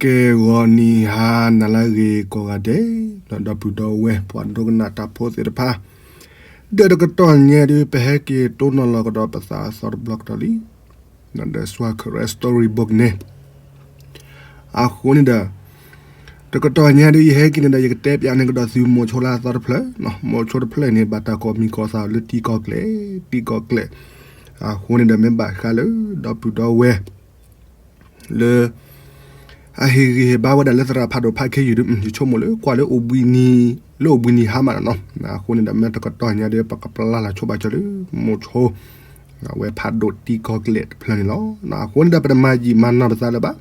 ကဲ ဂီၤနံၤဟါနၤလၢအဂ့ၤကိးဂၤဒဲး, ဒီပုၢ်ဒီဝဲၢ်ပှၤဒိကနၣ်တၢ်ဖိသ့ၣ်တဖၣ်, ဒီးတကတီၢ်ညါဒုး ပဟဲက့ၤတိၢ်နီၣ်လီၤကဒီးပသးအသီတဘျီကဒီးလံ, ဒီးစှၤခရၢ story book န့ၣ် အဃိန့ၣ်ဒီး တကတီၢ်ညါဒုး ယဟဲက့ၤန့ၣ်ဒီး ယကတဲပၠးန့ၢ်ကဒီးသုမိၤဆိလၢအသီတဖျၢၣ်, မိၤဆိတဖျၢၣ်န့ၣ် ဘၣ်တၢ်ကိးမံၤကိးသးလၢတံကီၢ်ကျဲၣ်, တံကီၢ်ကျဲၣ်, အဃိန့ၣ်ဒီး မ့ၢ်ဘၣ်ဃးလၢ ဒီပုၢ်ဒီဝဲၢ် လၢ အဟ့ၣ်ဂံၢ်ဟ့ၣ်ဘါဝဲဒၣ်လၢသရၣ်ဖးဒိၣ်ဖးခ့ယုၢ်ဒုး ယဆိကမိၣ်လၢကွၢ်လၢအိၣ်ဘှံးနံၤ, လၢအိၣ်ဘှံးနံၤဟါမးနီၤ, အဃိန့ၣ်ဒီး မ့ၢ်တကတီၢ်ညါဒီး ပကပျၢ်လီၤဆိဘၣ်ကၠီလၢမိၤဆိ အဝဲဖးဒိၣ်တံကီၢ်ကျဲၣ်တဖျၢၣ်န့ၣ်လီၤ. အဃိန့ၣ်ဒီး ပတမၤယံာ်မၤနီၢ်ပသးလၢၤဘၣ်,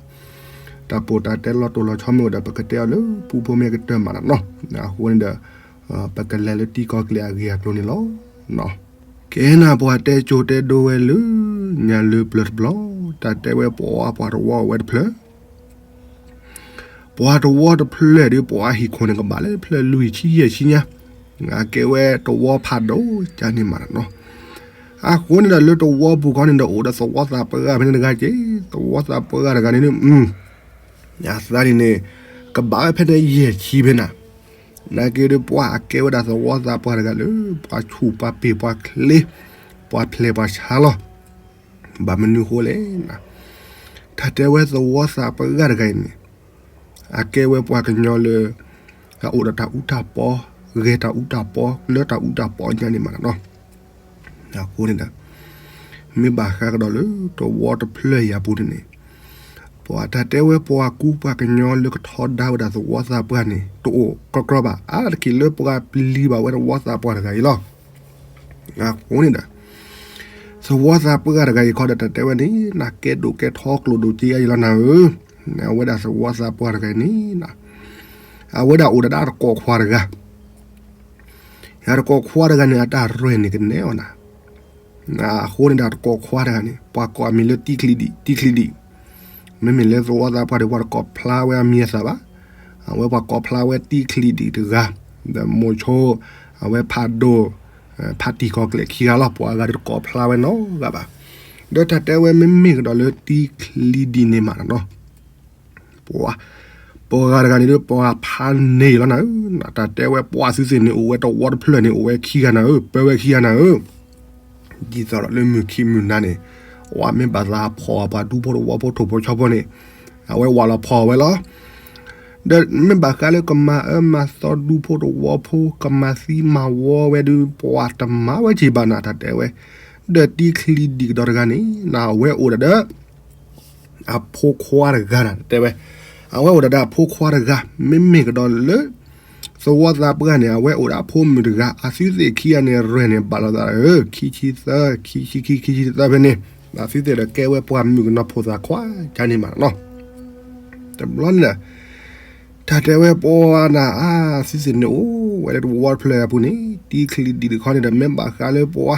တၢ်ပိာ်တၢ်တဲလီၤတိၢ်လီၤဆီမ့ၢ်အိၣ်ဒီး ပကတဲအီၤလၢပူဖိမ့ၢ်ကတၢၢ်မးနီၤ, အဃိန့ၣ်ဒီး ပကလဲၤလၢတံကီၢ်ကျဲၣ်အဂ့ၢ်အကျိၤန့ၣ်လီၤ. ကဲနၤ ပှၤတဲကၠိတဲဒိဝဲလၢ ညါလၢပျၢၤတဘျီ, တၢ်တဲဝဲပှၤပှၤတဝီအိၣ်ဝဲတဖျၢၣ်, ပှၤတဝီတဖျၢၣ်ဒီး ပှၤဟံၣ်ခိၣ်န့ၣ်ကဘၣ်လၢဖျၢၣ်လွံၢ်ဆံယဲၢ်ဆံညါ, အကဲဝဲတဝီဖးဒိၣ်ကၠါန့ၣ်မးနီၤ, အဃိန့ၣ်ဒီးလၢတဝီပူၤခီန့ၣ်ဒီး အိၣ်ဒီးသဝီသးပှၢ်ဂၤဖဲန့ၣ်တဂၤက့ၤ, သဝီသးပှၢ်ဂၤတဂၤန့ၣ် အသးန့ၣ်န့ၣ် ကဘၣ်ဝဲဖဲန့ၣ်ယဲၢ်ဆံဖဲနၤ, နာ်က့ဒီးပှၤအကဲဝဲဒၣ်သဝီသးပှၢ်တဂၤလၢ ပှၤဆူၣ်ပှၤပ့ၢ်ပှၤချ့, ပှၤဖျဲးပှၤဆါလီၤ, ဘၣ်မနုၤဃိလဲၣ်, တၢ်တဲဝဲသဝီသးပှၢ်တဂၤအံၤန့ၣ် အကဲဝဲပှၤကညီလၢ အအိၣ်ဒီးတၢ်အူတၢ်ပီ, ဂဲၤတၢ်အူတၢ်ပီ, လၢတၢ်အူတၢ်ပီညါန့ၣ်မးနီၤ, အဃိန့ၣ်ဒီး မ့ၢ်ဘၣ်ဃးကဒီးလၢတဝီတဖျၢၣ်အံၤအပူၤန့ၣ်န့ၣ်, ပှၤတၢ်တဲဝဲပှၤကူပှၤကညီလၢကထီဒါဝဲဒၣ်သဝီသးပှၢ်န့ၣ် တအိၣ်ကြီကြီဘၣ်, အါတက့ၢ်လၢပှၤပျံၤဘၣ်ဝဲသဝီသးပှၢ်တဂၤအံၤလီၤ. အဃိန့ၣ်ဒီး သဝီသးပှၢ်တဂၤအံၤခီဒီး တၢ်တဲဝဲန့ၣ် နကဲဒိၣ်ကဲထီကျိၣ်ဒိၣ်စ့အါအံၤလီၤနၤဧၢ, အဝဲဒၣ်သဝီသးပှၢ်တဂၤအံၤန့ၣ် အဝဲဒၣ်အိၣ်ဒီးတကိးခွါတဂၤ, အတကိးခွါတဂၤန့ၣ် အတၢ်ရဲၣ်န့ၣ်ကနဲအီၤနၤ, အဃိန့ၣ်ဒီးတကိးခွါတဂၤန့ၣ် ပှၤကိးအမံၤလၢတံချံဒံး, တံချံဒံး, မ့မ့ၢ်လၢသဝီသးပှၢ်ဒီး ပှၤတကိးဖျါဝဲအမံၤအသးဘၣ်, အဝဲပှၤကိးဖျါဝဲတံချံဒံးတဂၤ, ဒီးမိၤဆိ အဝဲဖးဒိၣ် ဖးတံကီၢ်ကျဲၣ်ခံဂၤလီၤ, ပှၤဂၤဒီးတကိးဖျါဝဲနီတဂၤဘၣ်, ဒီးတၢ်တဲဝဲမ့မ့ၢ်ကဒီးလၢတံချံဒံးန့ၣ်မးနီၤ ပှၤ, ပှၤဂၤတဂၤန့ၣ်ဒီး ပှၤဖးန့ၢ်လီၤနၤဧၢ, တၢ်တဲဝဲပှၤသုသ့ၣ်န့ၣ် အိၣ်ဝဲတဝီတဖျၢၣ်န့ၣ် အိၣ်ဝဲခံဂၤနၤဧၢ, ပၢဝဲခံဂၤနၤဧၢ, ဒ်သိးဒီးလၢမုၢ်ခံမုၢ်နၤန့ၣ် ပှၤမ့ၢ်ဘၣ်သးဖီၣ်ပှၤဒူဖိတဝီဖိထိၣ်ဖိဆီဖိန့ၣ် အဝဲဝးလီၤဖီၣ်ဝဲလီၤ. ဒီးမ့ၢ်ဘၣ်ဃးလၢကမၤအၢမၤသီဒူဖိတဝီဖိ ကမၤသံမၤဝီဝဲဒုး ပှၤတမၤဝဲက့ၤဘၣ်နၤ တၢ်တဲဝဲ, ဒီးတံချံဒံးကဒီးတဂၤန့ၣ် နအဝဲအိၣ်ဒီး အဖိခွါတဂၤနၤ တဲဝဲ, အဝဲအိၣ်ဒီးအဖိခွါတဂၤ မ့မ့ၢ်ကဒီးလၢ သဝီသးပှၢ်န့ၣ် အဝဲအိၣ်ဒီးအဖိမုၣ်တဂၤ အသုသ့ၣ်ခံဂၤန့ၣ် ရဲၣ်န့ၣ်ဘၣ်လိာ်သးဧၢ, ခံဆံသၢ, ခံဆံခံ, ခံဆံသၢဖဲန့ၣ်, အသုသ့ၣ်ဒီးကဲဝဲပှၤမုၣ်ကနီၤဖိသၣ်ခွါ ကန့ၣ်မးနီၤ. တဘျီန့ၣ်ဒီး တၢ်တဲဝဲပှၤနၤ အသုသ့ၣ်န့ၣ် အိၣ်ဝဲလၢတဝီတဖျၢၣ်အပူၤန့ၣ် တံချံဒံးတခီန့ၣ်ဒီး မ့ၢ်ဘၣ်ဃးလၢပှၤ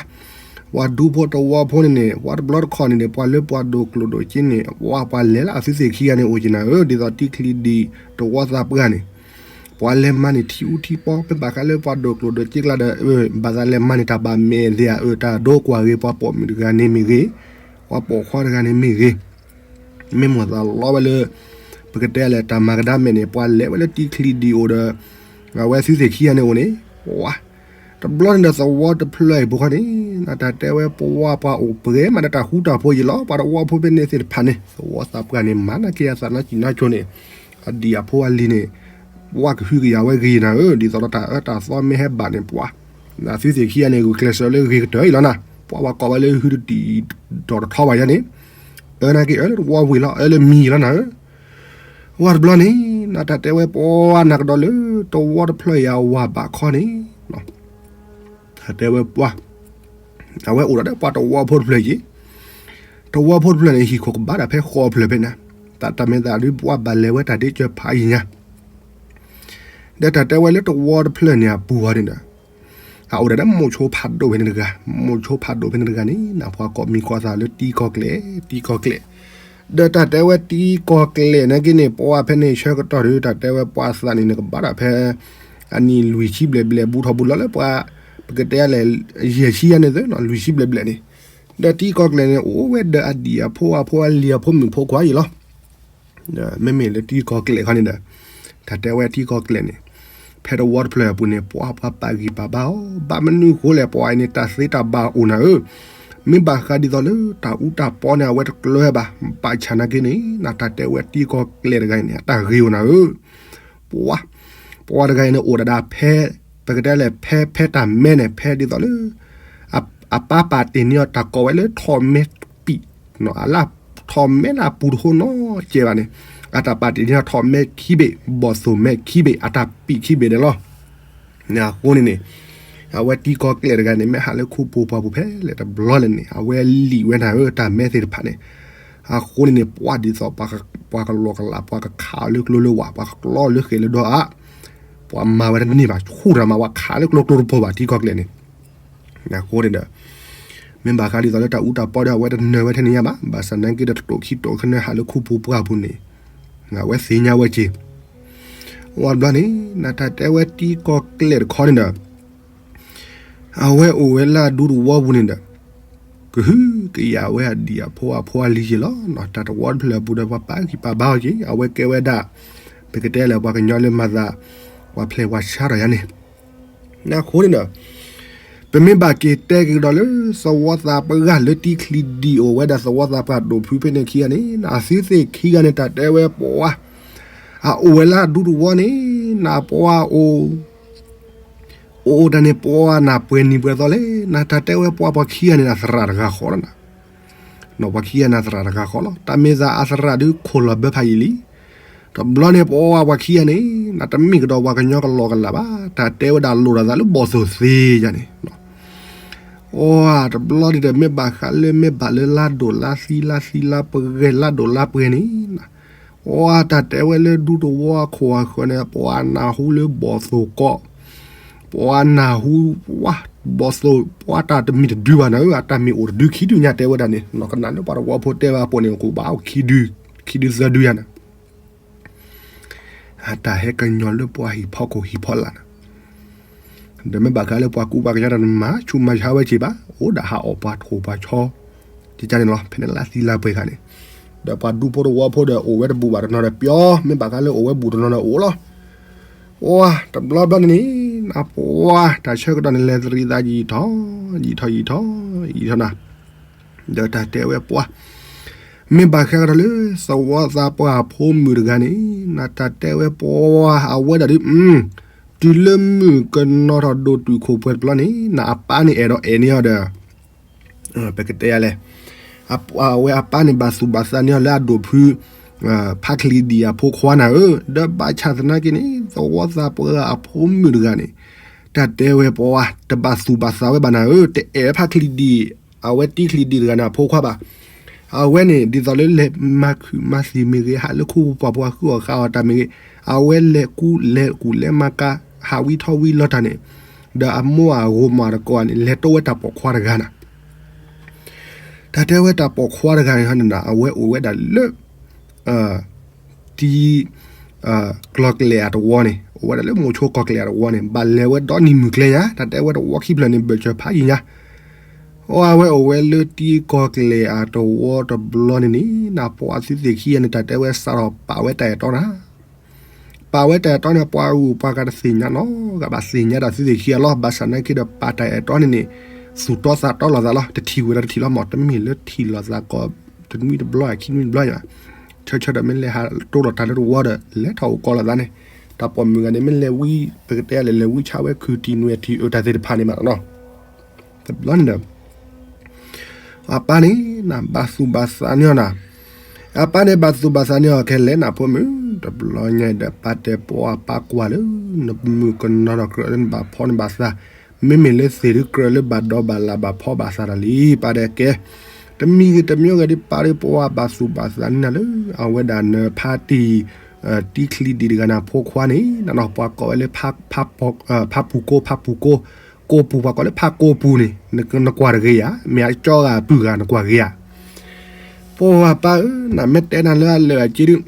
ပှၤဒူဖိတဝီဖိန့ၣ်န့ၣ် ပှၤတဘျီတခီၣ်န့ၣ်န့ၣ် ပှၤလၢပှၤဒိၣ်ကျိၣ်ဒိၣ်စ့န့ၣ် ပှၤ ပှၤလဲၤလၢအသုသ့ၣ်ခံဂၤန့ၣ်အိၣ်က့ၤနၤဧၢ, ဒ်သိးတံချံဒံးတဝီသးပှၢ်န့ၣ် ပှၤလဲၤမၤန့ၢ်ထံအူထံပီ မ့ၢ်ဘၣ်ဃးလၢပှၤဒိၣ်ကျိၣ်ဒိၣ်စ့ကျါဒီး ဘၣ်သးလဲၤမၤန့ၢ်တၢ်ဘၣ်မဲာ်သ့ဧါ, အၢ တၢ်ဒိကွၢ်ဂ့ၤပှၤပိာ်မုၣ်တဂၤန့ၣ်မ့ၢ်ဂ့ၤ, ပှၤပိာ်ခွါတဂၤန့ၣ်မ့ၢ်ဂ့ၤ, မ့ၢ်မိၣ်သးလီဝဲလၢ ပကတဲလဲၣ် တၢ်မၤကဒါမဲာ်န့ၣ် ပှၤလဲၤဝဲလၢတံချံဒံးအိၣ်ဒီး အဝဲသုသ့ၣ်ခံဂၤန့ၣ်အိၣ်န့ၣ် ပှၤ တဘျီန့ၣ်ဒီးသဝီတဖျၢၣ်အံၤပူၤခီန့ၣ် တၢ်တဲဝဲပှၤ ပှၤအိၣ်ပှဲၤမးဒီးတၢ်ဃူတၢ်ဖိးယံာ်လီၤ. ပှၤတဝီဖိဖဲန့ၣ်သ့ၣ်တဖၣ်န့ၣ် သဝီသးပှၢ်န့ၣ် မၤနာ်က့အသးနီၢ်ကံၢ်နီၢ်ကၠိန့ၣ် အဒံၣ်အဖိအလံၤန့ၣ် ပှၤကဟုကယာ်ဝဲဂ့ၤနၤဧၢ, ဒ်သိးဒီးတၢ်အၢတၢ်သီမ့ၢ်ဟဲဘၣ်န့ၣ် ပှၤ သုသ့ၣ်ခံဂၤန့ၣ် ဂုာ်ကျဲးစၢးလၢဂ့ၤကတၢၢ်အံၤလီၤနၤ. ပှၤဝဲကိးဝဲလၢဟုတတံၢ်ဒီးတထီဘၣ်ယၤန့ၣ် အၢနာ်က့အၢလၢတဝီဝံၤလီၤ အၢလၢမံၤလီၤနၤဧၢ. ဝဲတဘျီန့ၣ် နတၢ်တဲဝဲပှၤနၤကဒီးလၢ တဝီတဖျၢၣ်အံၤအဝၤဘၣ်ခီန့ၣ် တၢ်တဲဝဲပှၤ အဝဲအိၣ်ဒီးပှၤတဝီဖိတဖျၢၣ်က့ၤ, တဝီဖိတဖျၢၣ်န့ၣ် ဟံၣ်ခိၣ်ကဘၣ်ဒၣ်ဖဲဃီဖျၢၣ်ဖဲန့ၣ်, တၢ်တၢ်မ့ၢ်သးဒုးပှၤဘၣ်လဲၤဝဲတၢ်ဒ့ကၢၤဖးယံၤညါ ဒီးတၢ်တဲဝဲလၢတဝီတဖျၢၣ်န့ၣ်အပူၤအီၤန့ၣ်ဒီး အအိၣ်ဒီးမိၤဆိဖးဒိၣ်ဖဲန့ၣ်တဂၤ, မိၤဆိဖးဒိၣ်ဖဲန့ၣ်တဂၤန့ၣ် နပှၤကိးမံၤကိးသးလၢတံကီၢ်ကျဲၣ်, တံကီၢ်ကျဲၣ်, ဒီးတၢ်တဲဝဲတံကီၢ်ကျဲၣ်နာ်က့န့ၣ် ပှၤဖဲန့ၣ်ဆၢကတီၢ်ဒီး တၢ်တဲဝဲပှၤသးန့ၣ်န့ၣ် ကဘၣ်ဒၣ်ဖဲ အနံၣ်လွံၢ်ဆံဘျဲၣ်ဘျဲၣ် ဘူးထီၣ်ဘူးလီၤလၢပှၤ ပကတဲလဲၣ် ယဲၢ်ဆံယၤန့ၣ်သ့ လွံၢ်ဆံဘျဲၣ်ဘျဲၣ်န့ၣ်, ဒီးတံကီၢ်ကျဲၣ်န့ၣ် အိၣ်ဝဲဒီးအဒံၣ်အဖိအဖိအလံၤအဖိမုၣ်ဖိခွါအံၤလီၤ. မ့မ့ၢ်လၢတံၤကီၢ်ကျဲၣ်ခီန့ၣ်ဒီး တၢ်တဲဝဲတံၤကီၢ်ကျဲၣ်န့ၣ် ဖဲတဝီတဖျၢၣ်အပူၤန့ၣ် ပှၤပှၤပာ်ဂံၢ်ပာ်ဘါအီၤ ဘၣ်မနုၤဃိလဲၣ် ပှၤအံၤန့ၣ် တၢ်သ့တၢ်ဘၣ်အိၣ်နၤဧၢ, မ့ၢ်ဘၣ်ဃးဒ်သိးလၢတၢ်အူတၢ်ပီန့ၣ် အဝဲတကျၢၤဘၣ်, ဘၣ်ဆၣ်နာ်က့န့ၣ် နတၢ်တဲဝဲတံၤကီၢ်ကျဲၣ်တဂၤအံၤန့ၣ် အတၢ်ဂ့ၤအိၣ်နၤဧၢ, ပှၤ ပှၤတဂၤအံၤန့ၣ် အိၣ်ဒၣ်ဒၣ်ဖဲ ပကတဲလဲၣ် ဖဲ ဖဲတၢ်မဲန့ၣ် ဖဲဒ်သိးလၢ အပၢ်ပာ်တ့ၢ်န့ၢ်အီၤတၢ်ကိးဝဲလၢထီၣ်မဲပံာ်, အလၢထီၣ်မဲလၢအပူၤတဟိနီတကဲဘၣ်န့ၣ်, အတၢ်ပာ်တ့ၢ်န့ၢ်အီၤထီၣ်မဲခံဘ့ၣ် ဘီၣ်သိၣ်မဲခံဘ့ၣ် အတၢ်ပံာ်ခံဘ့ၣ်န့ၣ်လီၤ. အဃိန့ၣ်န့ၣ် အဝဲတံၤကီၢ်ကျဲၣ်တဂၤန့ၣ် မ့ၢ်ဟးလၢခိပူၤပှၢ်ပူၤဖဲလဲၣ်တဘျီလဲၣ်န့ၣ် အဝဲလံာ်ဝဲနၤဧၢ တၢ်မဲသ့ၣ်တဖၣ်န့ၣ်, အဃိန့ၣ်န့ၣ် ပှၤဒ်သိး ပှၤကလီၤကလး ပှၤကခးအီၤလၢကျိလၢဝၤ ပှၤကကျီလၢဃဲးလၢဒီးအါ, ပှၤမၤဝဲတန့ၢ်ဘၣ် ဆူၣ်တၢ်မၤ ပှၤခးလၢကျိကျိတဖိဘၣ် တံၤကီၢ်ကျဲၣ်န့ၣ်, အဃိန့ၣ်ဒီး မ့ၢ်ဘၣ်ဃးဒ်သိးလၢတၢ်အူတၢ်ပီဒီး အဝဲတနၢၤဝဲထဲန့ၣ်ညါဘၣ်, ဘၣ်ဆၣ်နာ်က့ဒီး တတိာ်ခံတိာ်ခါန့ၣ်ဟးလၢခိပူၤပှၢ်ပူၤန့ၣ် အဝဲသ့ၣ်ညါဝဲက့ၤ, ဝံၤတဘျီန့ၣ် နတၢ်တဲဝဲတံၤကီၢ်ကျဲၣ်တခီန့ၣ်ဒီး အဝဲအိၣ်ဝဲလၢအဒူတဝီပူၤန့ၣ်ဒီး ကဟုကယာ်ဝဲအဒံၣ်အဖိအဖိအလံၤက့ၤလီၤ. တၢ်တဝီတဖျၢၣ်အပူၤဒီး ပှၤပာ်ဂံၢ်ပာ်ဘါအီၤက့ၤ အဝဲကဲဝဲဒၣ် ပကတဲလၢပှၤကညီလၢမၤသး ပှၤဖျဲးပှၤဆါထီၣ်ယါန့ၣ်, အဃိန့ၣ်ဒီး ပမ့ၢ်ဘၣ်က့ၤတဲက့ၤကဒီးလၢ သဝီသးပှၢ်လၢတံၤချံဒံးအိၣ်ဝဲဒၣ် သဝီသးပှၢ်ဒိၣ်ဖုဖဲန့ၣ်ခံဂၤန့ၣ် အသုသ့ၣ်ခံဂၤန့ၣ် တၢ်တဲဝဲပှၤ အအိၣ်ဝဲလၢအဒူတဝီန့ၣ် နပှၤအိၣ် အိၣ်တၢ်န့ၣ် ပှၤနၢ်ပှဲၤနံၤပှဲၤသီလဲၣ်, နတၢ်တဲဝဲပှၤပှၤခံဂၤန့ၣ် အသရၣ်တဂၤဃီလီၤနၤ, ပှၤခံဂၤန့ၣ် အသရၣ်တဂၤဃီလီၤ. တၢ်မ့ၢ်သးအသရၣ်ဒုးခိၣ်လီၤဘၢဖးယံာ်လံ, တဘျီန့ၣ် ပှၤပှၤခံဂၤန့ၣ် နတမ့ၢ်ကဒီးပှၤကညီကလီကလးဘၣ်, တၢ်တဲဝဲဒၣ်လိၣ်ဒီးသးလၢဘီၣ်သိၣ်သ့ယါန့ၣ် အတဘျီန့ၣ်ဒီး မ့ၢ်ဘၣ်ဃးလၢ မ့ၢ်ဘၣ်လၢလါဒိၣ်လါသံလါသံလါပှဲၤ လါဒိၣ်လါပှဲၤန့ၣ်, အတၢ်တဲဝဲလၢဒူတဝီအခိၣ်အဃၢၤန့ၣ် ပှၤနၢ်ဟူလၢဘီၣ်သိၣ်ကီး, ပှၤနၢ်ဟူ ဘီၣ်သိၣ် ပှၤတၢ်တမံၤတဒုဘၣ်နၤဧၢ, အတၢ်မ့ၢ်အိၣ်တဒုခံဒုညါတဲဝဲဒၣ်န့ၣ် ကနၣ်လၢပှၤတဝီဖိတဲဘၣ်အပူၤန့ၣ် ကဘၣ်အိၣ်ခံဒု ခံဒုသၢဒုယါန့ၣ် အတၢ်ဟဲကညီၤလၢပှၤဟံၣ်ဖီခိၣ်ဟံၣ်ဖီလာ်န့ၣ်, ဒီးမ့ၢ်ဘၣ်ဃးလၢပှၤကူပှၤကညီဒီး နမၤဆူးမၤဆါဝဲက့ၤဘၣ်, အိၣ်ဒၣ်ဟးအီၣ်ပှၤထိၣ်ပှၤဆီ ကကန့ၣ်လီၤ. ဖဲန့ၣ်လါသံလါပှဲၤခါန့ၣ်, ဒီးပှၤဒူဖိတဝီဖိဒီးအိၣ်ဝဲတဘူၣ်ဘၣ်တနီၤဒီးပျီ, မ့ၢ်ဘၣ်ဃးလၢအိၣ်ဝဲဘူၣ်တနီၤဒီးအိၣ်လီၤ. အိၣ်တဘျီဘျီန့ၣ်န့ၣ် နပှၤတၢ်ဆၢကတီၢ်န့ၣ် လဲၤသရံးသးယံာ်ထီၣ် ယံာ်ထီၣ်ယံာ်ထီၣ် ယံာ်ထီၣ်နၤ ဒီးတၢ်တဲဝဲပှၤ, မ့ၢ်ဘၣ်ဃးကဒီးလၢ သဝီသးပှၢ်အဖိမုၣ်တဂၤန့ၣ် နတၢ်တဲဝဲပှၤ အဝဲဒၣ်ဒုး တုၤလၢမုၣ်ကနီၤထီၣ်ဒိၣ်တုာ်ခိၣ်ပှဲၤတဘျီန့ၣ် နအပၢ်န့ၣ်အဲၣ်ဒိးအဲၣ်န့ၢ်အီၤဒီး ပကတဲယါလဲၣ်, အဝဲအပၢ်န့ၣ်ဘၣ်သူၣ်ဘၣ်သးန့ၢ်အီၤလၢအဒိၣ်ဖု ဖါချံဒံၣ်အဖိခွါနၤဧၢ, ဒီးဘၣ်ဆၣ်သနာ်က့န့ၣ် သဝီသးပှၢ်အဖိမုၣ်တဂၤန့ၣ် တၢ်တဲဝဲပှၤ တဘၣ်သူၣ်ဘၣ်သးဝဲဘၣ်နၤဧၢ, တအဲၣ်ဖါချံဒံၣ် အဝဲတံၤချံဒံၣ်တဂၤန့ၣ်အဖိခွါဘၣ်. အဝဲန့ၣ် ဒ်သိးလၢလဲၤမၤခုၣ်မၤသံၣ်မ့ၢ်ဂ့ၤ, ဟးလၢခူပူၤပှၢ်ပှၤဃုအီၣ်ဃုအီတၢ်မ့ၢ်ဂ့ၤ, အဝဲလဲၤကူလဲၤကူလဲၤမၤကၤ ဟးဝံထီၣ်ဝံလီၤတၢ်န့ၣ်, ဒီးအမိၢ်အဂိၤမးတကိးန့ၣ် လဲၤတိဝဲတၢ်ပိာ်ခွါတဂၤနၤ တၢ်တဲဝဲတၢ်ပိာ်ခွါတဂၤန့ၣ် အဝဲအိၣ်ဝဲဒၣ်လၢ တံၤ ကီၢ်ကျဲၣ်အတဝီန့ၣ် အိၣ်ဝဲဒၣ်လၢမိၤဆိကီၢ်ကျဲၣ်အတဝီန့ၣ် ဘၣ်လဲၤဝဲဒီနံၤမုၢ်ကျဲညါ တၢ်တဲဝဲတဝီခံဖျၢၣ်န့ၣ် ဘၢၣ်စၢၤဖးယံာ်ညါ, အဝဲအိၣ်ဝဲလၢတံၤကီၢ်ကျဲၣ်အတဝီတဘျီန့ၣ်န့ၣ် နပှၤသုသ့ၣ်ခံဂၤန့ၣ် တၢ်တဲဝဲစးထီၣ်ပာ်ဝဲတၢ်အဲၣ်တီနၤ ပာ်ဝဲတၢ်အဲၣ်တီန့ၣ် ပှၤဂုၤပှၤဂၤတသ့ၣ်ညါနီတဂၤဘၣ် သ့ၣ်ညါတၢ်သုသ့ၣ်ခံဂၤလီၤ. ဘၣ်ဆၣ်နာ်က့ဒီးပာ်တၢ်အဲၣ်တီန့ၣ်န့ၣ် သူၣ်တီသးတီလိာ်သးလီၤ. တထံၣ်ဝဲဒီးတထံၣ်လီၤမး တမ့ၢ်လၢထံၣ်လိာ်သးကိးတနွံတဘျီ ခံနွံတဘျီယါ, ဆၢဆၢဒီးမ့ၢ်လဲၤဟးတိၢ်လီၤတၢ်လၢတဝီဒီး လဲၤထီၣ်အိၣ်ကီးလိာ်သးန့ၣ်, တၢ်ပိာ်မုၣ်ဂၤန့ၣ် မ့ၢ်လဲၤဝံ ပကတဲလဲၤလဲၤဝံဆါဝဲခုၣ်တံၢ်နွဲၣ်ထံၣ်အၢတၢ်သ့ၣ်တဖၣ်န့ၣ်မးနီၤ တဘျီန့ၣ်ဒီး အပၢ်န့ၣ် နဘၣ်သူၣ်ဘၣ်သးန့ၢ်အီၤနၤ, အပၢ်န့ၣ်ဘၣ်သူၣ်ဘၣ်သးန့ၢ်အီၤခဲလၢာ်နဖိမုၣ်, တဘျီညါဒီးပၢ်တဲပှၤ ပၢ်ကွၢ်လၢ နမုၣ်ကနီၤထီၣ်ကြၢးလၢနဘၣ်ဖီနဘၣ်သး, မ့မ့ၢ်လၢသ့ၣ်ဒုးကြၢးလၢဘၣ်ဒီဘၣ်လၢ်ဘၣ်ဖီဘၣ်သးတၢ်လံ, ပၢ်တဲကဲ, တမံၤဂ့ၤတမံၤဂ့ၤဒီးပၢ်ဒီးပှၤဘၣ်သူၣ်ဘၣ်သးန့ၢ်နၤလၢ အဝဲဒၣ်နဖါတံၢ် တံၤချံဒံၣ်တဂၤန့ၣ်အဖိခွါန့ၣ် နနီၢ်ပှၤကိးဝဲလၢ ဖါပူၤကိ ဖါပူၤကိ, ကိပူၤပှၤကိးလၢဖါကိပူၤန့ၣ် နကွၢ်တဂ့ၤယါ, မ့ၢ်အကၠီဂၤပုၢ်ဂၤနကွၢ်ဂ့ၤယါ, ပှၤပၢ်ဧၢ, နမ့ၢ်တဲနၤလၢအလၢာ်အက့ဒုး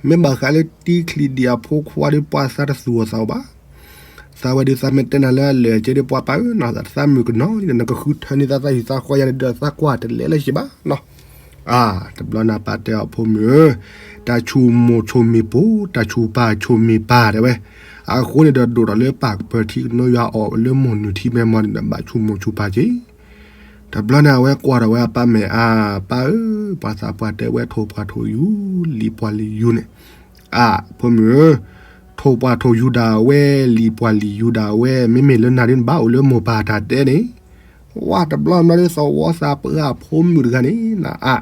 မ့ၢ်ဘၣ်ဃးလၢတံၤချံဒံၣ်အဖိခွါဒီးပှၤသးတသူၣ်အီၤသးဘၣ်, သးဝဲဒုးသးမ့ၢ်တဲနၤလၢအလၢာ်အက့ဒီးပှၤပၢ်ဧၢ, နသးမုၣ်ကနီၤန့ၣ် နကဃုထၢန့ၢ်သးသးဟံၣ်သးဃီယါန့ၣ်ဒီးသးကွၢ်တလဲလၢၤဘၣ်နီၤ အါ, တဘျီန့ၣ်ပၢ်တဲအီၤ ဖိမုၣ်ဧၢ, တၢ်ဆူၣ်မိၢ်ဆူၣ်မ့ၢ်ပိၢ်, တၢ်ဆူၣ်ပၢ်ဆူၣ်မ့ၢ်ပၢ်တဲဝဲ, အဃိန့ၣ်ဒီး ဒိၣ်ထီၣ်လၢပၢ်ကပၢၤထံကနိယွၤအီၣ်လၢမိၢ်နုာ်ထံမဲာ်မီၢ်န့ၣ်ဒီး ဘၣ်ဆူၣ်မိၢ်ဆူၣ်ပၢ်က့ၤ. တဘျီန့ၣ် အဝဲကွၢ်ထီၣ်ဝဲအပၢ်မဲာ်အါ, ပၢ်ဧၢ, ပှၤသးပှၢ်တဲဝဲထိၣ်ပှၢ်ထိၣ်ယူၤ, လံာ်ပှၢ်လံာ်ယူၤန့ၣ်, အါ, ဖိမုၣ်ဧၢ, ထိၣ်ပှၢ်ထိၣ်ယူၤဒၣ်ဝဲ, လံာ်ပှၢ်လံာ်ယူၤဒၣ်ဝဲ, မ့မ့ၢ်လၢနၤဒ်နဘၣ်အိၣ်လၢမိၢ်ပၢ်တၢ်တဲန့ၣ်, ဝါ တဘျီဘျီဒ်သဝီသးပှၢ်အဖိမုၣ်တဂၤန့ၣ် နအါ,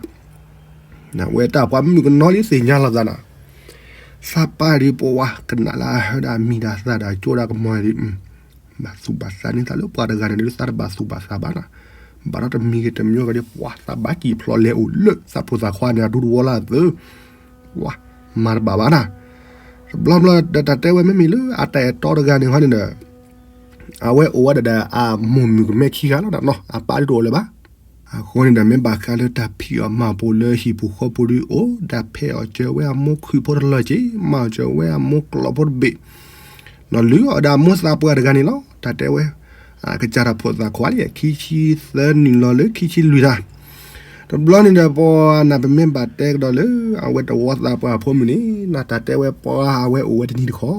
နဝဲတၢ်ပှၤမုၣ်ကနီၤလံသ့ၣ်ညါလီၤသးနၤ, သးပၢ်ဒ်ပဝါကနၣ်လၢအဟၢဒၣ်မံၤဒၣ်သၣ်ဒၣ်ကၠိဒၣ်ကမီၤဒ် ဘၣ်သူၣ်ဘၣ်သးန့ၣ်သးလၢပှၤတဂၤန့ၣ်ဒ်သးတဘၣ်သူၣ်ဘၣ်သးဘၣ်နၤ, ဘၣ်ဒီးတမံၤဂ့ၤတမံၤဂ့ၤဒ်ပှၤသးဘၣ်ကံၣ်ဖျိးလဲၤအိၣ်လၢသးဖိသးခွါန့ၣ် အဒူတဝီလၢအသၢ, ဝါ, မၤတဘၣ်ဘၣ်နၤ, တဘျီဘျီဒီးတၢ်တဲဝဲမ့မ့ၢ်လၢအတၢ်အဲၣ်တီတဂၤန့ၣ်ဟီန့ၣ်ဒီး အဝဲအိၣ်ဝဲဒၣ်ဒီးအမိၢ်မုၣ်ကမဲခံဂၤလီၤနၤနီၤ, အပၢ်ဒ်တအိၣ်လၢၤဘၣ်. အဃိန့ၣ်ဒီး မ့ၢ်ဘၣ်ဃးလၢတၢ်ဖံးအီၣ်မၤအီၣ်ဖိလၢဟံၣ်ပူၤဃီပူၤဒ်အိၣ် ဒၣ်ဖဲအီၣ်စၢၤဝဲအမိၢ်ခုၣ်ဖိတလီၤက့ၤ, မၤအီၣ်စၢၤဝဲအမိၢ်ကျီၢ်ဖိတဘ့ၣ်, နီၢ်လုၢ်အီၣ်ဒီးအမိၢ်သးပှၢ်တဂၤန့ၣ်လီၤ. တၢ်တဲဝဲ အကစၢ်တၢ်ဖိသၣ်ခွါလံ ခံဆံသၢနံၣ်လီၤလၢခံဆံလွံၢ်တၢ်, တဘျီန့ၣ်ဒီး ပှၤနၢ်ပမ့ၢ်ဘၣ်တဲကဒီးလၢ အဝဲတဝီသးပှၢ်အဖိမုၣ်န့ၣ် နတၢ်တဲဝဲပှၤအဝဲအိၣ်ဝဲတနံၤတခီ,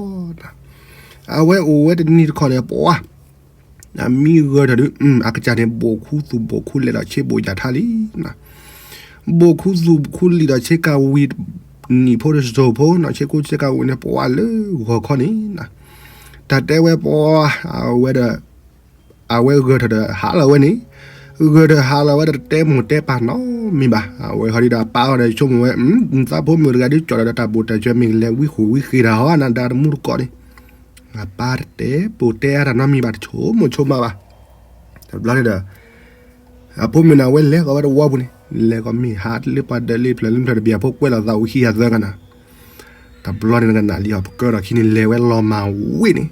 အဝဲအိၣ်ဝဲတနံၤတခီန့ၣ် ပှၤ အမံဂၢၢ်ထီၣ်ဒ် အကစၢ်န့ၣ် ဘိၣ်ခူသူၣ်ဘိၣ်ခူလဲၤဒီးဆ့ဘိၣ်ယၣ်ထါလံနၤ, ဘိၣ်ခူသူၣ်ခူလံာ်ဒီးဆ့ကၤဝံၤ နံၣ်ဖိတစိၢ်ဖိနီၤ, ဆ့ကူဆ့ကၤဝံၤန့ၣ် ပှၤလၢဂီၤခီန့ၣ်နၤ, တၢ်တဲဝဲပှၤ အဝဲဒီး အဝဲဂၢၢ်ထီၣ်ဒီးဟးလီၤဝဲန့ၣ်, ဂၢၢ်ထီၣ်ဟးလီၤဝဲဒီးတတဲမိၢ်တဲပၢ်နီတမံၤဘၣ်. အဝဲဟီဒ်ဒီးအပၢ်အီၤဒီးဆိကမိၣ်ဝဲ သးဖိမုၣ်တဂၤဒ်ကၠီၣ်ဒီးတၢ်ဘိၣ်တၢ်စၢၤမ့ၢ်လဲၤဝံဃိၣ်ဝံဃ့တၢ်ဟီနၤ ဒါတမူတကိးန့ၣ်, အပၢ်တတဲပိၢ်တဲအါတၢ်နီတမံၤဘၣ် တဆိကမိၣ်ဆိကမးဘၣ်. တဘျီန့ၣ်ဒီး အဖိမုၣ်န့ၣ် အဝဲလဲၤဃီၤဝဲတဝီပူၤန့ၣ်, လဲၤဃီၤမ့ၢ်ဟးလၢပှၤဒၢးလၢဖျၢၣ်လၢဖျၢၣ်တဘ့ၣ်အဖိကွဲးလီၤသးအိၣ်ခံဂၤသၢဂၤနၤ, တဘျီန့ၣ်နကနၣ်လံအီၤ ပကၢထီၣ်ခံန့ၣ် လဲၤဝဲလီၤမၢ်ဝ့ၢ်န့ၣ်,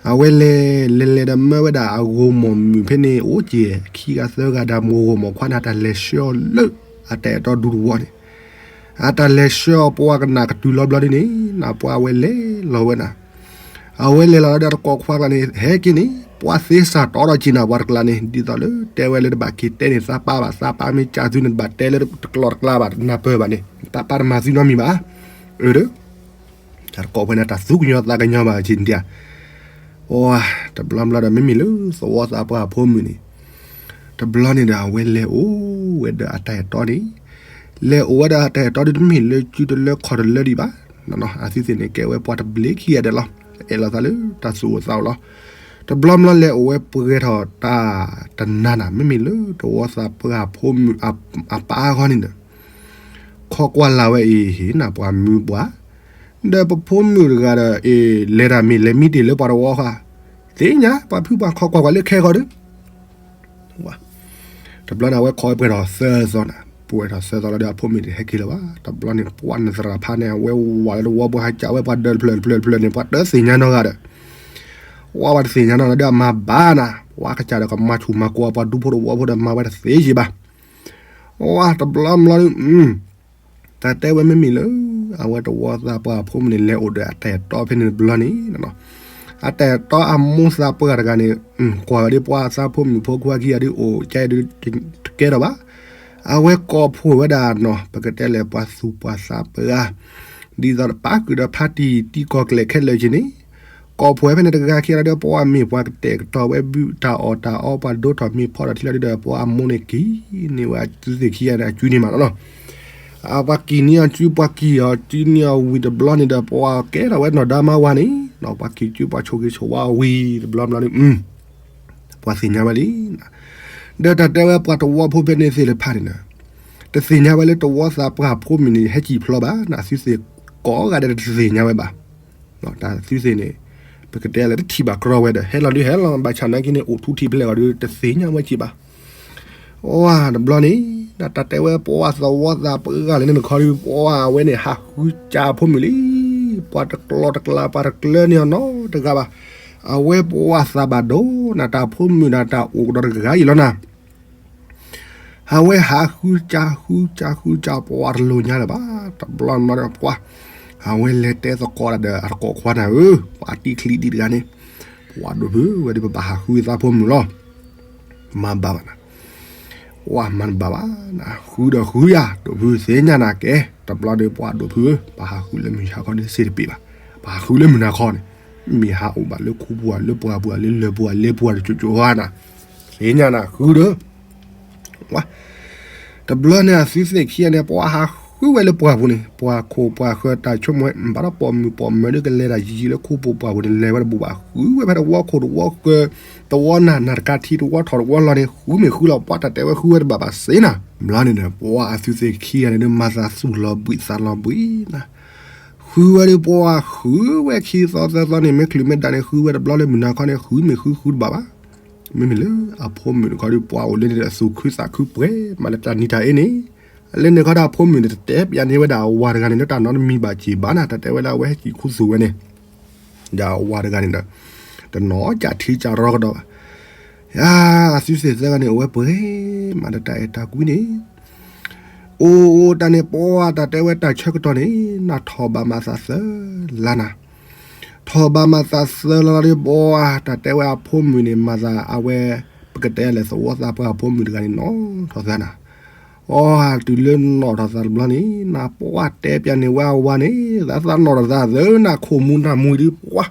အဝဲလဲၤ လဲၤလဲၤဒီးမၢဝဲဒၣ်အဂိၤမီၢ်မုၣ်ဖဲန့ၣ် အိၣ်က့ၤခံဂၤသၢဂၤဒီးမိၢ်ဂိၢ်မိၢ်ခွါန့ၣ် အတၢ်လဲၤဆှၢအီၤလၢ အတၢ်အဲၣ်တီဒူတဝီန့ၣ်, အတၢ်လဲၤဆှၢအီၤပှၤကနၣ်ကတုၤလီၤဘျီဒ်န့ၣ်, နပှၤအဝဲလဲၤလီၤဝဲနၤ အဝဲလဲၤလီၤလီၤဒီးတကိးခွါကျါန့ၣ် ဟဲက့ၤန့ၣ် ပှၤသ့စၢ်တီဒီးက့ၤနၤပှၤတကျါန့ၣ် ဒ်သိးလၢတဲဝဲလၢတဘၣ်က့ၤတဲန့ၣ် သးပၢ်ဘၣ် သးပၢ်မ့ၢ်ကးသုန့ၣ် တဘၣ်တဲလၢတကျိၤတကျါဘၣ် တနၢ်ပၢၢ်ဘၣ်န့ၣ် သးပၢ်တမၤသုနီတမံၤဘၣ်. အၢ တၢ်တကိးဖဲန့ၣ် တၢ်သူကညီၤသးကညီၤဘၣ်က့ၤဒ်, ပှၤ တဘျီဘျီဒီးမ့မ့ၢ်လၢသဝီသးပှၢ်အဖိမုၣ်န့ၣ် တဘျီန့ၣ်ဒီးအဝဲလဲၤအိၣ်ဝဲဒီးအတၢ်အဲၣ်တီန့ၣ်, လဲၤအိၣ်ဝဲဒီးအတၢ်အဲၣ်တီဒ်တမ့ၢ်လၢစုတလၢခီၣ်တလၢဒံးဘၣ်, အသုသ့ၣ်န့ၣ်ကဲဝဲပှၤတဘျ့ခံဂၤဒဲးလီၤ, အဲၣ်လီၤသးလၢတၢ်သူၣ်အိၣ်သးအိၣ်လီၤ. တဘျီဘျီလဲၤအိၣ်ဝဲပှဲၤထီၣ်တၢ်တနၤနၤ မ့မ့ၢ်လၢတဝီသးပှၢ်အဖိမုၣ်အပၢ်အဂီၢ်န့ၣ်ဒီး ခီကွၢ်လၢ်ဝဲအံၤ ဟ့ၣ်နၤပှၤမုၢ်ပှၢ်, ဒီးပဖိမုၣ်တဂၤဒီး အ့ၣ် လဲၤတၢ်မ့ၢ်လဲၤမံတ့ၢ်လၢပှၤတဝီဃီ, သ့ၣ်ညါပှၤဖုပှၤခီကွၢ်ကွၢ်လၢခဲဃီဒီး တဘျီန့ၣ် အဝဲခီပှဲၤထီၣ်သၢသီနၤ, ပှဲၤထီၣ်သၢသီလီၤဒီးအဖိမုၣ်တဟဲက့ၤလၢၤဘၣ်. တဘျီန့ၣ် ပှၤနသရၣ်ဖါန့ၣ် အဝဲဝးလၢတဝီပူၤဟးကးဝဲပှၤဒၢးတဖျၢၣ်တဖျၢၣ်တဖျၢၣ်န့ၣ် ပှၤတသ့ၣ်ညါနီတဂၤဒီး ဝးဝဲတသ့ၣ်ညါနီတဂၤဒီးအမၤဘၣ်နၤ, ပှၤကစၢ်ဒီးကမၤဆူၣ်မၤကိးပှၤဒူဖိတဝီဖိဒီးမၤဝဲတသ့ယံၤဘၣ်. ဝး တဘျီဘျီဒ် တၢ်တဲဝဲမ့မ့ၢ်လၢ အဝဲတဝီသးပှၢ်အဖိမုၣ်န့ၣ် လဲၤအိၣ်ဒီးအတၢ်အဲၣ်တီဖဲန့ၣ်တဘျီန့ၣ်, အတၢ်အဲၣ်တီအမိၢ်သးပှၢ်တဂၤန့ၣ် ကွၢ်ဝဲဒ်ပှၤသးဖိမုၣ်ဖိခွါခံဂၤဒ်အိၣ်ကဲဒ်တကဲထီၣ်ဘၣ်. အဝဲကိးဖှိၣ်ဝဲဒၣ်နီၤ ပကတဲလဲၣ်ပှၤသူၣ်ပှၤသးပှၢ် ဒ်သိးပာ်ဃုာ်ဒီးဖါတံၢ်တံၢ်ကီၢ်ကျဲၤခဲလၢာ်က့ၤန့ၣ်, ကိးဖှိၣ်ဝဲဖဲန့ၣ်တဂၤခံဂၤဒီး ပှၤမ့ၢ်ပှၤကတဲာ်ကတီၤဝဲဘုတၢ်အီၣ်တၢ်အီ ပှၤဒိထီၣ်မ့ၤဖီထီၣ်ထံလီၤဒ်ဒီး ပှၤအမိၢ်န့ၣ်က့ၤန့ၢ်ဝဲ သုသ့ၣ်ခံဂၤန့ၣ် အစုန့ၢ်မးလီၤ. ပှၤက့ၤန့ၢ်အီၤစု ပှၤက့ၤအီၤစုန့ၢ်အီၤဝံၤတဘျီန့ၣ်ဒီး ပှၤကဲထီၣ်ဝဲနီၢ်ဒါမါဝၤန့ၣ်, ပှၤက့ၤစုပှၤဆိၣ်ဂ့ၤဆိၣ်ဝါအီၤဝံၤတဘျီဘျီန့ၣ် ပှၤသ့ၣ်ညါဝဲလံ. ဒီးတၢ်တဲဝဲပှၤတဝီဖိဖဲန့ၣ်သ့ၣ်တဖၣ်န့ၣ်ဒီး တသ့ၣ်ညါဝဲလၢတဝီသးပှၢ်ဖိမုၣ်န့ၣ် ဟဲကံၣ်ဖျိဘၣ်နၤ, သုသ့ၣ်ကိးဂၤဒဲးတသ့ၣ်ညါဝဲဘၣ်. တၢ်သုသ့ၣ်န့ၣ် ပကတဲလၢတထံၣ်ဘၣ်ကြီဝဲဒီး ဟဲလီၤဒုးဟဲလီၤ ဘၣ်ဆၣ်နာ်က့န့ၣ် အိၣ်ထူထံးဖျဲးအီၤဒုး တသ့ၣ်ညါဝဲက့ၤဘၣ်. အိၣ်ဝဲတဘျီန့ၣ် တၢ်တဲဝဲပှၤသဝီသးပှၢ်လၢန့ၣ်တခီဒုး ပှၤအဝဲန့ၣ် ဟးဃုစၢ်ဖိမုၣ်လံ. ပှၤတကျီတကျါ ပှၤတကျၢန့ၢ်အီၤနီတဂၤဘၣ်. အဝဲပှၤသးဘၣ်ဒိနၤ တၢ်ဖိမုၣ်ဒီးတၢ်အိၣ်ကဒီးတဂၤအံၤလီၤနၤ. အဝဲဟးဃုစၢ် ဃုစၢ် ဃုစၢ် ပှၤတလိၣ်ညါလၢၤဘၣ်. တဘျီဘျီဒီးပှၤ အဝဲလဲၤတဲသကိးဒီးအတကိးခွါနၤဧၢ, ပှၤတံၢ်ချံဒံးတဂၤန့ၣ် ပှၤဒိၣ်ဖုဝဲဒၣ် ပဘၣ်ဟးဃုသးဖိမုၣ်လီၤ. မၤဘၣ်ဘၣ်နၤ. ပှၤမၤတဘၣ်ဘၣ်နၤ, ဃုဒီးဃုယၤ ဒိးဖုသ့ၣ်ညါနၤကဲ, တဘျီဒီးပှၤဒိးဖုဧၢ, ပဟးဃုလၢမုၢ်ဆါခီဒ်စ့တပ့ၤဘၣ်, ပဟးဃုလၢမုၢ်နၤခီန့ၣ်, မ့ၢ်ဟးအိၣ်ဘၣ်လၢခူပူၤဧါ လၢပှၢ်ပူၤဧါ လၢလၢၢ်ပူၤဧါ လ့ပူၤဧါ တကၠိကၠိဧါနၤ, သ့ၣ်ညါနၤဃုဒီး ဝါ, တဘျီန့ၣ် အသုသ့ၣ်ခံဂၤန့ၣ် ပှၤဟးဃုဝဲလၢပှၢ်ပူၤန့ၣ်, ပှၢ်ခိၣ်ပှၢ်ဃၢၤတၢ်ဆိကမိၣ် ဘၣ်ဒီးပိာ်မုၣ်ပိာ်မၢၤဒ်ကလဲၤတၢ်ယံာ်ယံာ်လၢခူပူၤပှၢ်ပူၤန့ၣ် လဲၤဝဲတဘူးဘၣ်, ဃုဝဲဖဲတဝီခိၣ်တဝီဃၢၤ, တဝီနၢ် နၢ်တကးထံတဝီထီၣ်တဝီလီၤန့ၣ် ဃုမ့ၢ်ဃုလီၤ, ပှၤတၢ်တဲဝဲဃုဝဲတဘၣ်ဘၣ်စ့နၤ, ဘျီန့ၣ်ဒီး ပှၤအသုသ့ၣ်ခံဂၤန့ၣ်ဒ်မၤသးသူၣ်လီၤဘှံးသးလီၤဘှံးနၤ, ဃုဝဲဒ်ပှၤဃုဝဲခံသီသၢသီန့ၣ် မ့ၢ်ချုးမ့ၢ်ဒၣ်န့ၣ် ဃုဝဲတဘျီလၢမုၢ်နၤခီန့ၣ် ဃုမ့ၢ်ဃုဃုတဘၣ်ဘၣ် မ့မ့ၢ်လၢအဖိမုၣ်တခီဒီး ပှၤအိၣ်လၢန့ၣ်ဒီး သူၣ်ခုသးခုပှဲၤမးလၢတၢ်နံၤတၢ်အ့န့ၣ်, လၢန့ၣ်ခီဒီးအဖိမုၣ်န့ၣ် တတဲပျးန့ၢ်ဝဲဒၣ်အဝၤတဂၤန့ၣ် လၢတၢ်နီတမံၤဘၣ်က့ၤဘၣ်နၤ, တၢ်တဲဝဲလၢအဝဲဟဲက့ၤခူသူၣ်ဝဲန့ၣ်, ဒီးအဝၤတဂၤန့ၣ်ဒီး တနီၤကးထံကးရီကဒီးဘၣ် ယၤ အသုသ့ၣ်သၢဂၤန့ၣ် အိၣ်ဝဲပှဲၤမးလၢတၢ်အဲၣ်တၢ်ကွံန့ၣ်, အိၣ်အိၣ်တၢ်န့ၣ် ပှၤတၢ်တဲဝဲတၢ်ဆၢကတီၢ်န့ၣ် နၤထီၣ်ဘၣ်မးသးသၢလါနၤ, ထီၣ်ဘၣ်မးသးသၢလါဒီး ပှၤတၢ်တဲဝဲအဖိမုၣ်န့ၣ် မၤသးအဝဲ ပကတဲလဲၣ်သဝီသးပှၢ်အဖိမုၣ်တဂၤန့ၣ် နီၣ်ထီၣ်သးနၤ, အီ တုၤလၢနီၣ်ထီၣ်သးတဘျီန့ၣ် နပှၤတဲပျးန့ၢ်ဝဲအဝၤန့ၣ် သးသးနီၣ်ထီၣ်သးသၢနၤ ခိၣ်မူနၢ်မူအံၤဒ်ပှၤ,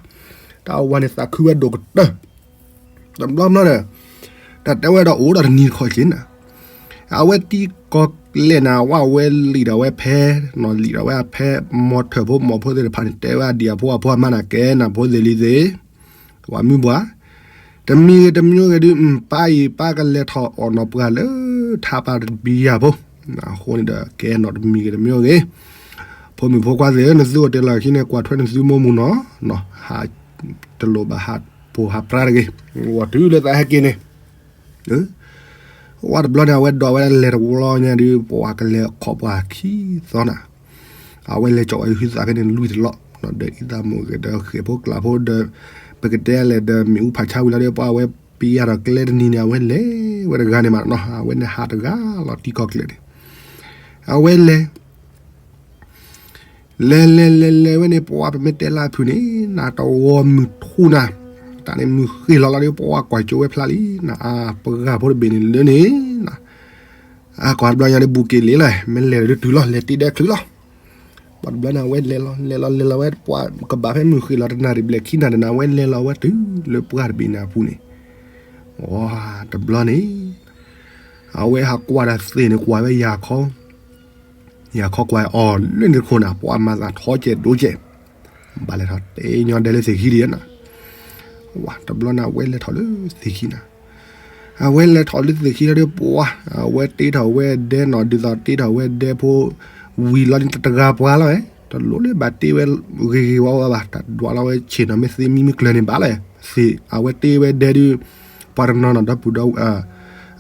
တၢ်အဝၤန့ၣ်သးခုဝဲဒိၣ်ကတၢၢ် တဘျီဘျီဒီး တၢ်တဲဝဲဒီးအိၣ်ဒီးတနံၤတခီက့ၤနၤ, အဝဲတံၤကီၢ်ကျဲၢ်နၤ ဝဲဝဲလံာ်ဒီးဝဲဖဲ, နီၣ်လံာ်ဒီးဝဲဖဲ, မီၤထၢၣ်ဖိမီၤဖိသ့ၣ်တဖၣ်န့ၣ် တဲဝဲဒံးအဖိအဖိအမါနၤ ကဲနၤဖိသ့ၣ်လံၤသ့ၣ်, ပှၤမုၢ်ပှၢ်, တမံၤဂ့ၤတမံၤဂ့ၤဒုး ပၢ်အံၤပၢ်ကလဲၤထီၣ်အီၣ်နီၢ်ပှၢ်လၢ ထါပၢ်တဘံယၤဖိ, အဃိန့ၣ်ဒီးကဲနီၣ်တမံၤဂ့ၤတမံၤဂ့ၤ, ဖိမုၣ်ဖိခွါသ့ၣ်ဧၢ နသုအိၣ်တ့ၢ်လီၤခံန့ၣ် ကွၢ်ထွဲနသုမိၢ်မုၢ်နီၢ်, တလိၣ်ဘၣ်ဟးဖိဟးပြါတဂ့ၤ, ဝံၤတုၤလၢသးဟဲက့ၤန့ၣ် ဝဲတဘျီန့ၣ် အဝဲဒိးဝဲလဲၤတဝီညါဒုး ပှၤကလဲၤခီၣ်ပှၤခံသီနၤ, အဝဲလဲၤကၠီဝဲဟုသးဖဲန့ၣ်လွံၢ်တလီၢ်, ဒီးအံသးမုၣ်ဂ့ၤဒီးဃဲၤဖိကျးဖိဒီး ပကတဲလဲၣ်ဒီးမ့ၣ်အူဖးဆါဝံၤလီၤဒီး ပှၤအဝဲပျးဒီးကျဲတနံၤန့ၣ် အဝဲလဲၤဝဲတဂၤန့ၣ်မးနီၤ, အဝဲန့ၣ်ဟးတဂၤလီၤတံၤကီၢ်ကျဲၢ်န့ၣ်, အဝဲလဲၤ လဲၤလဲၤလဲၤလဲၤဝဲန့ၣ် ပှၤပမ့ၢ်တဲလၢအဖုၣ်န့ၣ် နၤတဝီမုၢ်ထူၣ်နၤ, တၢ်န့ၣ်မုၢ်ဃ့ၢ်လီၤလီၤဒီး ပှၤကွၢ်ကၠိဝဲဖျါလံ, နအပှၤဖိတဘ့ၣ်န့ၣ်လၢန့ၣ်, အကွၢ်တဘျီညါဒီးဘူးက့ၤလံလီၤ, မ့ၢ်လဲၤဒီးတုၤလီၤ လဲၤတ့ဒဲချုးလီၤ, ပှၤတဘျီန့ၣ် အဝဲလဲၤလီၤ လဲၤလီၤလဲၤလီၤဝဲ ပှၤကဘၣ်ဖဲမုၢ်ဃ့ၢ်လီၤတနၣ်ရံၣ်ဘျဲၣ်ခံနၣ်တနၣ် အဝဲလဲၤလီၤဝဲတုၤလၢပှၢ်တဘ့ၣ်န့ၣ်အပူၤန့ၣ်, တဘျီန့ၣ် အဝဲဟးကွၢ်တၢ်သ့ၣ်န့ၣ် ကွၢ်ဝဲယၤခီ ယၤခီကွၢ်အီၤလၢန့ၣ်တခိၣ်န့ၣ် ပှၤမၤသးထီကဲးဒိကဲး, ဘၣ်လဲၤထီၣ်တ့ညီဒဲလၢသ့ၣ်ခံဒံးနၤ, တဘျီန့ၣ် အဝဲလဲၤထီၣ်လၢသ့ၣ်ခံနၤ, အဝဲလဲၤထီၣ်လၢသ့ၣ်ခံဒီးပှၤ အဝဲတ့ထီၣ်ဝဲဒဲနီၤ ဒ်သိးတ့ထီၣ်ဝဲဒဲဖိ ဝံၤလီၤန့ၣ် တဂၤပှၤလီၤဝဲ, တလိၣ်လၢဘၣ်တ့ဝဲဂ့ၤဂ့ၤဝါဝါဘၣ်, တၢ်ဒွးလီၤဝဲဆ့ၣ်နီၤ မ့ၢ်သ့မံမ့ၢ်ကျၢၤန့ၣ်ဘၣ်လီၤ, သ့ၣ်အဝဲတ့ဝဲဒဲဒုး ပှၤတနီၤနီၤ ဒီပုၢ်ဒီ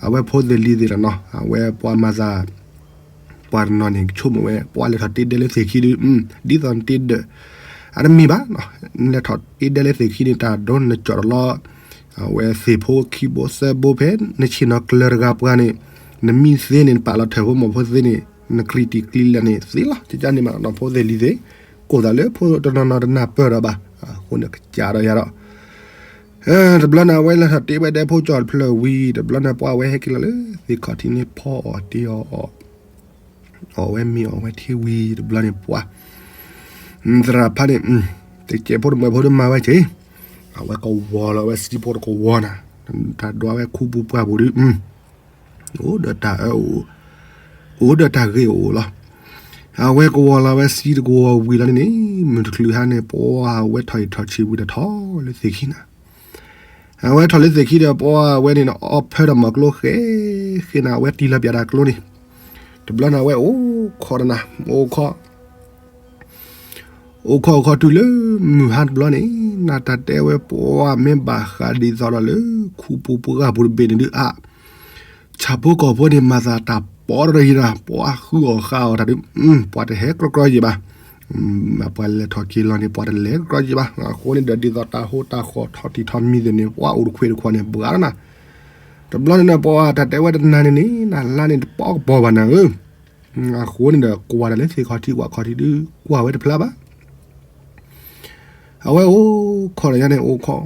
အဝဲဖိသ့ၣ်လံၤသ့ၣ်တနီၤ အဝဲပှၤမၤသး ပှၤတနီၤန့ၣ် ကဆိကမိၣ်ဝဲ ပှၤလဲၤထီၣ်တ့ဒဲလၢသ့ၣ်ခံဒုး ဒ်သိးနတ့ဒၢး အတမ့ၢ်ဘၣ်, နလဲၤထီၣ်တ့ဒဲလၢသ့ၣ်ခံန့ၣ် တၢ်ဒိနကၠီၣ်တလီၤ အဝဲသ့ၣ်ဖိခံဘိသၢဘိဖဲ နဆ့ၣ်နီၤကျၢၤတဂၤပှၤန့ၣ် နမံသ့န့ၣ် နပာ်လီၤထၢၣ်ဖိမီၤဖိသ့န့ၣ် နကျံၤတံၢ်ကျံၤလၢာ်န့ၣ်သ့လီၤ, ကကန့ၣ်မးနီၤ ဖိသ့ၣ်လံၤသ့ၣ် ကိၢ်သးလၢဖိတနီၤနီၤတနၢ်ပၢၢ်ဒီးဘၣ်, အဃိန့ၣ်ကစၢ်ဒီးယၤဒီး တဘျီန့ၣ် အဝဲလဲၤထီၣ်တ့ဝဲဒဲဖိကၠီၣ်တဖျၢၣ်ဝံၤ တဘျီန့ၣ် ပှၤအဝဲဟဲက့ၤလီၤလၢသ့ၣ်ခီၣ်ထံးန့ၣ် ဖီအီၣ်တ့အီၣ်အီၣ် အီၣ်ဝဲမ့ၤအီၣ်ဝဲထံဝံၤ တဘျီန့ၣ်ပှၤ သရၣ်ဖးန့ၣ် တကဲးဖိတမှဲၤဖိဒုးမၤဝဲက့ၤ, အဝဲကဝီၤလီၤဝဲစံးဖိတကဝီၤနၤ, တၢ်ဒွးဝဲခူပူၤပှၢ်ပူၤဒုး အိၣ်ဒီးတၢ်အၢအိၣ်, အိၣ်ဒီးတၢ်ဂ့ၤအိၣ်လီၤ. အဝဲကဝီၤလီၤဝဲစံတကဝီၤဝံၤလီၤန့ၣ်န့ၣ် မုၢ်တချုးဟါန့ၣ် ပှၤအဝဲထီၣ်အံၤထီၣ်ဆံးဝံၤဒီးထီၣ်လၢသ့ၣ်ခံနၤ, အဝဲထီၣ်လၢသ့ၣ်ခံဒီး ပှၤအဝဲန့ၣ် အီၣ်ဖၢဒီးမီၢ်ကျိဃဲဃဲနၤ အဝဲတံၢ်လီၤပၠးတၢ်ကျိန့ၣ်, တဘျီန့ၣ် အဝဲအိၣ်ခိးတနၤ အိၣ်ခိး အိၣ်ခိးအိၣ်ခိးတုၤလၢမုၢ်ဟါတဘျီန့ၣ် နတၢ်တဲဝဲပှၤမ့ၢ်ဘၣ်ဃးဒ်သိးဒီးလၢ ခူပူၤပှၢ်ပူၤတဘ့ၣ်န့ၣ်ဒုးအါ, ဆၣ်ဖိကီၢ်ဖိန့ၣ် မၤသးတၢ်ပီတရၢယံၤနၤ ပှၤဃုအီၣ်ဃုအီၣ်တၢ်ဒုး ပှၤတဟဲကြီကြီယံၤဘၣ်, ပှၤလဲၤထီၣ်က့ၤလီၤန့ၣ် ပှၤတလဲၤကြီကြီယံၤဘၣ်, အဃိန့ၣ်ဒီး ဒ်သိးတၢ်ဟိတၢ်ဃီထီၣ်တံၢ်ထီၣ်မံၤသ့ၣ်န့ၣ် ပှၤအိၣ်တခွဲးတခွးန့ၣ် ဘှါလီၤနၤ, တဘျီန့ၣ်ဒီး ပှၤတၢ်တဲဝဲတနၤန့ၣ်န့ၣ် နၤလါန့ၣ်တပီကပီၤဘၣ်နၤဧၢ အဃိန့ၣ်ဒီး ကွၢ်တၢ်လၢသ့ၣ်ခီၣ်ထံး ကွၢ်ခီၣ်ထံးဒုး ကွၢ်ဝဲတဖျါဘၣ်. အဝဲအိၣ်ခိးဒီးယၤန့ၣ် အိၣ်ခိး,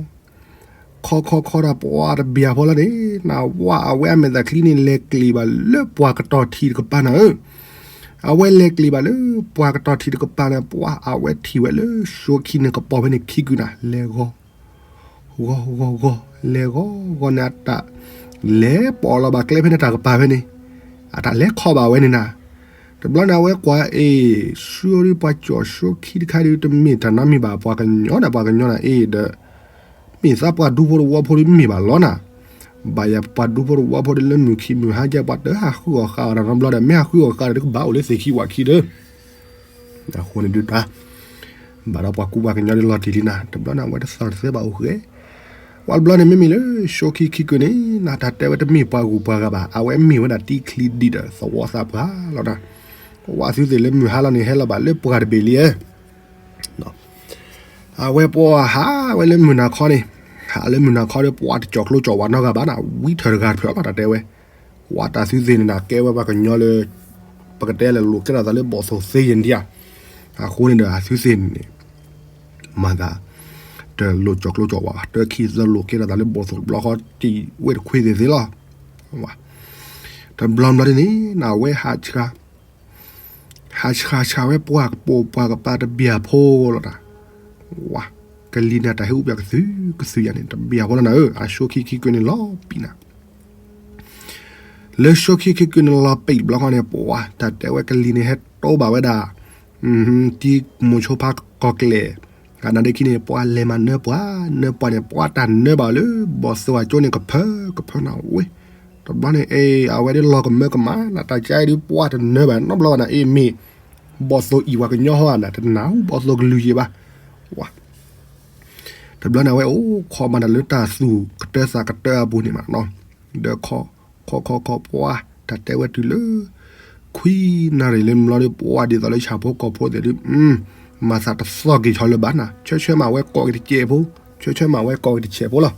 ခီခီခီဒီးပှၤတဘျီဖိလီၤန့ၣ် နဝဲအဝဲအမဲာ်သးချံန့ၣ် လဲၤကျံးဘၣ်လၢပှၤကတီၤထံးတကပၤနၤဧၢ, အဝဲလဲၤကျံးဘၣ်လၢပှၤကတီၤထံးတကပၤန့ၣ် ပှၤအဝဲထံၣ်ဝဲလၢ ရှိခံန့ၣ်ကပီၤဖဲန့ၣ်ခံကုာ်နၤ လဲၤဂီၤ ဂီၤဂီၤဂီၤ လဲၤဂီၤဂီၤန့ၣ် အတၢ်လဲၤပိာ်လီၤဘၣ်ကျဲဖဲန့ၣ်တၢ်ကပၤဖဲန့ၣ် အတၢ်လဲၤခီဘၣ်ဝဲန့ၣ်နၤ. တဘျီန့ၣ် အဝဲကွၢ်အ့ၣ် ဆူဒုးပှၤကၠီၣ်ရှိခံတခါဒုး တမ့ၢ်တၢ်နီတမံၤဘၣ် ပှၤကညီန့ၣ် ပှၤကညီန့ၣ်အ့ၣ်ဒီး မ့ၢ်သးပှၤဒူဖိတဝီဖိဒုးမ့ၢ်ဘၣ်လီၤနၤ. ဘၣ်ယၤပှၤဒူဖိတဝီဖိဒုးလၢမုၢ်ခံမုၢ်ဟါကဲ ပှၤတဟးဃုအီၣ်ဃာ်အီၤတၢ်နီတဘျီဒီး မ့ၢ်ဟးဃုအီၣ်ဃာ်ဒီး တကဘၣ်အိၣ်လၢသ့ၣ်ခံဝၣ်ခံဒီး အဃိန့ၣ်ဒုးတၢ် ဘၣ်ဒီးပှၤကူပှၤကညီဒုးလီၤတံၢ်လံနၤ တဘျီန့ၣ် အဝဲတသီၣ်တသဲဘၣ်အိၣ်ဃဲ ပှၤတဘျီန့ၣ် မ့မ့ၢ်လၢ ရှိခံခံကုာ်န့ၣ် နတၢ်တဲဝဲတမ့ၢ်ပှၤဂုၤပှၤဂၤဘၣ် အဝဲမ့ၢ်ဝဲဒၣ်တံချံဒံးဒီးသဝီသးပှၢ်လီၤနၤ. ပှၤသုသ့ၣ်လၢမုၢ်ဟါလီၤန့ၣ် ဟဲလီၤဘၣ်လၢပှၢ်တဘ့ၣ်လံဧါ အဝဲပှၤဟးဝဲလၢမုၢ်နၤခီန့ၣ် ဟးလၢမုၢ်နၤခီဒီး ပှၤတကၠီၣ်ကျိကၠီၣ်ဝါနီတဂၤဘၣ်နၤ ဝံထၢၣ်တဂၤတဖျၢၣ်လီၤ တၢ်တဲဝဲ ပှၤတၢ်သုသ့ၣ်န့ၣ်နၤ ကဲဝဲပှၤကညီလၢ ပကတဲလၢလိာ်ကဲထီၣ်သးလၢဘီၣ်သိၣ်သ့ယဲၢ်ဒံးဧါ အဃိန့ၣ်ဒီး အသုသ့ၣ်န့ၣ် မၤသး တလိာ်ကၠီၣ်ကျိကၠီၣ်ဝါဘၣ် တၢ်ခံသၢလိာ်ကဲထီၣ်သးလၢဘီၣ်သိၣ်တဘျီဃီ တံၢ်ဝဲတခွ့သ့ၣ်သ့လီၤ တဘျီဘျီဒ်န့ၣ် နဝဲဟးဆှါ ဟးဆှါဆှါဝဲပှၤကပိာ်ပှၤကပၤတဘျီဖိလီၤတၢ် ဝါ ကလံၤန့ၣ်တၢ်ဟဲအူပၠးကသုကသုယၤန့ၣ် တဘျီဖိလီၤနၤဧၢ အရှိခံခံကုာ်န့ၣ်လီၤပံာ်နၤ လၢရှိခံခံကုာ်န့ၣ်လီၤပံာ်တဘျီဃီန့ၣ် ပှၤတၢ်တဲဝဲကလံၤန့ၣ်ဟဲတိဘၣ်ဝဲဒၣ် တံမိၤဆိဖါကီၢ်ကျဲၢ် အနၤဒ့ခံန့ၣ် ပှၤလဲၤမၤနၢပှၤ နၢပှၤန့ၣ် ပှၤတၢ်နၢဘၣ်လၢ ဘီၣ်သိၣ်အကၠိန့ၣ် ကဖၢကဖၢနၤဝဲ တဘျီန့ၣ် အဲ အဝဲဒၣ်လီၤကမၢကမၣ် နတၢ်ကါဒုးပှၤတနၢဘၣ်နီတဘျီဘၣ်နၤ အ့ၣ်မ့ၢ် ဘီၣ်သိၣ်အံၣ်ပှၤကညီဟီဧါနၤ တနၢ်ဟူဘီၣ်သိၣ်ကလုၢ်ယံၤဘၣ် ဝါ တဘျီန့ၣ် အဝဲအိၣ်ခိးမးတၢ်လၢတၢ်သူၣ်ကတၢသးကတၢအပူၤန့ၣ်မးနီၤ ဒီးခီ ခီခီခီပှၤ တၢ်တဲဝဲတုၤလၢ ခွံနၣ်ရံၣ်လၢမလီၤဒီး ပှၤဒ်သိးလၢဆၣ်ဖိကီၢ်ဖိသ့ၣ်ဒုး မၤသးတသီၣ်က့ၤဆီလၢၤဘၣ်နၤ ဆၢဆၢမးဝဲကိးက့ၤတစဲးဖိ ဆၢဆၢမးဝဲကိးက့ၤတစဲးဖိလီၤ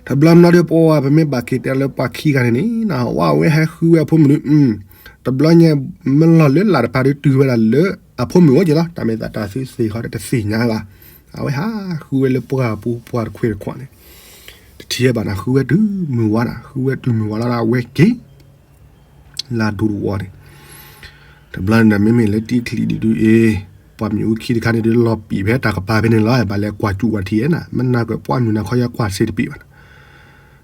တဘျီမလီၤဒီး ပှၤ ပမ့ၢ်ဘၣ်က့ၤတဲလၢပှၤခံဂၤန့ၣ်န့ၣ် နဝဲအဝဲဟဲဃုဝဲအဖိမုၣ်ဒုး တဘျီညါ မလီၤလၢလာ်တပၤဒုးတုၤဝဲဒၣ်လၢအဖိမုၣ်အိၣ်က့ၤလီၤ တၢ်မ့ၢ်သးတၢ်သုသ့ၣ်ဃီဒီးတသ့ၣ်ညါဘၣ် အဝဲဟးဃုဝဲလၢပှၢ်ပူၤပှၢ်တခွ့တခွးန့ၣ် တထံၣ်ဝဲဘၣ်နၤ ဃုဝဲတုၤမုၢ်ဝါနၤ ဃုဝဲတုၤမုၢ်ဝါလီၤဒီးအဝဲက့ၤ လၢဒူတဝီန့ၣ် တဘျီန့ၣ်ဒီး မ့မ့ၢ်လၢတံချံဒုးဒုးအ့ၣ် ပှၤမ့ၣ်အူခံတခါန့ၣ်ဒုးလီၤပံာ်ဖဲတၢ်ကပၤဖဲန့ၣ်လီၤ ဘၣ်လဲၤကွၢ်စူၣ်ဝဲထံၣ်နၤ မ့ၢ်နၢ်ကွဲးပှၤမုၢ်နၤခီယါကွၢ်စ့တပံာ်ဘၣ်နၤ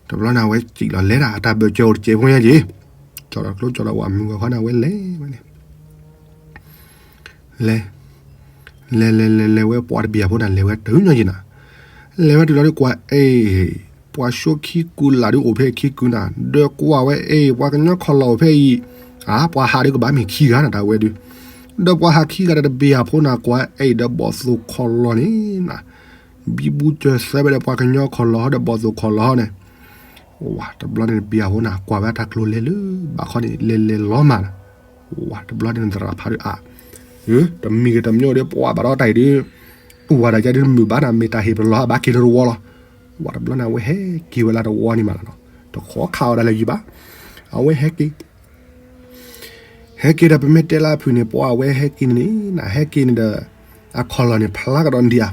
တဘျီန့ၣ် အဝဲစံၣ်လီၤလဲၤဒၣ် အတၢ်ဘၢၣ်စၢၤအိၣ်တစဲးဖိညါက့ၤ ကၠီၣ်ဒီးကျိကၠီၣ်ဒီးဝဲမုၢ်ဂီၤခီန့ၣ် အဝဲလဲၤဝဲန့ၣ် လဲၤ လဲၤလဲၤလဲၤလဲၤဝဲပှၤတဘျီဖိန့ၣ် လဲၤဝဲတုၤညီက့ၤနၤ လဲၤဝဲတုၤလီၤဒုးကွၢ်အ့ၣ် ပှၤရှိခံကုာ်လၢ်ဒုးအိၣ်ဖဲခံကုာ်နၤ ဒီးကွၢ်ဝဲအ့ၣ် ပှၤကညီခီၣ်လီၢ်အိၣ်ဖဲအံၤ အါ ပှၤဟးဒုးကဘၣ်မ့ၢ်ခံဂၤနၤ တၢ်ဝဲဒုး ဒီးပှၤဟးခံဂၤဒီးတဘျီဖိနၤ ကွၢ်အ့ၣ်ဒီးဘီၣ်သိၣ်ခီၣ်လီၢ်န့ၣ်နၤ ဘံဘူစၢၤသၢဝဲဒီးပှၤကညီခီၣ်လီၢ်ဟီဒီးဘီၣ်သိၣ်ခီၣ်လီၢ်ဟီန့ၣ် ဝါ တဘျီန့ၣ်တဘျီဖိနၤ ကွၢ်ဝဲတၢ်ကျိၤလဲၤလၢ ဘၣ်ခီန့ၣ် လဲၤလဲၤလီၤမးနၤ ဝါ တဘျီန့ၣ်သရၣ်ဖးဒုးအါ တမံၤဂ့ၤတမံၤအိၣ်ဒီးပှၤဘၣ်ဒီးတၢ်အံၤဒုး တူၢ်ဝါဒၣ်ကဲဒုးတမုာ်ဘၣ်နၤ မ့ၢ်တၢ်ဟ့ၣ်ပလီၢ်ဘၣ်က့ၤလၢတဝီလီၤ ဝါ တဘျီန့ၣ် အဝဲဟဲက့ၤဝဲလၢတဝီန့ၣ်မးလီၤနီၤ တခီခးအီၤဒၣ်လဲာ်ယံၤဘၣ် အဝဲဟဲက့ၤ ဟဲက့ၤဒီးပမ့ၢ်တဲလၢအဖုၣ်န့ၣ် ပှၤအဝဲဟဲက့ၤန့ၣ်န့ၣ် ဟဲက့ၤန့ၣ်ဒီး အခီၣ်လီၢ်န့ၣ်ဖျါကဒီးဒံး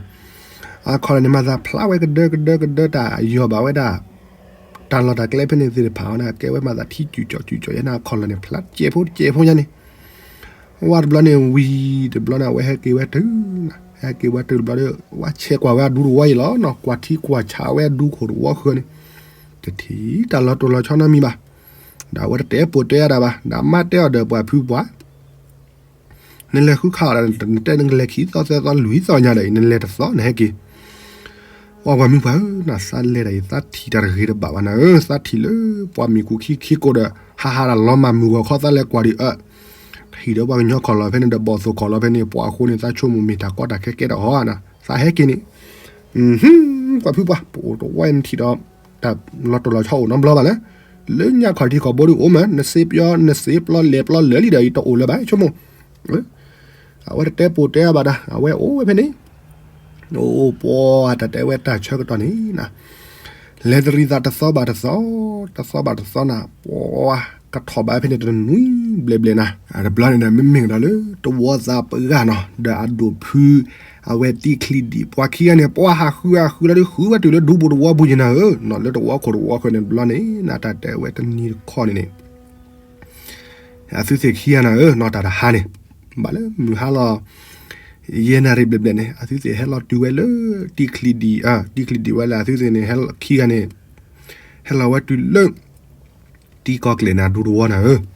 ဧါ အခီၣ်လီၢ်န့ၣ်မၤသးဖျါဝဲကဒၢကဒၢကဒၢတၢ်ယီၢ်ဘၣ်ဝဲဒၣ် တၢ်လီၢ်တၢ်ကျဲဖဲန့ၣ်သ့ၣ်တဖၣ်အီၤန့ၣ် ကဲဝဲမၤသးထံစူၤကၠီၣ်စူၤကၠီၣ်ယဲန့ၣ် အခီၣ်လီၢ်န့ၣ်ဖျါတစဲးဖိတစဲးဖိညါန့ၣ် ဝါတဘျီန့ၣ်ဝံၤ တဘျီန့ၣ် အဝဲဟဲက့ၤဝဲတုၤ ဟဲက့ၤဝဲတုၤတဘျီဒီး ဝါဆဲးကွၢ်ဝဲအဒူတဝီအံၤလီၤနီၤ ကွၢ်ထံကွၢ်ဆးဝဲအဒူခိၣ်တဝီဃၢၤန့ၣ် တထံၣ်တၢ်လီၤတိၢ်လီၤဆီနီတမံၤဘၣ် ဒီးအဝဲတတဲပိာ်တဲအါဒၣ်ဘၣ် ဒီးမါတဲအီၤဒီးပှၤဖုပှၢ် နလဲၤဃုခးအီၤဒီး နတဲနကလဲၤခံသီသၢသီလွံၢ်သီညါဒီးအံၤ နလဲၤတသီနဟဲက့ၤ ပှၤပှၤမုၣ်ပှၢ်ဧၢ နသးလဲၤဒၣ်အံၤ သးထံၣ်တၢ်တဂ့ၤတဘၣ်ဘၣ်နၤဧၢ သးထံၣ်လၢပှၤမ့ၣ်ကူၣ်ခံခံကိးဒီး ဟးဟးဒၣ်လီၤမၢ်မုၢ်ဂီၤခီသးလဲၤကွၢ်ဒံးအၢ ဟံၣ်ဒီးပှၤကညီခီၣ်လီၢ်ဖဲန့ၣ်ဒီးဘီၣ်သိၣ်ခီၣ်လီၢ်ဖဲန့ၣ် ပှၤအဃိန့ၣ် သးဆိကမိၣ်မ့ၢ်တၢ်ကီတၢ်ခဲကဲထီၣ်ဟီဧါနၤ သးဟဲက့ၤန့ၣ် ပှၤဖုပှၢ် ပအိၣ်တဝီနထံၣ်ဒီး တၢ်လီၤတိၢ်လီၤဆီအိၣ်နီတဘျီဘၣ်လဲၣ် လၢညါခီၣ်ထံးခီၣ်ဘိဒုးအိၣ်မး နစ့ပျီ နစ့ပျီလဲၤပျီလၢာ်လံဒီးအံၤတအိၣ်လၢၤဘၣ် ဆိကမိၣ် အဝဲတတဲပိာ်တဲအါဘၣ်တၢ် အဝဲအိၣ်ဝဲဖဲန့ၣ် အိၣ်ပှၤတၢ်တဲဝဲတၢ်ဆၢကတီၢ်န့ၣ်နၤ လဲၤတရံးသးတသီဘၣ်တသီ တသီဘၣ်တသီနၤ ပှၤ ကထီၣ်ဘၣ်ဖဲန့ၣ်တနွံဘျဲၣ်ဘျဲၣ်နၤ, တဘျီန့ၣ်ဒီး မ့မ့ၢ်ကဒီးလၢတဝီသးပှၢ်နီၤ ဒီးအဒိၣ်ဖု အဝဲတံချံဒံး ပှၤခံဂၤန့ၣ် ပှၤဟးဃုအဃုလီၤဒီး ဃုဝဲတုၤလၢဒူပူၤတဝီပူၤယနၤဧၢ, လၢတဝီခိၣ်တဝီခိၣ်န့ၣ်တဘျီန့ၣ် နတၢ်တဲဝဲတနံၤတခီန့ၣ်န့ၣ် အသုသ့ၣ်ခံဂၤနၤဧၢ, နီၢ်တၢ်တဟါန့ၣ် ဘၣ်လၢမုၢ်ဟါလီၤ ယဲၢ်နၣ်ရံၣ်ဘျဲၣ်ဘျဲၣ်န့ၣ် အသုသ့ၣ်ဟဲလီၤတုၤဝဲလၢ တံချံဒံး, တံချံဒံးဝဲလၢအသုသ့ၣ်န့ၣ် ဟဲလီၤခံဂၤန့ၣ် ဟဲလီၤဝဲတုၤလၢ တံကီၢ်ကျဲၣ်န့ၣ်အဒူတဝီနၤဧၢ,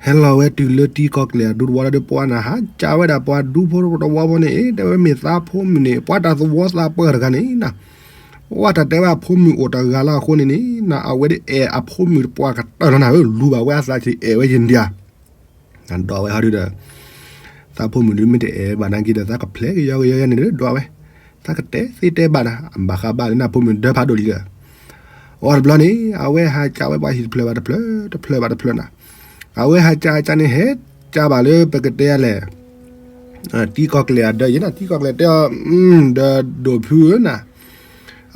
ဟဲလီၤဝဲတုၤလၢတံကီၢ်ကျဲၣ်အဒူတဝီလီၤဒီး ပှၤနၤဟးကးဝဲဒၣ်ပှၤဒူဖိတဝီဖိန့ၣ် တဲဝဲမ့ၢ်သးဖိမုၣ်န့ၣ် ပှၤတၢ်သဝီသးပှၢ်တဂၤန့ၣ်နၤ, ပှၤတၢ်တဲဝဲအဖိမုၣ်အိၣ်တဂၤလၢအဃိန့ၣ်န့ၣ် နအဝဲဒၣ်အဲၣ်အဖိမုၣ်တပှၢ်ကတၢၢ်လီၤနၤဧၢ, လူၤဘၣ်ဝဲအသးက့ၤအဲၣ်ဝဲယဒံးဧါ နဒီးဝဲဟီဒုဒီး သးဖိမုၣ်ဒုမ့ၢ်တအဲၣ်ဘၣ်နာ်က့ဒီး သးကဖျဲးကယီကယီယၤန့ၣ်ဒီး ဒွးဝဲ, သးကတဲသ့တဲဘၣ်နၤ ဘၣ်ဃးဘၣ်လၢနဖိမုၣ်ဒၢဖးဒိၣ်လံဒီး, အီၤတဘျီန့ၣ် အဝဲဟးကးဝဲပှၤဟံၣ်တဖျၢၣ်ဘၣ်တဖျၢၣ်, တဖျၢၣ်ဘၣ်တဖျၢၣ်နၤ, အဝဲဟးကးကးန့ၣ် ဟဲကးဘၣ်လၢပကတဲလဲၣ် တံကီၢ်ကျဲၣ်အဒၢယဲနၤ, တံကီၢ်ကျဲၣ်တဲအီၤ, ဒီးဒိၣ်ဖုဧၢနၤ,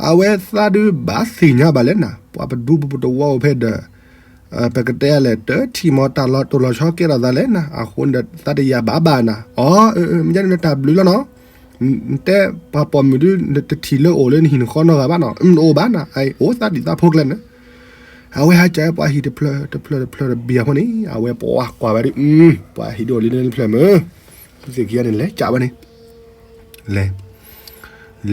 အဝဲသးဒုဘၣ်သ့ၣ်ညါဘၣ်လဲၣ်နၤ, ပှၤပဒူပတဝီအိၣ်ဖဲဒီး ပကတဲလဲၣ် တထံၣ်မ့ၢ်တၢ်လီၤတိၢ်လီၤဆီကဲထီၣ်သးလဲၣ်နၤ, အဃိန့ၣ်ဒီး သးတယာ်ဘၣ်ဘၣ်နၤ, အီၤ, မ့ၢ်န့ၣ်တၢ်ဘျုးလီၤနီၤ, နတဲပှၤပိာ်မုၣ်ဒု တထံၣ်လၢအိၣ်လၢနဟံၣ်နဃီနီတဂၤဘၣ်နီၤ, နအိၣ်ဘၣ်နၤ, အအိၣ်သးဒံးသးဖိကျဲန့ၣ်, အဝဲဟးကးဝဲပှၤဟံၣ်တဖျၢၣ်တဖျၢၣ်တဖျၢၣ်တဘ့ၣ်အဃိန့ၣ် အဝဲပှၤကွၢ်ဝဲဒု ပှၤဟံၣ်ဒုအိၣ်လၢန့ၣ်တဖျၢၣ်မ့ၢ်, သုသ့ၣ်ခံဂၤန့ၣ် လဲၤကးဝဲန့ၣ် လဲၤ,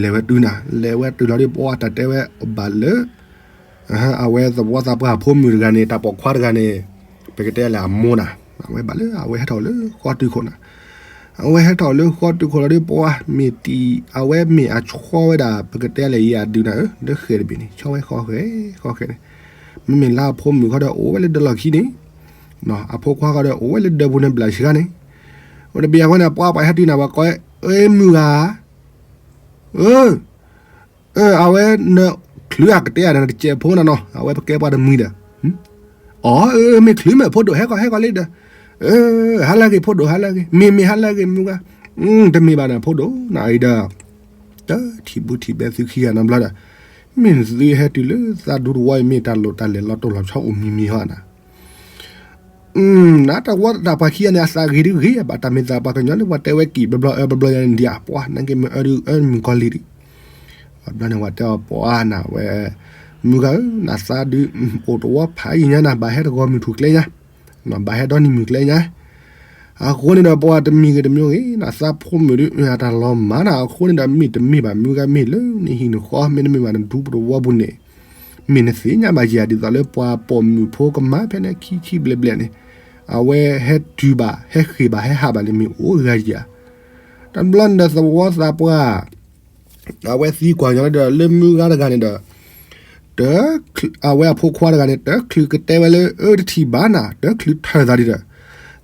လဲၤဝဲတုၤနၤ, လဲၤဝဲတုၤလီၤဒီး ပှၤတၢ်တဲဝဲဘၣ်လၢ အဝဲသဝီသးပှၢ်အဖိမုၣ်တဂၤန့ၣ် တၢ်ပိာ်ခွါတဂၤန့ၣ် ပကတဲလဲၣ်အမိၢ်နၤ, အဝဲဘၣ်လၢအဝဲဟဲထီၣ်လၢဃီတုၤခိၣ်နၤ, အဝဲဟဲထီၣ်လၢဃီတုၤခိၣ်လီၤဒီး ပှၤမ့ၢ်တံၢ် အဝဲမ့ၢ်အဆီဝဲဒၣ် ပကတဲလဲၣ်ယၤဒုနၤဧၢ, လၢဃဲၤတဘ့ၣ်န့ၣ် ဆီဝဲဃီဃဲၤဃီဃဲၤန့ၣ်, မ့မ့ၢ်လၢအဖိမုၣ်ခီဒီးအိၣ်ဝဲလၢဒၢလီၢ်ခံန့ၣ်, အဖိခွါခီဒီးအိၣ်ဝဲလၢဒၢပူၤန့ၣ်ဘျးဆှါန့ၣ်, အိၣ်တဘ့ၣ်အဃိန့ၣ် ပှၤပှၤဟဲတုၤနၤ ပှၤကိးဝဲ အ့ မုၢ်ဂၤ အၢ အဝဲနချုးအကတဲယၤဒီး နတစဲးဖိနၤနီၤ, အဝဲပကဲပှၤတမှံၤဒီး, အီၤ မ့ၢ်ချုးမ့ၢ်ဖိဒိၣ် ဟဲကီးဟဲကီးလံဒီး, ဟါလၢအဂ့ၤ ဖိဒိၣ် ဟါလၢအဂ့ၤ မ့ၢ်မ့ၢ် ဟါလၢအဂ့ၤ မုၢ်ဂၤ, တမ့ၢ်ဘၣ်နၤ ဖိဒိၣ်နၤအံၤဒီး, တထံၣ်ဘုထံၣ်ဘဲသုခံဂၤနီတဘျီဒီး, မ့ၢ်နသုဟဲတုၤလၢသးဒူတဝီအံၤ မ့ၢ်တၢ်လိၣ်တၢ်လဲၤလီၤတိၢ်လီၤဆီအိၣ်မံၤမံၤဟီနၤ နတၢ်ဝီတၢ်ပှၤခံဂၤန့ၣ် အသးဂ့ၤဒုဂ့ၤဘၣ် တၢ်မ့ၢ်သးပှၤကညီလၢပှၤတဲဝဲကံၣ်ဘျီဘျီအၢဘျီဘျီယၤန့ၣ်ဒံးဧါ ပှၤနာ်က့မ့ၢ်အၢဒုအၢမုၣ်ကီၤလံၢ်ဒံး, ဘျီန့ၣ် ပှၤတဲအီၤပှၤနၤဝဲ, မုၢ်ဂၤဧၢ နသးဒု အိၣ်တဝီဖးယံာ်ညါနၤ ဘၣ်ဟဲတဂီၤမုၢ်ထူၣ်ကျဲညါ, ဘၣ်ဟဲဒီနံၤမုၢ်ကျဲညါ, အဃိန့ၣ်ဒီး ပှၤတမံၤဂ့ၤတမံၤဂ့ၤ နသးဖိမုၣ်ဒု အတၢ်လီၤမၢ်နၤ အဃိန့ၣ်ဒီး မ့ၢ်တမ့ၢ်ဘၣ် မုၢ်ဂၤမ့ၢ်လၢနဟံၣ်နဃီ မ့တမ့ၢ်ဘၣ်နဒူပတဝီပူၤန့ၣ် မ့ၢ်နသ့ၣ်ညါဘၣ်ယၤ ဒ်သိးလၢပှၤပိာ်မုၣ်ဖိကမၤဖဲန့ၣ်ခံခံဘျဲၣ်ဘျဲၣ်န့ၣ်, အဝဲဟဲတုၤဘၣ် ဟဲဃ့ၢ်ဘၣ် ဟဲဟးဘၣ်န့ၣ် မ့ၢ်အိၣ်ဂၤယၤ, တဘျီန့ၣ်ဒီးသဝီသးပှၢ် အဝဲသံကွၢ်ညီဒီး လၢမုၢ်ဂၤတဂၤန့ၣ်ဒီး တချုး အဝဲအဖိခွါတဂၤန့ၣ် တချုးကတဲဝဲလၢ အၢ တထံၣ်ဘၣ်နၤ တချုးထၢၣ်သးဒံးဒီး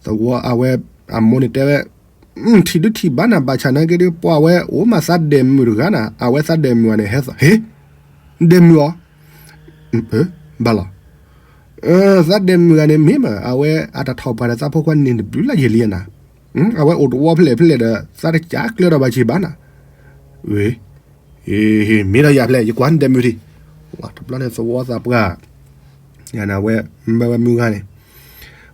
သဝီအဝဲ အမိၢ်န့ၣ်တဲဝဲ ထံၣ်ဒုထံၣ်ဘၣ်နၤ ဘၣ်ဆၣ်နာ်က့ဒီး ပှၤဝဲအိၣ်မးသးဒဲးမုၣ်တဂၤနၤ အဝဲသးဒဲးမုၣ်ဂၤန့ၣ် ဟဲသီၣ် ဟ့ ဒဲးမုၣ်အီၤ ဘၣ်လီၤ သးဒဲးမုၣ်ဂၤန့ၣ် မ့ၢ်မး အဝဲအတၢ်ထီၣ်ပှၤဒီးသးဖိခွါန့ၣ် တဘျုးလၢယဲၢ်လံနၤ အဝဲအိၣ်တဝီဖျဲၣ်ဖျဲၣ်ဒီး သးတကးကျၢၤဒီးဘၣ်ဆံးဘၣ်နၤ ဝ့ၢ် မ့ၢ်ဒီးယၤဖျဲၣ် ယကွၢ်နဒဲးမုၣ်ထံၣ် ဝဲတဘျီန့ၣ် သဝီသးပှၢ် ယၤန့ၣ် အဝဲမၢဝဲမုၢ်ဂၤန့ၣ်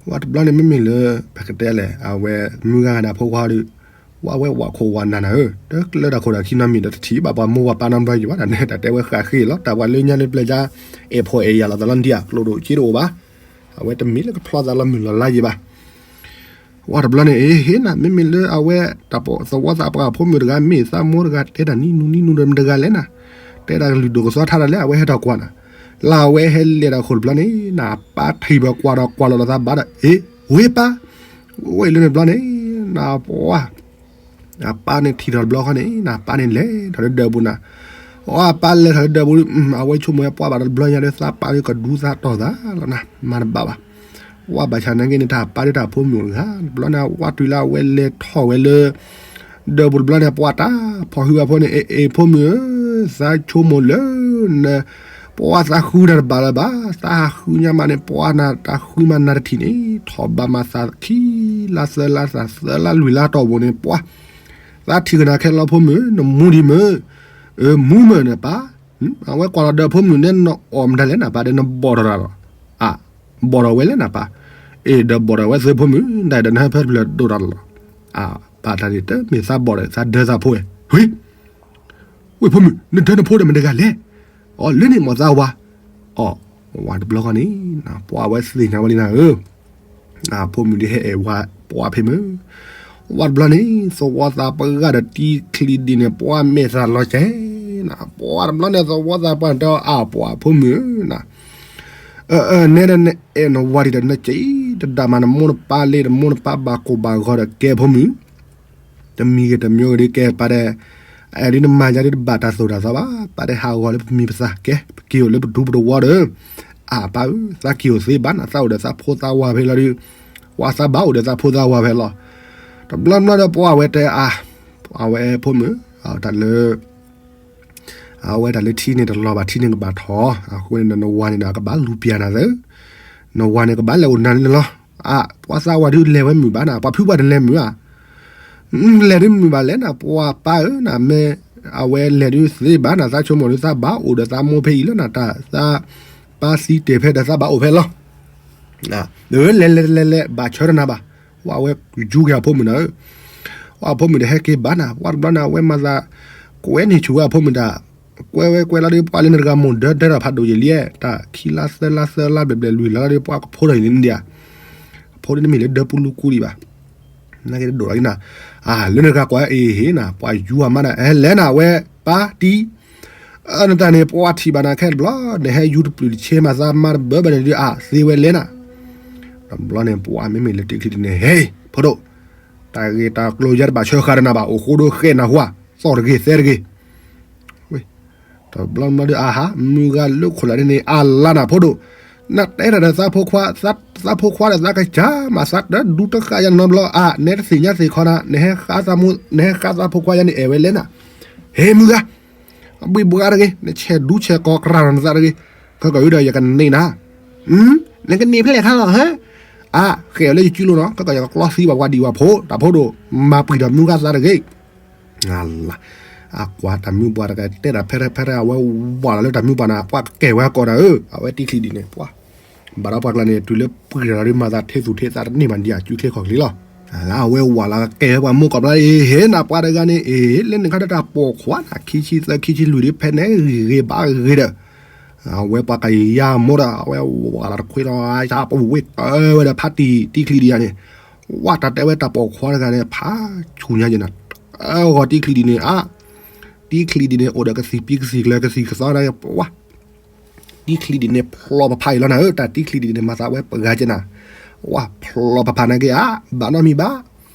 ဝဲတဘျီန့ၣ် မ့မ့ၢ်လၢ ပကတဲလဲၣ် အဝဲမုၢ်ဂၤန့ၣ်အဖိခွါဒီး ဝဲအဝဲဝးခိၣ်ဝးနၢ်နၤဧၢ တကျၢၤတၢ်ခိၣ်တၢ်ခံနီတမံၤဒီး တထံၣ်ဘၣ်ပှၤမိၢ်ပှၤပၢ်နီတဘျီယံၤဘၣ် တၢ်နဲတၢ်တဲဝဲဃာ်ဃ့လီၤ တၢ်ပှၤလၢညါလၢပျၢၤကါ အဲၣ်ဖှီၣ်အဲၣ်ယာ်လီၤသးလီၤဒံးဧါ ကျိၣ်ဒိၣ်စ့တအိၣ်ဘၣ် အဝဲတမ့ၢ်လၢကဖျီသးလီၤမုၢ်လီၤလါယံၤဘၣ် ဝဲတဘျီန့ၣ် အ့ ဟ့ၣ်နၤ မ့မ့ၢ်လၢအဝဲ တၢ်ပိာ်သဝီသးပှၢ်အဖိမုၣ်တဂၤ မ့ၢ်သးမိၢ်တဂၤ တဲတၢ်နံၤနူနံၤနူဒီးမတဂၤလဲၣ်နၤ တဲတၢ်ကလုၢ်ဒိၣ်ကသီထါတၢ်လၢအဝဲဟဲထီၣ်ကွၢ်နၤ လၢအဝဲဟဲလဲၤတၢ်ခိၣ်တဘျီန့ၣ် နပၢ်ထံၣ်ဘၣ်ကွၢ်ဒီးကွၢ်လီၤလီၤသးဘၣ်ဒီး အ့ ဝ့ၢ်ပၢ် ဝဲအံၤလၢန့ၣ်တဘျီန့ၣ် နပှၢ် အပၢ်န့ၣ်ထံၣ်ထီၣ်တဘျီဃီန့ၣ် နပၢ်န့ၣ်လဲၤထီၣ်လၢဒၢးပူၤနၤ အပၢ်လဲၤထီၣ်လၢဒၢးပူၤ အဝဲဆိကမိၣ်ဝဲပှၢ်ဘၣ်ဒီးတဘျီညါဒီး သးပၢ်ဒီးကဒူသးတီၢ်သးလီၤနၤ မၤတဘၣ်ဘၣ် ဝဲဘၣ်ဆၣ်နာ်က့န့ၣ် တၢ်ပၢ်ဒီးတၢ်ဖိမုၣ်တဂၤ တဘျီန့ၣ် ဝဲတုၤလၢအဝဲလဲၤထီၣ်ဝဲလၢ ဒၢးပူၤတဘျီန့ၣ် ပှၢ်တၢ်ဖီၣ်ဟုအဖိန့ၣ် အ့ အ့ ဖိမုၣ်ဧၢ သးဆိကမိၣ်လၢန ပှၢ်သးဃုတၢ်တဘၣ်လၢၤဘၣ် သးဟးဃုညါမးန့ၣ် ပှၢ်နၤတၢ်ဃုမးနၤတထံၣ်န့ၣ် ထီၣ်ဘၣ်မးသးခံ လါသၢလါသး သၢလါလွံၢ်လါတီၢ်ပူၤန့ၣ် ပှၢ် သးထံၣ်ကနၤခဲလၢာ်ဖိမုၣ် နမူဒံးမုၣ် မူမုၣ်န့ၣ်ပၢ် အဝဲကွၢ်လီၤဒၢးဖိမုၣ်န့ၣ် နအီၣ်မတၤလဲၣ်နပၢ်ဒီးနဘီၣ်ထီၣ်တၢ်လီၤ အၢ ဘီၣ်ထီၣ်ဝဲလဲၣ်နၤပၢ်, အ့ၣ်ဒီးဘီၣ်ထီၣ်ဝဲသုဖိမုၣ် ဒၣ်ဒီးနဟဲဖဲတဖျၢၣ်ဒိၣ်တၢ်လီၤ, အပၢ်တၢ်န့ၣ် တမ့ၢ်သးဘီၣ်ဒီးသးဒၢသးဖိဝဲ, ဝ့ၢ် ဝ့ၢ်ဖိမုၣ် နဒၢနဖိဒီးမတၤတဂၤလဲၣ်, အီၤလၢန့ၣ်မ့ၢ်သးဝၤ, အီၤ ဝၤတဘျီဃီန့ၣ် ပှၤဝဲသ့ၣ်ညါဝဲလံနၤဧၢ ဖိမုၣ်ဒ်ဟဲအဲၣ်ဝၤပှၢ်ဖဲမုၢ်, ဝၤတဘျီန့ၣ် သဝီသးပှၢ်ဒီးတံချံဒံးန့ၣ် ပှၤမဲာ်သၣ်လီၤကဲ, ပှၤတဘျီန့ၣ် သဝီသးပှၢ်တဲအီၤ အၢ်ပှၤဖိမုၣ်ဧၢ, အၢၣ်နအဲၣ်နဝၤဒံးဒီး နကံတဒၣ်မး နမိၢ်နပၢ်လၢ နမိၢ်နပၢ်ဘၣ်ကိၢ်ဘၣ်ဂီၤဒီးကဲဖိမုၣ် တမံၤဂ့ၤတမံၤဂ့ၤဒ်ကဲပၢ်ဒီး, အဲၣ်ဒ်နမၤယၤဒ်တဘၣ်တၢ်သိၣ်တၢ်သီဘၣ်, ပၢ်တဟးဂီၤလၢပမံၤပသးကဲ, ပက့ၤအိၣ်လၢပဒူပတဝီဒီး, အၢ်ပၢ်ဧၢ သးက့ၤအိၣ်သ့ဘၣ်နၤ သးအိၣ်ဒီးသးဖိသးဝၤဖဲလီၤဒီး, ဝၤသးဘၣ်အိၣ်ဒီးသးဖိသးဝၤဖဲလီၤ, တဘျီဘျီဒီးပှၤဝဲတဲအါ, ပှၤဝဲဖိမုၣ်, တၢ်လၢ အဝဲတၢ်လၢထံန့ၣ်တလီၤဘၣ် ထံန့ၣ်ကဘၣ်ထီၣ်, အဃိန့ၣ်ဒီးနဝၤန့ၣ်ဒီး အကဘၣ်လူၤပျၢ်နၤသၢ, နဝၤန့ၣ်ကဘၣ်လဲၤအိၣ်နၤန့ၣ်လီၤ, အၢ် ပှၤသးဝၤဒုးလဲၤဝဲမုာ်ဘၣ်နၤ ပှၤဖုပှၢ်တလဲၤမုာ်ဧါ, လဲၤဒုးမုာ်ဘၣ်လဲၣ်နၤ ပှၤပၢ်ဧၢနၤ မ့ၢ် အဝဲလဲၤဒုးသ့ဘၣ်နၤ သးဆိကမိၣ်ဒုးသးဘၣ်အိၣ်ဒီးသးမိၢ်ဖဲအံၤလၢနၤ တၢ်သးပၢ်သံတဲာ်ဖဲဒီးသးဘၣ်အိၣ်ဖဲလီၤ, လဲၤလဲၤလဲၤလဲၤ ဘၣ်ဆၢတနၤဘၣ်, ပှၤဝဲယူၤက့ၤအဖိမုၣ်နၤဧၢ, ပှၤအဖိမုၣ်ဒီးဟဲက့ၤဘၣ်နၤ ပှၤတဘျီန့ၣ် အဝဲမၤသး ကွဲန့ၢ်ဆူၣ်ဝဲအဖိမုၣ်တၢ်, ကွဲဝဲကွဲလီၤဒီး ပှၤလၢနတဂၤမိၢ်ဒၢဒၢတၢ်ဖးဒိၣ်ယဲလံ, တၢ်ခံလါသၢလါသၢလါဘျဲၣ်ဘျဲၣ်လွံၢ်လါလီၤဒီး ပှၤကဖိထီၣ်ယဲလံန့ၣ်ဒံးဧါ, အဖိဒ်နမ့ၢ်လၢဒၢပူလူကူဒံးဘၣ်, နာ်က့တဒိၣ်လီၤအံၤနၤ, လၢနတဂၤကွၢ်အ့ၣ်ဟ့ၣ်နၤ ပှၤယူၤအမါနၤ ဟဲလဲၤနၤ အဝဲပၢ်တံ အၢ နတၢ်န့ၣ် ပှၤထံၣ်ဘၣ်နၤခဲတဘျီ, နဟဲယူၤတပျုၢ်တဆ့မး သးမါတဘၢဘၢန့ၣ်ဒုး အၢ သ့ဝဲလဲၣ်နၤ, တဘျီန့ၣ် ပှၤမ့မ့ၢ်လၢတံချံဒံးန့ၣ် ဟဲ ဖိဒိၣ်, တၢ်ဂ့ၢ်တၢ်ကျိၤယဲတဘၣ်ဆၢဃာ်ဒီးနၤဘၣ်, အိၣ်ဃိဒိဃဲနၢ်ဟူဧါ, သီၣ်တဂ့ၤသဲတဂ့ၤ, တဘျီဘျီဒုး အၢ ဟါ မုၢ်ဂၤလၢခိၣ်လာ်ဒ်န့ၣ် အလါနၤဖိဒိၣ်, နတဲတၢ်ဒီးသးဖိခွါ, သးဖိခွါဒီးသးကစၢ်မး သးတဒူတဃာ်ယၤနီတဘျီ, အၢ နဲတသ့ၣ်ညါသ့ၣ်ခီနၤ, နဟဲဃါသးဖိခွါယၤန့ၣ် အဲၣ်ဝဲလဲၣ်နၤ, ဟ့ၣ်မုၢ်ဂၤ အဘှံးဘှါတဂ့ၤ, နဆဲးဒူဆဲးကီးကြၢးနသးတဂ့ၤ, ခဲကီၢ်အံၤဒီးယကန့ၢ်နၤ, နကန့ၢ်ဖဲလဲၣ်ခါလီၤ, ဟါ, အၢ ဃဲၣ်အီၤလၢယစုလိၤနီၤ, ခဲကီၢ်ယကကျီသံဘၣ်ပှၤဒံးဝဲဖိ, တၢ်ဖိဒိၣ်, မၤပှံၢ်ဒီးမုၢ်ဂၤသးတဂ့ၤ, အကွၢ်တၢ်မုၢ်ပှၢ်တဂၤတဲဒၣ်ဖဲဖဲဖဲ အဝဲဝးလီၤလၢတၢ်မုၢ်ပှၢ်န့ၣ် ပှၤကကဲဝဲကီးနၤဧၢ, အဝဲတံချံဒံးန့ၣ် ပှၤ ဘၣ်ဒီးပှၤကျါန့ၣ် တုၤလၢပှံၢ်လီၤဒီးမၤသးထဲသူၣ်ထဲသးတန့ၢ်မးဒံးဧါ စုချ့ခီၣ်ချ့လီၤ, အဝဲဝးလီၤကဲဝဲပှၤမိၢ်ကီၢ်ဘျီအံၤ ဟ့ၣ်နၤပှၤတဂၤန့ၣ် အ့ၣ် လၢနခါတၢ်ပိာ်ခွါနၤ ခံဆံသၢခံဆံလွံၢ်ဒ်ဖဲန့ၣ်ဂ့ၤဂ့ၤဘၣ်ဂ့ၤဒီး, အဝဲပှၤကယၤမိၢ်ဒီး အဝဲဝးလီၤတခွ့လီၤ တၢ်ပဝ့ၢ်ကဝဲဒီးဖးတံၢ်တံချံဒံးယါန့ၣ်, ဝးတၢ်တဲဝဲတၢ်ပိာ်ခွါတဂၤန့ၣ် ဖးဆူၣ်ညါယဲနၤ, အဂီၢ်တံချံဒံးန့ၣ် အါ, တံချံဒံးန့ၣ် အိၣ်ဒီးကသံၣ်ပံကသံၣ်ကျၢၤကသံၣ်ကသီဒၣ်ပှၤ တံချံဒံးန့ၣ်ဖျိပဖးအံၤလီၤနၤဧၢ, တၢ်တံချံဒံးန့ၣ် မၤသးဝဲပှၤဂၤကနၤ, ဝးဖျိပဖးနာ်က့ဧါ, ဘၣ်နီတမံၤဘၣ်,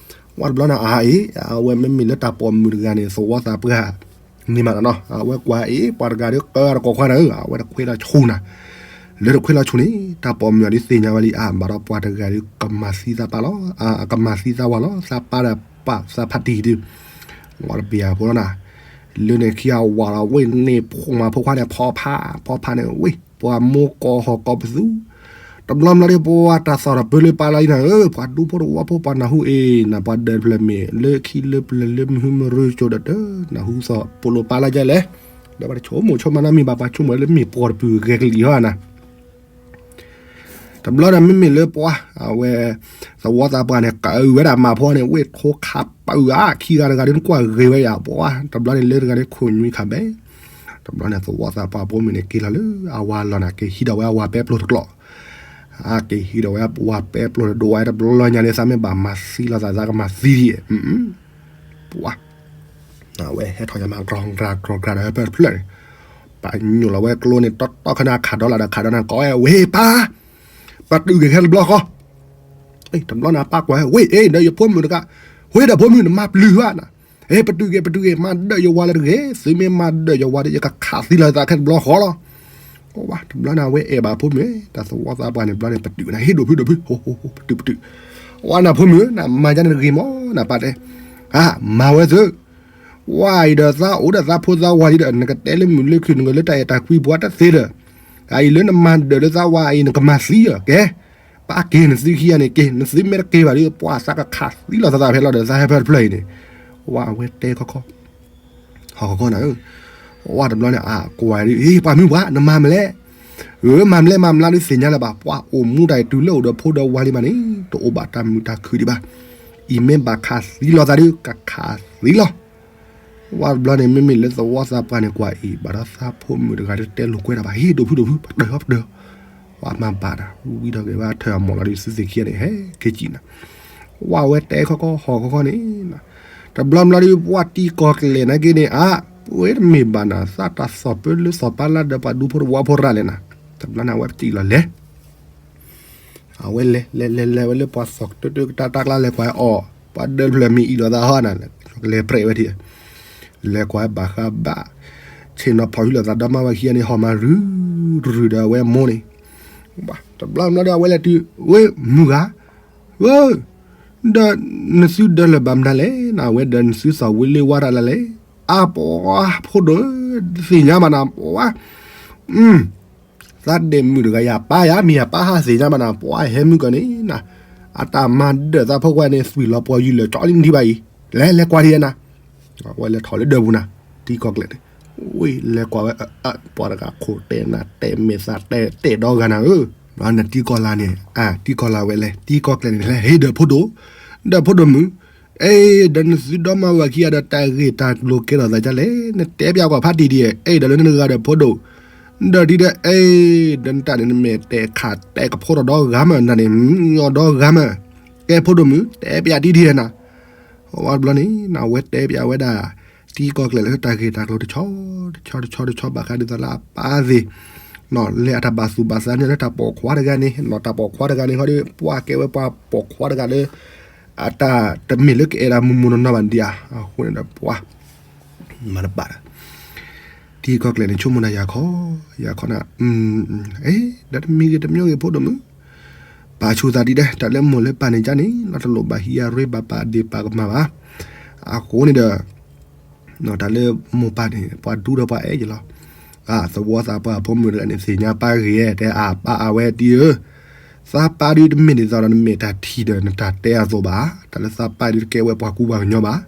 ဝးတဘျီန့ၣ်အါအံၤ, အဝဲမ့မ့ၢ်လၢတၢ်ပိာ်မုၣ်တဂၤန့ၣ် သဝီသးပှၢ်န့ၣ်မးနီၤ, အဝဲကွၢ်အံၤ ပှၤတဂၤဒီးကၢတကိးခွါနၤဧၢ, အဝဲတခွ့လီၤဆူၣ်နၤ, လၢတခွ့လီၤဆူၣ်န့ၣ် တၢ်ပိာ်မုၣ်အဒုးသ့ၣ်ညါဝဲလံ, အါ ဘၣ်ဒီးပှၤတဂၤဒီးကမၤသံသးပၢ်လီၤ, ကမၤသံသးဝၤလီၤ, သးပၢ်ဒီးပၢ်သးဖးတံၢ်ဒုး ဝးတဘ့ၣ်အဖိလီၤနၤ, လၢန့ၣ်ခံအဝးလီၤဝ့ၢ်န့ၣ် ဖိမၤဖိခွါန့ၣ် ဖီဖး ဖီဖးန့ၣ်ဝ့ၢ် ပှၤမိၢ်ကီၢ်ဟီၣ်ကီၢ်ပသူ, တဘျီဘျီဒီးပှၤတၢ်သီၣ်တၢ်ပၢလၢပၢ်လီၤအံၤနၤဧၢ, ပှၤဒူဖိတဝီဖိပှၤနၢ်ဟူအ့ၣ် နပှၤဒၢးတဖျၢၣ်မ့ၢ်လၢခံလၢပျၢၤလၢမုၢ်ဟူမုၢ်ရူကိၤဒီးတၢ် နၢ်ဟူသီၣ်ပၢလၢပၢ်လီၤကလဲၣ်, ဒီးပှၤတဆိကမိၣ်ဆိကမးနီတမံၤဘၣ်, ပှၤဆိကမိၣ်လၢမ့ၢ်ပှၤတပုၢ်ဂဲၤကလံၤဟီဧါနၤ တဘျီဒီးမ့မ့ၢ်လၢပှၤ အဝဲ သဝီသးပှၢ်န့ၣ် ကဝဲဒၣ်မၤဖိန့ၣ် ဝ့ၢ်ထိခးပၢအါ ခံဂၤတဂၤဒ်နကွၢ်ဂ့ၤဝဲယၤပှၤ, တဘျီန့ၣ်လၢတဂၤန့ၣ်ခိၣ်ညွံခးဘဲ, တဘျီန့ၣ်သဝီသးပှၢ်ဖိမုၣ်န့ၣ် က့ၤလီၤလၢအဝၤလီၢ်နၤ က့ၤဟံးဒီးဝဲအဝၤပဲပျိတကျိာ်, အက့ၤဟံးဒီးဝဲအဝၤပဲပျိတဒိးဝဲတဘျီညါန့ၣ် သးမ့ၢ်ဘၣ်မၤသံလိာ်သး သးကမၤသံဒ်အံၤ ပှၤ အဝဲဟဲထီၣ်ညါမၤကြီၤကြၤကြီၤကြၤဒီးဟဲဖဲတဖျၢၣ်န့ၣ်, ပာ်ညိၣ်လီၤဝဲကျိန့ၣ် တီတီခနၤခးဒီးလၢဒီးခးဒီးနၤကိးဝဲ ဝ့ၢ်ပၢ်, ပတုာ်က့ၤခဲတဘျီဃီ, တဘျီန့ၣ်ပၢ်ကွၢ်ဝဲ ဝ့ၢ်အ့ၣ် ဒီးယဖိမုၣ်တဂၤ, ဝ့ၢ်ဒီးဖိမုၣ်နမၤပျုၢ်ဘၣ်နၤ, အ့ၣ် ပတုာ်က့ၤ ပတုာ်က့ၤ မၤဒၢးယဝၤလၢတဂ့ၤ, သုမ့ၢ်မၤဒၢးယဝၤဒီး ယကခးသံလီၤသးခဲတဘျီဃီလီၤ. တဘျီန့ၣ် အဝဲအဲၣ်ဘၣ်ဖိမုၣ် တၢ်သဝီသးပှၢ်န့ၣ်တဘျီန့ၣ် ပတုာ်နၤ ဟ့ၣ်ဒိၣ်ဖုဒိၣ်ဖု, ပတုာ်ပတုာ်, ဝဲနၤဖိမုၣ် နမၤယါန့ၣ်တဂ့ၤမး နပၢ်တဲ, အါ မၤဝဲသု ဝဲအံၤဒီးသးအိၣ်ဒီးသးဖိသးဝၤလံဒီး နကတဲလၢမုၢ်လၢခုၣ်နကလၢတၢ်အဲၣ်တၢ်ကွံပှၤတသ့ဒီး, အအံၤလၢနမၤဒၢးလၢသးဝၤအံၤ နကမၤသံဧါ ကဲ, ပၢ်က့ၤနသုခံဂၤန့ၣ်က့ၤ, နသုမ့ၢ်တက့ၤဘၣ်ဒီး ပှၤသးကခးသံလီၤသးသးဖဲလီၤဒီး သးဟဲဖဲတဖျၢၣ်အံၤန့ၣ်, ဝဲအဝဲတဲခီခီ ဟီၣ်ခီခီနၤဧၢ, ဝဲတဘျီန့ၣ် အကွၢ်ဒ်အံၤ ပှၤမုၢ်ပှၢ် နမၤမလဲၣ်, မၤမလဲၣ်မၤမလါဒုးသ့ၣ်ညါလၢၤဘၣ်, ပှၤအိၣ်မူတၢ်အံၤတုၤလၢအိၣ်ဒီးဖိဒီးဝၤလံဘၣ်န့ၣ် တအိၣ်ဘၣ်တၢ်မုာ်တၢ်ခုၣ်ဒံးဘၣ်. အံၤမ့ၢ်ဘၣ်ခးသံလီၤသးဒုး ကခးသံလီၤ. ဝဲတဘျီန့ၣ် မ့မ့ၢ်လၢသဝီသးပှၢ်န့ၣ်ကွၢ်အံၤ ဘၣ်ဒီးသးဖိမုၣ်တဂၤတတဲလိာ်ကွဲတၢ်ဘၣ်, ဟ့ၣ်ဒိးဖုဒိးဖု ပတၢၢ်ဟီပတၢၢ်, ပှၤမၤဘၣ်တၢ် ဝံထီၣ်က့ၤဘၣ်ထၢၣ်အမီၢ်လီၤဒုး သုသ့ၣ်ခံဂၤန့ၣ် ဟဲက့ၤကံၣ်နၤ, ဝဲတဲခီခီဟီၣ်ခီခီန့ၣ်, တဘျီဘျီဒုး ပှၤတံၤကီၢ်ကျဲၢ်နာ်က့န့ၣ် အါ, ပဝဲတမ့ၢ်ဘၣ်နၤ သးတၢ်သီၣ်ပၢလၢသီၣ်ပၢလၢဒီးပှၤဒူဖိတဝီဖိရၤလဲၣ်နၤ, တဘျီန့ၣ် အဝဲပတံၤလီၤလဲၤ အဝဲလဲၤလဲၤလဲၤဝဲလၢပှၤသီၣ်ကတၢၢ်တၢၢ်ကတၢၢ်တၢ်ကျါလဲၤကွၢ်အီၤ, ပှၤဒၢတဖျၢၣ်မ့ၢ်အံၤလိာ်သးဟီနၤ, လဲၤပြဲးဝဲထံၣ်, လဲၤကွၢ်ဘၣ်ဃးဘၣ်, ဆ့ၣ်နီၤဖီၣ်ဟံးလိာ်သးဒီမါဝၤခံဂၤန့ၣ် ဟီၣ်မၤရုၢ်ရုၢ်ဒီးအဝဲအမိၢ်န့ၣ်, တဘျီဘျီဒီးအဝဲလဲၤတုၤ, ဝဲမုၢ်ဂၤ, ဝဲ ဒီးနသုဒၢလၢၤဘၣ်မနုၤလဲၣ်, နဝဲဒီးနသုသီၣ်ဝံလ့ဝါတၢ်လၢလဲၣ်, အါပှၤဖိဒိၣ်, သ့ၣ်ညါဘၣ်နၤပှၤ, သးဒဲးမုၣ်တဂၤယၤပၢ်ယၤ မ့ၢ်ယပၢ်ဟးသ့ၣ်ညါဘၣ်နၤ ပှၤဟဲမုၢ်ကီၢ်န့ၣ်နၤ, အတၢ်မၤဒၢၣ်သးဖိခွါန့ၣ် သွံၣ်လီၤပှီၢ်ယုၢ်လၢာ်ကၠီလံနထံၣ်ဘၣ်အံၤ, လဲၤလဲၤကွၢ်ထံၣ်နၤ, အဝဲလဲၤထီၣ်လၢဒၢးပူၤနၤ, တံၤကီၢ်ကျဲၢ်န့ၣ်, ဝဲလဲၤကွၢ်ဝဲ, ပှၤတဂၤခိၣ်တဲနၤတဲမဲာ်သးတဲတဲဒီဂၤနၤဧၢ, နတံၤကီၢ်လၢန့ၣ်, တံၤကီၢ်လၢဝဲလဲၣ် တံၤကီၢ်ကျဲၢ်န့ၣ် လဲၤဟ့ၣ်ဒီးဖိဒိၣ်, ဒီးဖိဒိၣ်မုၣ် အဲၣ် ဒီးနသုဒီမါဝၤခံဂၤဒီးတၢ်ဂ့ၢ်တၢ်ကျိၤကဲထီၣ်သးဒ်လဲၣ်, နတဲပျးကွၢ်ဖးတံၢ်ဒံး, အဲၣ် ဒီးလၢနတဂၤဒီးဖိဒိၣ်, ဒီးဒ်ဒီး အဲၣ် ဒီးနတၢ်န့ၣ် နမဲာ်တဲာ်ခးတဲာ်ကဖိထီၣ်ဒီဂၤမး, နတၢ်န့ၣ် ညီဒီဂၤမး, ကဲဖိဒိၣ်မုၣ် တဲပျးတံၢ်ဒံးနၤ, ဝဲတဘျီန့ၣ် နဝဲတဲပျးဝဲဒၣ် တံၤကီၢ်ကျဲၢ်လၢတၢ်ဂ့ၢ်တၢ်ကျိၤတဆီ, တဆီတဆီတဆီဘၣ်ဃးဒ်သိးလၢအပၢ်သ့ၣ် လၢအတၢ်ဘၣ်သူၣ်ဘၣ်သးန့ၣ်လၢတၢ်ပိာ်ခွါတဂၤန့ၣ်, တၢ်ပိာ်ခွါတဂၤန့ၣ်ဃီဒီး ပှၤကဲဝဲပှၤပိာ်ခွါတဂၤလၢ အတၢ်တမ့ၢ်လၢကအဲၣ်ဒၣ်မုၢ်မုၢ်နီၢ်နီၢ်ဘၣ်ဒံးဧါ, အဃိန့ၣ်ဒီးပှၤ မၤတဘၣ်ဒီး တံၤကီၢ်ကျဲၢ်န့ၣ် ဆိကမိၣ်ဒၣ်ယၤခီ, ယၤခီနၤ, ဒီးတမံၤဂ့ၤတမံၤဂ့ၤဖိဒိၣ်မုၣ်, ပာ်ဆူၣ်သးဒ်ဒီး တၢ်လၢမိၢ်လၢပၢ်န့ၣ်ကန့ၣ် လီၤတလိၣ်ဘၣ်ဟံးအရ့ဘၣ်ပာ်ဒ့ၣ်ပာ်ကမၣ်ဘၣ်, အဃိန့ၣ်ဒီး တၢ်လၢမိၢ်ပၢ်န့ၣ် ပှၤဒူဒီးပှၤအဲၣ်ယလီၤ, သဝီသးပှၢ်ဖိမုၣ်တဂၤန့ၣ် သ့ၣ်ညါပၢ်ဂ့ၤ တဲအပၢ်အဝဲတံၤဧၢ, သးပၢ်ဒုးတမ့ၢ်ဒ်သိးဒီး နမဲာ်တၢ်ထံၣ်ဒီးနတၢ်တဲအသိးဘၣ်, တၢ်လၢသးပၢ်ဒုးတကဲဝဲပှၤကူပှၤကညီဘၣ်,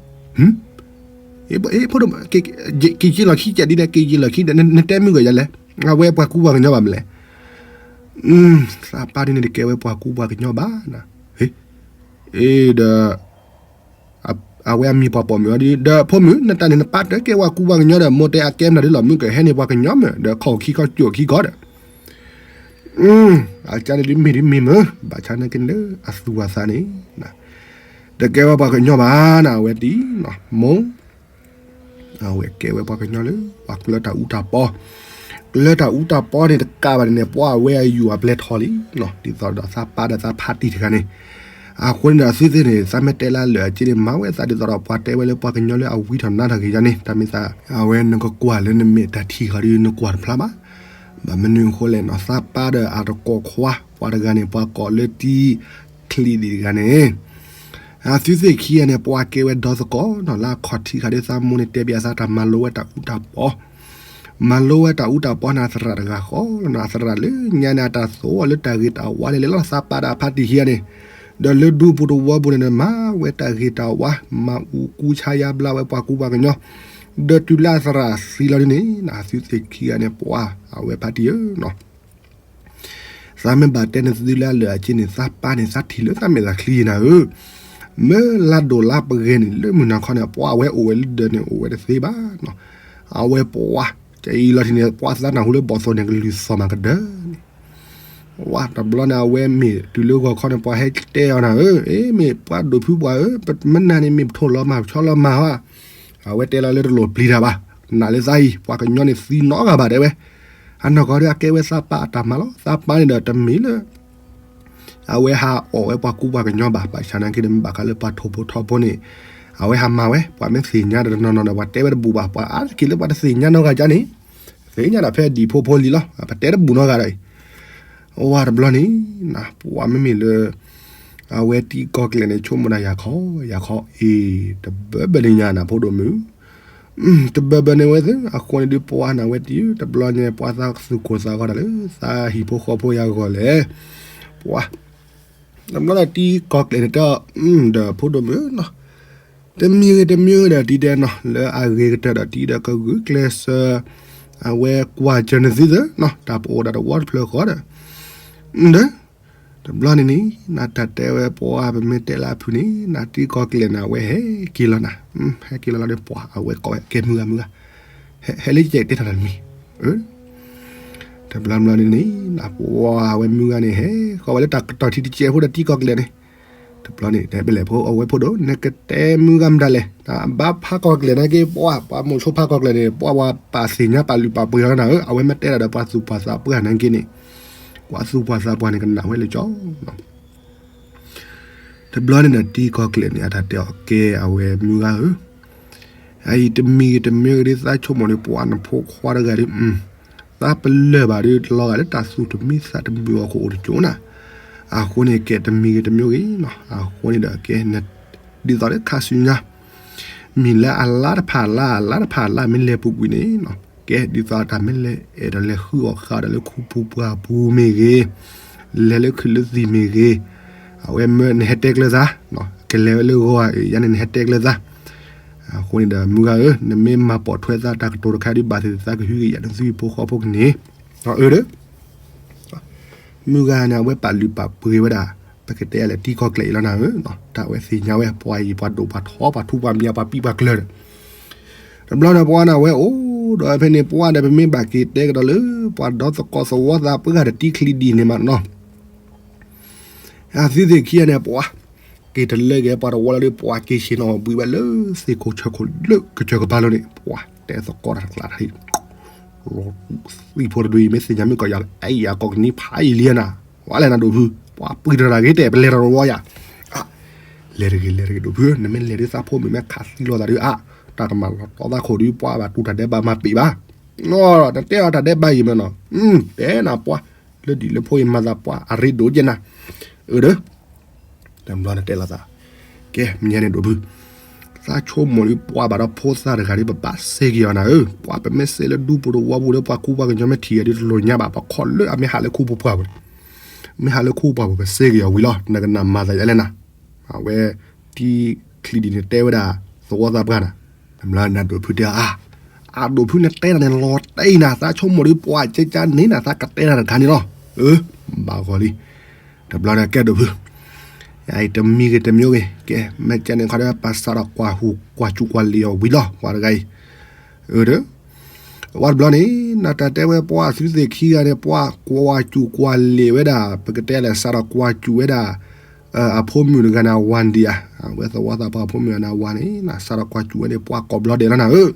ဖိဒိၣ်, က့ၤယ့ၢ်လီၤခံကဲးဒ်လဲၣ် က့ၤယ့ၢ်လီၤခံဒီး နတဲမုၢ်ဂၤယၤလဲၣ်, အဝဲပှၤကူပှၤကညီဘၣ်မနုၤလဲၣ်, သးပၢ်ဒုးန့ၣ်တကဲဝဲပှၤကူပှၤကညီဘၣ်, အ့ဒီး အဝဲအမံၤပှၤပိာ်မုၣ်အီၤဒ် ဒီးဖိမုၣ် နတၢ်န့ၣ်နပၢ်တကဲဝဲကူပှၤကညီဒီး မိၢ်တဲအကဲမနုၤဒ်လီၤ မုၣ်ကဟဲန့ၢ်ပှၤကညီမ့ၢ် ဒီးခီၣ်ခံခီၣ်ကၠိၣ်ခံခီဒီး အကန့ၣ်ဒ်မ့ၢ်ဒ်မ့ၢ်မ့ၢ် ဘၣ်ဆၣ်နာ်က့န့ၣ်အသူၣ်အသးန့ၣ် တကဲဝဲပှၤကညီဘၣ်နၤ အဝဲတံၤ မိၢ် အဝဲကဲဝဲပှၤကညီလၢ ပှၤကျၢၤတၢ်အူတၢ်ပီ, ကျၢၤတၢ်အူတၢ်ပီန့ၣ်တကးဘၣ်န့ၣ် ပှၤအဝဲအယူၢ်အပျဲၢ်ထီၣ်လံ, ဒ်သိးဒီးသးပၢ်ဒီးသးဖါတံၢ်တဂၤန့ၣ်, အဃိန့ၣ်ဒီးသုသ့ၣ်န့ၣ် သးမ့ၢ်တဲလၢအလၢာ်အက့န့ၣ် မၤဝဲသးဒ်သိးဒီး ပှၤတဲဝဲလၢပှၤကညီလၢအဝံထီၣ်နါထီၣ်ဂ့ၤယါန့ၣ် တၢ်မ့ၢ်သး အဝဲနကကွၢ်လၢနမဲာ်တၢ်ထံၣ်ဃီဒီးနကွၢ်တဖျါဘၣ်, ဘၣ်မနုၤအဃိလဲၣ်နီၤ သးပၢ်ဒီးအတကိးခွါ ပှၤတဂၤန့ၣ် ပှၤကိးလၢတံၤချံဒံးတဂၤန့ၣ် အသုသ့ၣ်ခံဂၤန့ၣ် ပှၤကဲဝဲဒီသကိးနီၤ လၢအခီၣ်ထံးဃာ်ဒီးသးမိၢ်န့ၣ် တဲဘၣ်သးတၢ်မၤလိဝဲတၢ်အူတၢ်ပီ, မၤလိဝဲတၢ်အူတၢ်ပီန့ၣ် အသရၣ်တဂၤဃီလီၤနီၤ အသရၣ်လၢညါန့ၣ် အတၢ်သိၣ်အီၤလၢတၢ်ဂ့ၤတၢ်ဝါန့ၣ်လဲၣ်လီၤ သးပၢ်ဒီးအဖါတံၢ်ခံဂၤန့ၣ်, ဒီးလၢဒူပူၤတဝီပူၤန့ၣ် မၤဝဲတၢ်ဂ့ၤတၢ်ဝါ မၤအူကူဆါယါဘျါဝဲပှၤကူပှၤကညီ, ဒီးတုၤလၢအသရၣ်သံလီၤဒ်န့ၣ် အသုသ့ၣ်ခံဂၤန့ၣ် ပှၤအဝဲဖါတံၢ်ဧၢနီၤ သးမ့ၢ်ဘၣ်တဲနသုလၢအလၢာ်အက့န့ၣ် သးပၢ်န့ၣ် သးထံၣ်လၢသးမဲာ်သးချံနၤဧၢ, မ့ၢ်လါဒိၣ်လါပဂဲၤန့ၣ် လၢမုၢ်နၤခီန့ၣ် ပှၤအဝဲအိၣ်ဝဲလၢဒၢးန့ၣ် အိၣ်ဝဲတသ့ဘၣ်နီၤ, အဝဲပှၤ ကအံၤလီၤထံၣ်န့ၣ် ပှၤသးနၢ်ဟူလၢဘီၣ်သိၣ်န့ၣ် ကလုၢ်သီၣ်မးကဒၢန့ၣ် ဝဲတဘျီန့ၣ် အဝဲမ့ၢ်တုၤလၢဂီၤခီန့ၣ် ပှၤဟဲတဲအီၤနၤဧၢ, အ့ မ့ၢ်ပှၤဒိၣ်ဖုပှၢ်ဧၢ, ပမနုၤန့ၣ် မ့ၢ်ပထိၣ်လီၤမၢ် ပဆီလီၤမၢ်ဧါ, အဝဲတဲလီၤလၢတလိၣ်ပျံၤတၢ်ဘၣ်, နာ်လၢသးအံၤ ပှၤကညီန့ၣ်သံနီတဂၤဘၣ်တဲဝဲ, အနီၢ်ကီၢ်ဒီးအကဲဝဲသးပၢ်အတၢ်မၤလီၤ, သးပၢ်န့ၣ်ဒီးတမ့ၢ်လၢ အဝဲဟးအီၣ်ဝဲပှၤကူပှၤကညီဘၣ်, ဘၣ်ဆၣ်နာ်က့ဒီး မ့ၢ်ဘၣ်ဃးလၢပှၤထိၣ်ဖိထီဖိန့ၣ် အဝဲဟးမၤဝဲ, ပှၤမ့ၢ်သ့ၣ်ညါဒီးတနီၤနီၤဒီး ပှၤတဲဝဲတဘူၣ်ဘၣ်, ပှၤအါတက့ၢ်လၢပှၤတသ့ၣ်ညါနီတဂၤန့ၣ်, သ့ၣ်ညါဒၣ်ဖဲဒံၣ်ဖိဖိလံလီၤ, ပတဲတဘူၣ်နီတဂၤဒီးအံၤ, ဝဲတဘျီန့ၣ် ပှၤမ့မ့ၢ်လၢ အဝဲတံၤကီၢ်ကျဲၢ်န့ၣ် ဆိကမိၣ်ဒၣ်ယၤခီ, ယၤခီအံၤ တဘၢဘၢန့ၣ်ညါနၤဖိဒိၣ်မုၣ် တဘၢဘၢန့ၣ်ဝဲသ့ၣ် အဃိန့ၣ်ဒုးပှၤနၤဝဲတံၤဧၢ, တဘျီညါပှၤသးသူၣ်ကိၢ်သးဂီၤတၢ်လၢ သးဟံၣ်ဖိဃီဖိယၤဂီၢ်လဲၣ်, ပှၤ တဘျီဒီးတံၤကီၢ်ကျဲၢ်န့ၣ်တၢ် ဒီးဖိဒိၣ်မုၣ်နီၤ, တမံၤဂ့ၤတမံၤဂ့ၤဒီးတံၤဒဲးနီၤ လၢအဂ့ၤကတၢၢ်ဒီးတံၤဒီးကဂုာ်ကျဲးစၢး အဝဲကွၢ်စၢၤနသုသၢနီၤ တၢ်ပအိၣ်ဒၣ်တဝီတဖျၢၣ်ဃီဒီး, ဒီး တဘျီန့ၣ်န့ၣ် နတၢ်တဲဝဲပှၤ ပမ့ၢ်တဲလၢအဖုၣ်န့ၣ် နတံၤကီၢ်ကျဲၢ်န့ၣ် အဝဲဟဲက့ၤလီၤနၤ, ဟဲက့ၤလီၤလီၤဒီး ပှၤအဝဲကိးဝဲ ကဲမုၢ်ဂၤမုၢ်ဂၤ, ဟဲလၢယတဲတၢ်တမံၤ, တဘျီဘျီန့ၣ်န့ၣ် နပှၤအဝဲမုၢ်ဂၤန့ၣ် ဟဲဃီဝဲလၢတၢ်ကတီၢ်ထံတစဲးဖိဒီးတံၤကီၢ်ကျဲၢ်န့ၣ်, တဘျီန့ၣ် တဲပလဲၣ်ဖိအဝဲဖိဒိၣ် နကတဲမုၢ်ဂၤမတၤလဲၣ်, ဘၣ်ဖးကီၢ်ကျဲၢ်န့ၣ်က့ၤပှၤ ပှၤမိၤဆိဖးကီၢ်ကျဲၢ်န့ၣ် ပှၤဝဲပာ်သ့ၣ်ညါပာ်လုၢ်ပာ်ပှ့ၤအီၤနၤဧၢ, အဝဲမ့ၢ်တဲဒၣ်ဒီးပှၤသူၣ်ပှၢ်သးပှၢ်န့ၣ်က့ၤန့ၣ်, ပှၤသူၣ်ပှၢ်သးပှၢ်န့ၣ် ကနၣ်ဝဲလၢကၠီ တဘျီန့ၣ်ဒီးတံၤကီၢ်ကျဲၢ်န့ၣ် အတၢ်တဲအီၤကဲအဝဲမုၢ်ဂၤဧၢ, အအံၤတမံၤဂ့ၤတမံၤဂ့ၤဒီး သးဆိကမိၣ်ဒီးပှၤနဖိခွါတဂၤဒီး, သးပလၢၢ်ဘၣ်ဒီး လီၤဂာ်လၢတၢ်သူၣ်တမံသးတမုာ်အီၤကအိၣ်တကၠိနၤ, အဃိန့ၣ် ကဲတမံၤဂ့ၤတမံၤဂ့ၤနီၤ, အဃိန့ၣ်ဒီးကဲ ဒ်သိးလၢခါဆူညါ မ့ၢ်လၢအလါတဖၣ်အလါ အလါတဖၣ်အလါ မ့ၢ်လဲၤပူၤကွံာ်န့ၣ်နီၤ, ကဲဒ်သိးတၢ်မ့ၢ်လဲၤအဲၣ်ဒိးလဲၤဃုအီၣ်ဃုအီဒီးလၢခူပူၤပှၢ်ပူၤမ့ၢ်ဂ့ၤ, လဲၤလၢခုၣ်လၢသံၣ်မ့ၢ်ဂ့ၤ, အဝဲမၢနဟဲတဲကျၢၤသး, ကလဲၤဝဲလၢဂီၤအံၤ ယၤန့ၣ်နဟဲတဲကျၢၤသး, အဃိန့ၣ်ဒီးမုၢ်ဂၤဧၢ, နမ့ၢ်မၤပိာ်ထွဲသးတၢ်ကတိၤတခါဒီး ဘၣ်သ့ၣ်သးကဟုကယာ်နသုဖိဃီဖိကန့ၣ်, အၢဒီး မုၢ်ဂၤန့ၣ် အဝဲပာ်လုၢ်ပာ်ပှ့ၤဝဲဒၣ် ပကတဲလဲၣ်တံၤကီၢ်ကျဲၢ်အံၤလီၤနၤဧၢ, တၢ်ဝဲသ့ၣ်ညါဝဲ ပှၤအံၤပှၤဒိၣ်ပှၤထီပှၤထူပှၤမံၤပှၤပံးပှၤကျၢၤဒီး, တဘျီန့ၣ်ပှၤန့ၣ် အဝဲအိၣ်ဒီးဖဲန့ၣ် ပှၤဒီးပမ့ၢ်ဘၣ်က့ၤတဲကဒီးလၢ ပှၤဒီသကိးသဝီသးပှၢ်ဂၤဒီးတံၤချံဒံးန့ၣ်မးနီၤ, အသုသ့ၣ်ခံဂၤန့ၣ် ပှၤ က့ၤတလၢက့ၤပှၤတဝီလီၤဒီး ပှၤက့ၤဆ့ၣ်နီၤဘှံးဝဲလၢသ့ၣ်ခိၣ်ဆၢခိၣ်လၢကစၢၢ်ကပၤလီၤန့ၣ် ပှၤတဲသကိးတၢ်တကျါတၢ်ဟံၣ် လီၤသံၣ်ဖိတဒုအံၤ မ့ၢ်သ့ၣ်ညါမ့ၢ်ကီးယၤလၢ အဲၣ်ယၤကီၢ်ကနံဖးယံာ်လံနၤ, ဝဲလဲၣ်နၤဒိၣ်ဖု, ပှၤပှံၢ်တရၣ်ဂ့ၤတဲာ် ပလဲၤထီၣ်တဝီယၤ, လဲၤတဂ့ၤ လဲၤတဂ့ၤဒိၣ်ဖု, နမ့ၢ်လဲၤဒုးသးဖိမုၣ်မ့ၢ်ခးသံလိာ်သးဒုးအါ, တၢ်ကမၤလီၤတီသးခိၣ်ဒုး ပှၤဘၣ်တူၢ်တၢ်ဒဲးဘးမၤပံာ်ဘၣ်, နတဲအီၤတၢ်ဒဲးဘးယံၤမ့ၢ်နီၤ, တဲနၤပှၤ, လၢဒံၣ်လၢဖိအံၤမၤသးပှၤအရ့ဒိၣ်ကဲနၤ, အၢဒီး တဘျီန့ၣ်တဲလိာ်သး, ကဲ မ့ၢ်ညါန့ၣ်ဒိၣ်ဖု, သးဆိကမိၣ်လၢပှၤဘၣ်ဒီးဖိသၣ်တဂၤဒီး ပဘၣ်စဲက့ၤအီၤနၤဧၢ, ပှၤပမ့ၢ်စဲးလၢဒူပူၤတဝီပူၤလၢပှၤကူပှၤကညီမ့ၢ်ထံၣ်အီၤဒီးတလိၣ်ညါဘၣ်, ပခီၣ်လၢအမ့ၢ်ဟးလၢခူပူၤပှၢ်ပူၤ, မ့ၢ်ဟးလၢခူပူၤပှၢ်ပူၤ ပစဲက့ၤအီၤဝံၤလီၤ, နကနၣ်မၤသးယါလဲၣ်နၤ, အဝဲ တံၤချံဒံးန့ၣ်တဲဝဲဒၣ် သဝီသးပှၢ်နၤ, တဘျီန့ၣ်ဒိၣ်ဖုတဲအါ, အဒိၣ်ဖုနတဲနၤန့ၣ် လီၤတဲာ်နၤ, သးဆိကမိၣ်ဒီးပှၤကကန့ၣ်နၤ သးကတဲနၤတခါန့ၣ်လီၤ, အၢ ဘၣ်ဂီၤလံ, တဘျီန့ၣ်ကဲဒိၣ်ဖု ယအံၤတမံၤဂ့ၤတမံၤဂ့ၤ, ကဲ မ့ၢ်ကဲန့ၣ်ခီဒီး ပစးထီၣ်ကွၢ်ဟူးကွၢ်စူၣ်ကွၢ်လ့ၤအီၤဝံၤလီၤ ပှၤတဂၤအံၤ, အၢဒီး ဝဲတဘျီန့ၣ် နတၢ်တဲဝဲပှၤသုသ့ၣ်ခံဂၤန့ၣ် ပှၤကွၢ်စူၣ်ကွၢ်လ့ၤဝဲဒၣ် ပကတဲလဲၣ် စးထီၣ်ကွၢ်စူၣ်ဝဲဒၣ် အဖိမုၣ်တဂၤန့ၣ်အဝၤဒံးဧါ, အဝဲသဝီသးပှၢ်အဖိမုၣ်တဂၤန့ၣ်အဝၤန့ၣ် စးထီၣ်ကွၢ်စူၣ်ဝဲန့ၣ် ပှၤကိးဘျီဒဲးလီၤနၤဧၢ,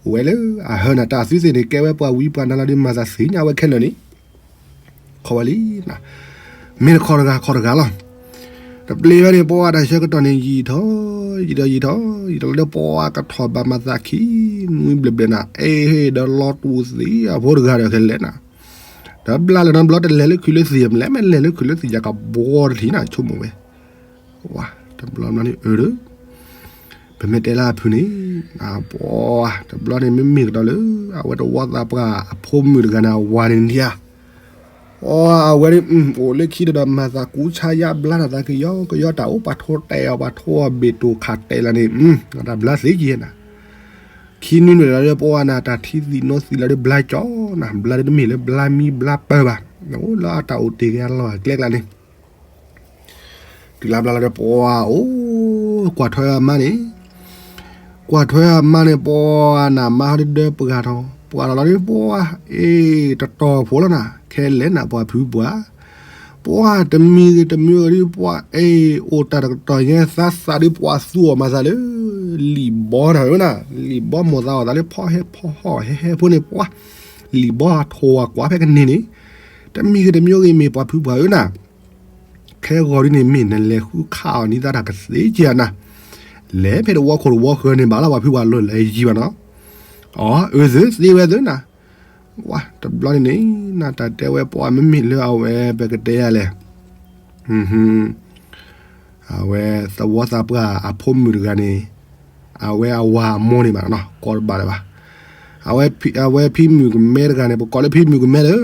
ဝဲလၢအဟၢနၤတၢ်သုသ့ၣ်န့ၣ် ကဲဝဲပှၤဝံပှၤနါလီၤဒီး မၤသးသ့ၣ်ညါဝဲခဲလၢာ်န့ၣ် ခီဝဲလံ, မ့ၢ်တခီတဂၤခီတဂၤလီၤ, တပျ့ၤဝဲန့ၣ် ပှၤတၢ်ဆၢကတီၢ်န့ၣ် ယံာ်ထီၣ် ယံာ်ထီၣ် ယံာ်ထီၣ် ယံာ်ထီၣ်လၢပှၤကထီၣ်ဘၣ်မၤသးခံ နွံဘျဲၣ်ဘျဲၣ်နၤ အဲၣ်ဒီးလီၤတူၢ်သံအဖိတဂၤဒီးခဲလၢာ်နၤ, တဘျါလၢၤနီတဘျီ တလဲၤလၢခုၣ်လၢသံၣ် မ့ၢ်လဲၤလၢခုၣ်လၢသံၣ်ယၤကဘီတထံၣ်နၤ ဆိကမိၣ်ဝဲ ဝါ တဘျီဘျီန့ၣ်အၢ ပမ့ၢ်တဲလၢအဖုၣ်န့ၣ် ပှၤ တဘျီန့ၣ်မ့မ့ၢ်ကဒီးလၢ အဝဲသဝီသးပှၢ်အဖိမုၣ်တဂၤန့ၣ် အဝၤန့ၣ်ဒံးဧါ, အဝဲန့ၣ် အိၣ်လၢခံတဒီး မၤသးကူဆါယါဘျါတၢ်သးကယီကယီ တၢ်အိၣ်ပာ်ထိတဲာ်အီၤ ပာ်ထိအီၤဘ့ၣ်တိၢ်ခးတဲာ်လၢန့ၣ် တၢ်ဘျါသ့က့ၤနၤ, ခံနွံနုာ်လီၤလၢပှၤနၤ တၢ်ထံသံၣ်နိသံၣ်လီၤဒီးဘျါကၠီနၤ ဘျါဒီးတမ့ၢ်လၢဘျါမံဘျါပၢၤဘၣ်, အိၣ်လၢအတၢ်အိၣ်တ့ၢ်က့ၤအလီၢ်အကျဲကျါန့ၣ် တုၤလၢဘျါလီၤဒီးပှၤအိၣ် ကွၢ်ထွဲအမါန့ၣ်, ကွၢ်ထွဲအမါန့ၣ် ပှၤနၤမါဟီဒၢပှၤထီၣ် ပှၤလီၤလီၤဒီးပှၤ အ့ တတီၤဖိလီၤနၤ ခဲလဲၣ်နၤပှၤဖုပှၤ, ပှၤတမံၤဂ့ၤတမံၤဂ့ၤဒီးပှၤ အ့ အိၣ်တၢ်တကတီၢ်ညါ သးသးဒီးပှၤသူအီၤမၤသးလၢ လံာ်ဘီနၤဧၢနၤ, လံာ်ဘီမိၢ်သးအီၣ်သးလၢဖီဟဲဖီဟီၣ်ဟဲဟဲဖိန့ၣ်ပှၤ, လံာ်ဘီအထိၣ်အကွၢ်ဖဲကန့ၢ်န့ၣ်, တမံၤဂ့ၤတမံၤဂ့ၤမ့ၢ်ပှၤဖုပှၤဧၢနၤ ခဲဂီၤဒ်န့ၣ်မ့ၢ်နလဲၤဃုခးအီၤန့ၣ် သးတၢ်ကသ့က့ၤအနၤ, လဲၤဖဲတဝီခိၣ်တဝီဃၢၤန့ၣ်ဘၣ်လီၤ ပှၤဖုပှၤလီၤလဲၤယံၤဘၣ်နီၤ, အီ အၢသ့သ့ဝဲသ့နၤ, ဝါ တဘျီန့ၣ်န့ၣ် နတၢ်တဲဝဲပှၤမ့မ့ၢ်လၢအဝဲပကတဲယၤလဲၣ် အဝဲသဝီသးပှၢ်အဖိမုၣ်တဂၤန့ၣ်, အဝဲအဝၤအမိၢ်န့ၣ်ဘၣ်နီၤ ကိးတဘၣ်လၢၤဘၣ်, အဝဲဖံမုၣ်ကမဲတဂၤန့ၣ် ပကိးလၢဖံမုၣ်ကမဲလၢ,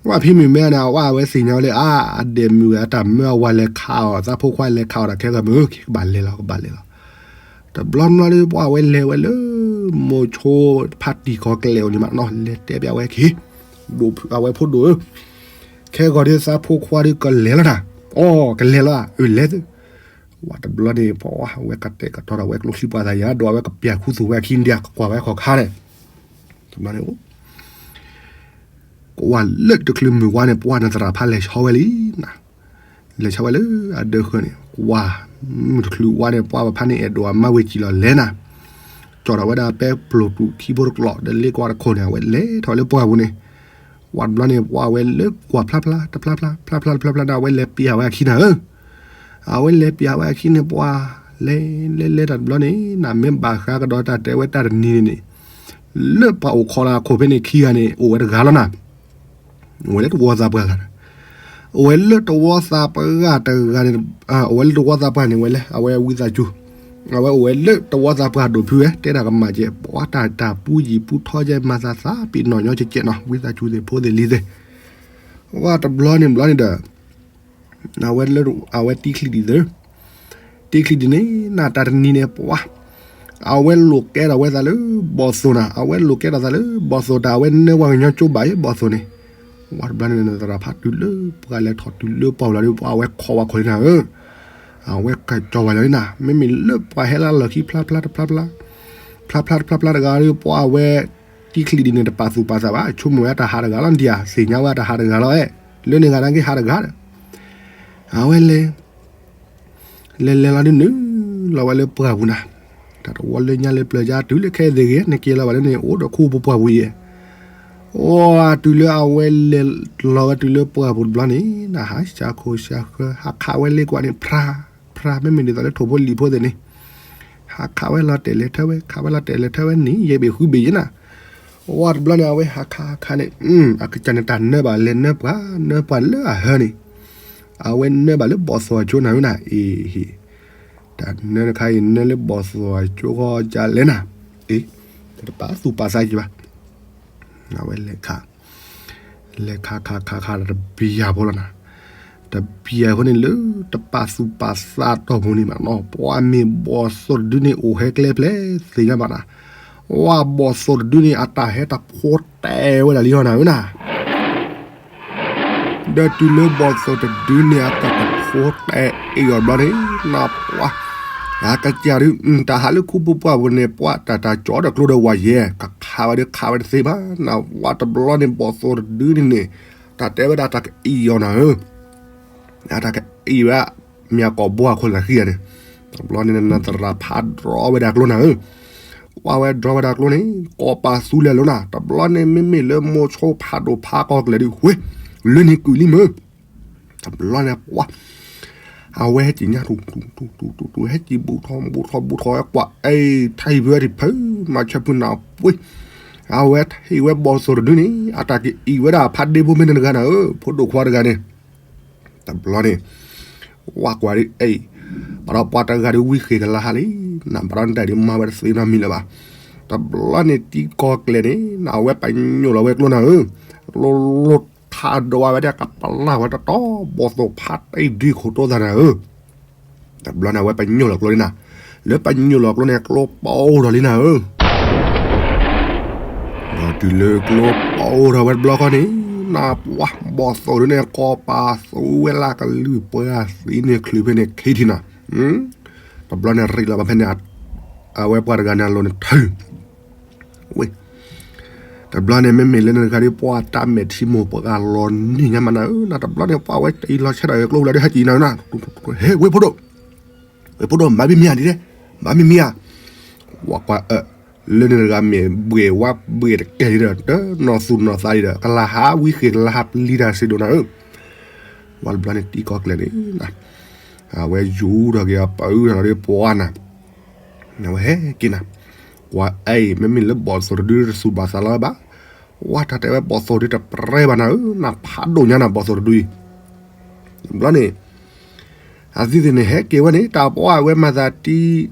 ဝဲဖံမုၣ်မဲန့ၣ် အဝဲသ့ၣ်ညါဝဲလၢ အါ အဒဲးမုၣ်ဂၤအတၢ်မၢအဝၤလဲၤခးအီၤ သးဖိခွါလဲၤခးအီၤတၢ်ခဲဂၤမုၢ် ကဘၣ်လဲၤလီၤ ကဘၣ်လဲၤလီၤ, တဘျီဘျီဒီးပှၤအဝဲလဲၤဝဲလၢ မိၤဆိဖါတံၢ်ကီၤကျဲၢ်အိၣ်န့ၣ်မးနီၤ လဲၤတဲဘၣ်ဝဲခံ, ဒိၣ်ဖုအဝဲဖိဒိၣ်ဧၢ, ခဲဂီၤဒုးသးဖိခွါဒုးကလဲၤလီၤနၤ, အိ ကလဲၤလီၤ အၢလဲၤသု, ဝဲတဘျီန့ၣ် ပှၤဝဲကတဲာ်ကတီၤဒီးဝဲကျိချံပှၤသးယၤ ဒီးအဝဲကပျၢ်ခူသူၣ်ဝဲအခံဒံး ကကွၢ်ဝဲခီၣ်ခါန့ၣ်, တဘျီန့ၣ် ကွၢ်လၢတချုးမုၢ်ဝါန့ၣ် ပှၤနသရၣ်ဖးလဲၤဆီဝဲလံနၤ, လဲၤဆီဝဲလၢအဒၢးဃၢၤန့ၣ် ကွၢ်, မုၢ်တချုးဝါန့ၣ် ပှၤပဖါန့ၣ်အဲၣ်ဒိးအမါဝ့ၤကံလီၤလဲၤနၤ, ကၠီၣ်ဒီးဝဲဒၣ်ပဲပျိၢ်တူာ်ခံဖိတကျိာ် ဒီးလ့ကွၢ်တခိၣ်န့ၣ် အဝဲလဲၤထီၣ်လၢပှၢ်ပူၤန့ၣ်, ဝဲတဘျီန့ၣ် ပှၤဝဲလၢကွၢ်ဖျါဖျါ တဖျါဖျါ ဖျါဖျါတဖျါဖျါန့ၣ် အဝဲလဲၤပျၢ်ဝဲအခံနၤဧၢ အဝဲလဲၤပျၢ်ဝဲအခံန့ၣ် ပှၤလဲၤလဲၤလဲၤတၢ်တဘျီန့ၣ် နမ့ၢ်ဘၣ်ဃးကဒီးတၢ်တဲဝဲတၢ်တနံၤန့ၣ်န့ၣ်, လၢပှၤအိၣ်ခိးလၢအခိၣ်ဖဲန့ၣ်ခံဂၤန့ၣ် အိၣ်ဝဲတဂၤလီၤနၤ, အိၣ်ဝဲလၢတဝီသးပှၢ်ဂၤ, အိၣ်ဝဲလၢတဝီသးပှၢ်ဂၤတဂၤန့ၣ်, အိၣ်ဝဲလၢတဝီသးပှၢ်န့ၣ်ဝဲလဲၣ် အဝဲဝံသးစူၤ, အဝဲအိၣ်ဝဲလၢတဝီသးပှၢ်ဒိၣ်ဖုဝဲ တဲတၢ်ကမၣ်ကဲ ပှၤတၢ်တၢ်ပူယံာ်ပူထီကဲ မၤသးသးပ့ၤနီၣ်ညီကဲကဲနီၤ ဝံသးစူၤသ့ၣ်ဖိသ့ၣ်လံၤသ့ၣ်, ဝဲတဘျီန့ၣ်ဘျီန့ၣ်ဒီး အဝဲလၢအဝဲတံချံဒံးသၢ, တံချံဒံးန့ၣ် နတၢ်တနံၤန့ၣ် ပှၤ, အဝဲလိာ်ကဲထီၣ်ဝဲသးလၢဘီၣ်သိၣ်နၤ, အဝဲလိာ်ကဲထီၣ်သးလၢဘီၣ်သိၣ်တၢ် အဝဲနၢဝဲကညီကၠိဘၣ်အံၤ ဘီၣ်သိၣ်န့ၣ်, ဝဲတဘျီန့ၣ် နသရၣ်ဖးတုၤလၢပှၤလဲၤထီၣ်တုၤလၢပှၢ်ပူၤလီၤဒီး ပှၤအဝဲခိးဝဲခိးလံနၤဧၢ, အဝဲကၠီဝဲလီၤနၤ, မ့မ့ၢ်လၢပှၤဟဲလၢလီၢ်ခံဖျါဖျါတဖျါဖျါ, ဖျါဖျါတဖျါဖျါတဂၤဒီး ပှၤအဝဲ တံချံဒံးန့ၣ် တပာ်သူၣ်ပာ်သးဘၣ်, ဆိကမိၣ်ဝဲတၢ်ဟးတဂၤလီၤဒံးဧါ, သ့ၣ်ညါဝဲတၢ်ဟးတဂၤလီၤအဲၣ်, လၢန့ၣ်ဂၤနာ်က့ဟးတဂၤဒီး, အဝဲလဲၤ လဲၤလဲၤလီၤဒုးနုာ်လီၤဝဲလၢပှၢ်ပူၤနၤ, တၢ်တဝီလၢညါလၢပျၢၤယါတုၤလၢခဲအံၤသ့ၣ်ဂ့ၤ နက့ၤလီၤဘၣ်လၢန့ၣ် အိၣ်ဒီးခူပှၢ်ပူၤယဲၢ်, အိၣ်တုၤလၢအဝဲလဲၤလီၤဝဲတုၤလၢပှၢ်ပူၤတဘျီန့ၣ် နဟးစှၤခိၣ်စှၤဃၢ ဟးခးဝဲလ့ကွၢ်န့ၣ် ဖြါ, ဖြါ မ့မ့ၢ်ဒ်သိးလၢထိၣ်ဖိလံာ်ဖိသ့ၣ်န့ၣ် ဟးခးဝဲလီၤတဲာ်လဲၤထၢဝဲ ခးဝဲလီၤတဲာ်လဲၤထၢဝဲန့ၣ် ယဲၢ်ဘ့ၣ်ဃုဘ့ၣ်ယဲၢ်နၤ, ဝဲတဘျီန့ၣ် အဝဲဟးခးခးန့ၣ် အကစၢ်န့ၣ်တၢ်နၢဘၣ်လဲၤနၢပှၤ နၢပှၤလၢအဟၢန့ၣ်, အဝဲနၢဘၣ်လၢဘီၣ်သိၣ်အကၠိနၤဧၢနၤ, အ့ဟ့ၣ်, တၢ်နၢတခါအံၤ နၢလၢဘီၣ်သိၣ်အကၠိဃီကလဲၣ်နၤ, အ့, တပာ်သူၣ်ပာ်သးက့ၤဘၣ်, အဝဲလဲၤခး လဲၤခးခးခးခးဒီးတဘျီဖိလီၤနၤ, တဘျီဖိန့ၣ်လၢတပာ်သူၣ်ပာ်သးတီၢ်ပူၤန့ၣ်မးနီၤ ပှၤမ့ၢ်ဘီၣ်သိၣ်တဒုန့ၣ်အိၣ်ဟဲကျဲဖျဲၣ်သ့ၣ်ညါဘၣ်နၤ, ဝဲဘီၣ်သိၣ်တဒုန့ၣ် အတၢ်ဟဲတဖိတဲာ်ဝဲဒၣ်လံဟီနၤဧၢနၤ ဒီးတုၤလၢဘီၣ်သိၣ်တဒုန့ၣ် အတၢ်တဖိတဲာ်အ့ၣ်အီၤဘျီန့ၣ် နပှၤ, အကစၢ်ဒုး တၢ်ဟးလၢခူပူၤပှၢ်ပူၤန့ၣ် ပှၤတၢ်တၢ်ကၠီဒီးကျိဒီးဝဲယဲၢ် ကခးဝဲဒုးခးဝဲတသ့ဘၣ် နဝဲတဘျီန့ၣ် ဘီၣ်သိၣ်တဒုန့ၣ်န့ၣ် တၢ်တဲဝဲဒၣ်တၢ်ကအ့ၣ်အီၤနၤဧၢ အတၢ်ကအ့ၣ်ဝဲ မ့ၢ်အကိာ်ဘိအခိၣ်လၢဃံဂၤန့ၣ်, တဘျီန့ၣ်နသရၣ်ဖးဒြီဝဲဒၣ်ကျိနၤဧၢ, ဝဲဒြီဝဲဒၣ်ကျိန့ၣ် ကိးပာ်သူလဲၤလိၤနၤ, တဘျီန့ၣ်မ့မ့ၢ်လၢမိၤဆိဖးဒိၣ်ဖးကီၢ်ကျဲၢ်ဒုး ဝ့ၢ်, လၢန့ၣ်ကုၢ်လံမုၢ်, တဘျီန့ၣ်ပှၤ အဝဲဟဲက့ၤညါ တူတူတူတူတူ ဟဲက့ၤဘူးထီၣ်ဘူးထီၣ်ဘူးထီၣ်ဝဲကွၢ် အဲ ထံၣ်ဖုဝဲဒံးဖု မၤဆၢဖုနၢ်ပှ့ၤ, အဝဲထံၣ်ဝဲဘီၣ်သိၣ်တဒုန့ၣ် အတၢ်ကအ့ၣ်ဝဲဒၣ်ဖးဒ့ဖိမ့ၢ်နတဂၤနၤဧၢ ဖိဒိၣ်ခွါတဂၤန့ၣ်, တဘျီန့ၣ် ဝဲကွၢ်ဒ်အဲၣ်, ဘၣ်ဒီးပှၤတဂၤဒုးဝံဃ့ၢ်ကလါဟါလံ, နဘၣ်ဒီးနတၢ်ဒုးမၤဝဲတသ့နီတမံၤလၢၤဘၣ်, တဘျီန့ၣ်တံၤကီၢ်ကျဲၢ်န့ၣ် နအဝဲပညိၣ်လီၤဝဲကျိနၤဧၢ, လိၤလိၤ ထးဒိးဝဲဒၣ်ကပလၢ်ဝဲတတီ ဘီၣ်သိၣ်ဖးတံၢ်ဒုးခိၣ်တိသးနၤဧၢ, တဘျီန့ၣ်အဝဲပညိၣ်လီၤကျိန့ၣ်နၤ, လၢပညိၣ်လီၤကျိန့ၣ် ကျိပိၢ်ထီၣ်လံနၤဧၢ, ဒီးတုၤလၢကျိပိၢ်ထီၣ်ဝဲတဘျီဃီန့ၣ် နပှၤဘီၣ်သိၣ်ဒုးန့ၣ် ကိးပာ်သူဝဲလၢကလုၢ်ပှၤသံန့ၣ်ချုးဖဲန့ၣ်ခံထံၣ်နၤ, တဘျီန့ၣ်ရံးလီၤဘၣ်ဖဲန့ၣ် အဝဲပှၤတဂၤန့ၣ်အလိၤန့ၣ်ထုး ဝ့ၢ်, တဘျီန့ၣ် မ့မ့ၢ်လၢနတဂၤဒ်ပှၤတၢ်မဲာ်ထံမိၢ်ပှၤဂၤလီၤန့ၢ်ညါမးနၤဧၢ, နတဘျီန့ၣ် ပှၤဝဲတအံၤလီၤဆဲးဒီးကျိဝဲလၢဒုးဟဲက့ၤနၤဧၢနၤ, ဟဲ ဝ့ၢ်ဖိဒိၣ်, ဝ့ၢ်ဖိဒိၣ် မၤဘံမံၤဧါဒ်လဲၣ်, မၤဘံမံၤဧါ, ဝဲကွၢ်အၢ လၢနတဂၤမ့ၢ်ဘှ့ၣ်ဝါဘှ့ၣ်တကဲလံဒီး တနီၢ်သူၣ်နီၢ်သးလံဒီး ကလၤဟးဝံဃ့ၢ်ကလၤဟးပျံၤတၢ်စံးဒိၣ်နၤဧၢ, ဝဲတဘျီန့ၣ်တံၤကီၢ်ကျဲၢ်န့ၣ် အဝဲယူၤထီၣ်က့ၤအပၢ်အုၣ်ထီၣ်ဒီးပှၤနၤ, အဝဲဟဲက့ၤနၤ, ကွၢ်အဲၣ် မ့မ့ၢ်လၢဘီၣ်သိၣ်တဒုတသူၣ်ဘၣ်သးလီၤဘၣ်, ဝဲတၢ်တဲဝဲဘီၣ်သိၣ်ဒုတပြဲဘၣ်နၤဧၢ, နဖးဒိၣ်ညါနၤဘီၣ်သိၣ်တဒုအံၤ, တဘျီန့ၣ် အသံသ့ၣ်န့ၣ် ဟဲက့ၤဝဲန့ၣ် တၢ်ပှၤအဝဲမၤသးတံၢ်,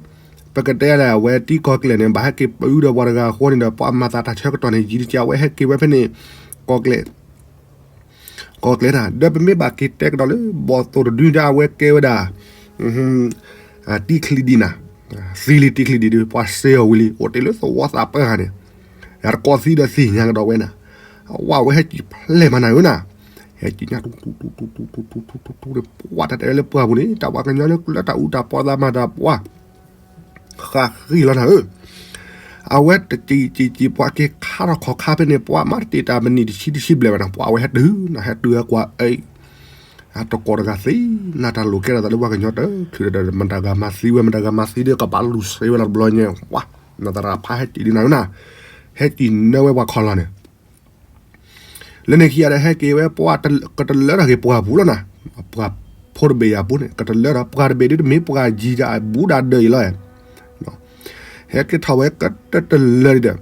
ပကတဲလဲၣ် အဝဲတံၤကီၢ်ကျဲၢ်န့ၣ် ဘၣ်ဟဲက့ၤပၢအုၣ်ဒီးပှၤတဂၤအဃိန့ၣ်ဒီး ပှၤမၤသးတၢ်ဆၢကတီၢ်န့ၣ် ယံာ်တက့ၢ် အဝဲဟဲက့ၤဝဲဖဲန့ၣ် ကီၢ်ကျဲၢ် ကီၢ်ကျဲၢ်နၤ, ဒီးပမ့ၢ်ဘၣ်က့ၤတဲကဒီးလၢ ဘီၣ်သိၣ်တဒုန့ၣ် အဝဲကဲဝဲဒၣ် တံချံဒံးနၤ သံလံတံၢ်ချံဒံးဒုး ပှၤစဲအီၤဝံၤလံ အိၣ်တ့ၢ်လၢသဝီသးပှၢ်ဂၤန့ၣ်, ယတကိးသံဒီးသ့ၣ်ညါကဒီးဝဲနၤ, အဝဲဟဲက့ၤဖျဲၣ်မးနၤဧၢနၤ, ဟဲက့ၤညါတူတူတူတူတူတူတူတူတူန့ၣ် ပှၤတၢ်တဲလၢပှၢ်ပူၤန့ၣ် တၢ်ပှၤကညီလၢကျၢၤတၢ်အူတၢ်ပီသးမၤတၢ်ပှၤ ဃးဃံလီၤနၤဧၢ, အဝဲတက့ၤက့ၤက့ၤပှၤက့ၤခါထီၣ်ခီခါဖဲန့ၣ် ပှၤမၤတတ့ၢ်တၢ်မနံၤတဆံတဆံဘျဲၣ်ဘၣ်နၤ ပှၤအဝဲဟဲတုၤနၤ ဟဲတုၤဝဲကွၢ်အံၤ အတကိးတဂၤသ့ နတၢ်လိာ်ကဲထီၣ်သးလၢပှၤကညီတချုးဒီး မတၤဂၤမၤသံဝဲ မတၤဂၤမၤသံဒီး ကဘၣ်လူၤစ့ဝဲလီၤတဘျီညါ ပှၤ နသရၣ်ဖးဟဲက့ၤဒ်နၤဧၢနၤ, ဟဲက့ၤနၢဝဲပှၤခီလီၤန့ၣ် လၢန့ၣ်ခံဂၤဒီး ဟဲက့ၤဝဲပှၤ ကတလၢထီၣ်က့ၤပှၢ်ပူၤလီၤနၤ, ပှၢ်ဖိတဘ့ၣ်ယၤပူၤန့ၣ် ကတလၢထီၣ် ပှၢ်တဘ့ၣ်ဒ်တမ့ၢ်ပှၢ်ယံၤဒၣ်အဘူးဒၣ်ဒၢးအံၤလီၤ, ဟဲက့ၤထီၣ်ဝဲကတတလၢဒ်ဒီး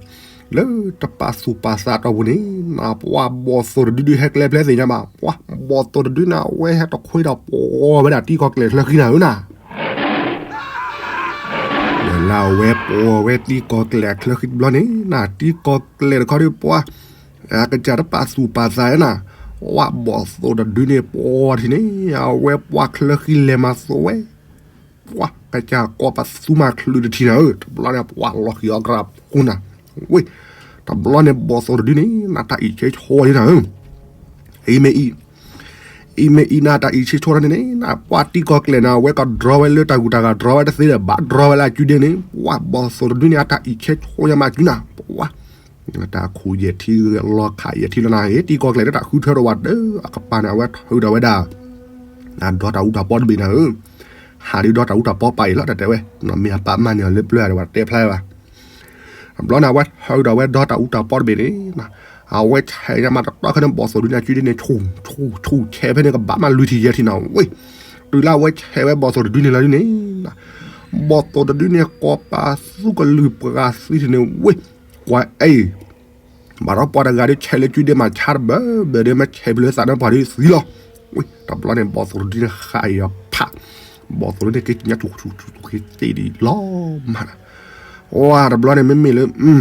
လၢတပာ်သူၣ်ပာ်သးတီၢ်ပူၤန့ၣ် နပှၤဘီၣ်သိၣ်တဒုဒုးဟဲကျဲဖျဲသ့ၣ်ညါဘၣ်, ပှၤဘီၣ်သိၣ်တဒုန့ၣ် အဝဲဟဲတခွ့ဒီးပှီၤဝဲဒၣ်တံကီၢ်ကျဲၢ်ချၢဃံနၤဧၢနၤ လၢအဝဲပှီၤဝဲတံကီၢ်ကျဲၢ်အချၢဃံတဘျီန့ၣ် နတံကီၢ်ကျဲၢ်တခီဒီးပှၤ အကစၢ်တပာ်သူၣ်ပာ်သးဧၢနၤ, ပှၤဘီၣ်သိၣ်တဒုန့ၣ်ပှီၤထံန့ၣ် အဝဲပှၤချၢဃံလဲၤမၤသိးဝဲ, ပှၤကစၢ်ကိးပသူမၤချုးတထံၣ်နၤဧၢ, တဘျီန့ၣ်ပှၤလီၤဃံၤအီၣ်ကြၢးပူၤနၤ, ဝ့ၢ်, တဘျီန့ၣ်ဘီၣ်သိၣ်တဒုန့ၣ် နတၢ်အံၣ်ဆ့ဆိယနၤဧၢ အံၤမ့ၢ်အံၤ, အံၤမ့ၢ်အံၤနတၢ်အံၣ်ဆ့ဆိထီၣ်န့ၣ်န့ၣ် နပှၤတံကီၢ်ကျဲၢ်နၤ အဝဲကဒြီဝဲလၢတၢ်ဂုၤတၢ်ဂၤ ဒြီဝဲတသ့ဒီး ဘၣ်ဒြီဝဲလၢအစုဒ့န့ၣ် ပှၤဘီၣ်သိၣ်တဒုန့ၣ် အတၢ်အံၣ်ဆ့ဆိညါမးစုနၤ ပှၤ တၢ်ခူၣ်ယဲၢ်ထံ လီၤခးယဲၢ်ထံလီၤနၤ ဟ့ၣ်တံကီၢ်ကျဲၢ်လၢတၢ်ဃုထၢဒီးဝဲဒၢးအကပၤန့ၣ် အဝဲထုးဒီးဝဲဒၣ် ဒီတၢ်အူတၢ်ပီတဘ့ၣ်နၤဧၢ, ဟးဒုးဒီတၢ်အူတၢ်ပီပာ်အံၤလီၤ တၢ်တဲဝဲ, မ့ၢ်အပၢ်မၤန့ၢ်အီၤလၢပျၢၤဒီး ပှၤတဲဖျါဘၣ် တဘျီန့ၣ် အဝဲထုးဒီးဝဲဒီတၢ်အူတၢ်ပီတဘ့ၣ်န့ၣ်, အဝဲဆဲးညါမးတတီၢ်ခဲန့ၣ် ဘီၣ်သိၣ်တဒုန့ၣ် အစုဒ့န့ၣ် ဆူၣ်ဆူၣ်ဆူၣ်ဆဲးဖဲန့ၣ် ကဘၣ်မးလွံၢ်ထံၣ်ယဲၢ်ထံၣ်နၤ ဝ့ၢ်, တုၤလၢအဝဲဆဲးဝဲဘီၣ်သိၣ်တဒုန့ၣ်လီၤဒုန့ၣ်, ဘီၣ်သိၣ်တဒုန့ၣ် ကိးပသူကလုၢ်ပှၤသံထံၣ်န့ၣ် ဝ့ၢ်, ကွၢ်အဲၣ် ဘၣ်ဒီးပှၤတဂၤဒီးဆဲးလၢစုဒ့မးဆါတဘၢဘၢဒီး မ့ၢ်ဆဲးဖဲလၢသးန့ၣ်ပှၤဒီးသံလီၤ, ဝ့ၢ်, တဘျီန့ၣ် ဘီၣ်သိၣ်တဒုန့ၣ်ဃးအံၤအဖး, ဘီၣ်သိၣ်တဒုန့ၣ်က့ၤညါဆူၣ်ဆူၣ်ဆူၣ်ဆူၣ်က့ၤသ့ၣ်ဒံးလီၤမးနၤ, ဝါ တဘျီန့ၣ်မ့မ့ၢ်လၢ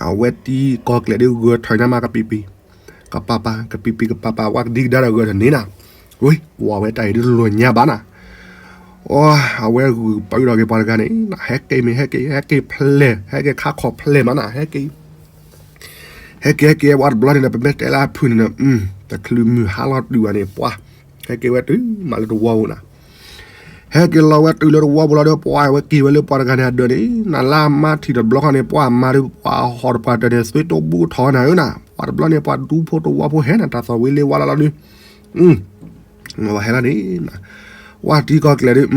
အဝဲတံကီၢ်ကျဲၢ်ဒုးဂဲၤထၢၣ်ညါမးကပံးပံး, ကပၤပၤ ကပံးပံးကပၤပၤ ဝဲကဒံကဒါဒီးဂဲၤထၢၣ်န့ၣ်နၤ, ဝ့ၢ် ကွၢ်ဝဲတၢ်အံၤဒုးတလိၣ်ညါဘၣ်နၤ, အဝဲဂုာ်ပၢအုၣ်ထီၣ်က့ၤပှၤတဂၤန့ၣ် ဟဲက့ၤမ့ၢ်ဟဲက့ၤ ဟဲက့ၤဖျဲၣ် ဟဲက့ၤခါခီၣ်ဖျဲၣ်မးနၤ ဟဲက့ၤ ဟဲက့ၤဟဲက့ၤဝဲတဘျီန့ၣ်ဒီး ပမ့ၢ်တဲလၢအဖုၣ်န့ၣ်ဒီး တချုးမုၢ်ဟါလီၤတုၤဘၣ်န့ၣ် ပှၤ ဟဲက့ၤဝဲတုၤမးလၢတဝီပူၤနၤ, ဟဲက့ၤလီၤဝဲတုၤလၢတဝီပူၤလီၤဒီး ပှၤဝဲက့ၤဝဲလၢပှၤတဂၤန့ၣ်အဒၢးန့ၣ် နလၢအမါထံၣ်တဘျီဃီန့ၣ် ပှၤမၤဒီးပှၤဟီၣ်တပှၤတၢၢ်န့ၣ် သွ့တိၢ်ဘူၣ်ထီၣ်နၤဧၢနၤ, ပှၤတဘျီန့ၣ် ပှၤဒူဖိတဝီဖိဟဲနၤ တၢ်သီၣ်ဝံၤလ့ဝါလီၤလီၤဒုး ဝဲဟဲလီၤန့ၣ်, ဝဲတံကီၢ်ကျဲၢ်ဒုး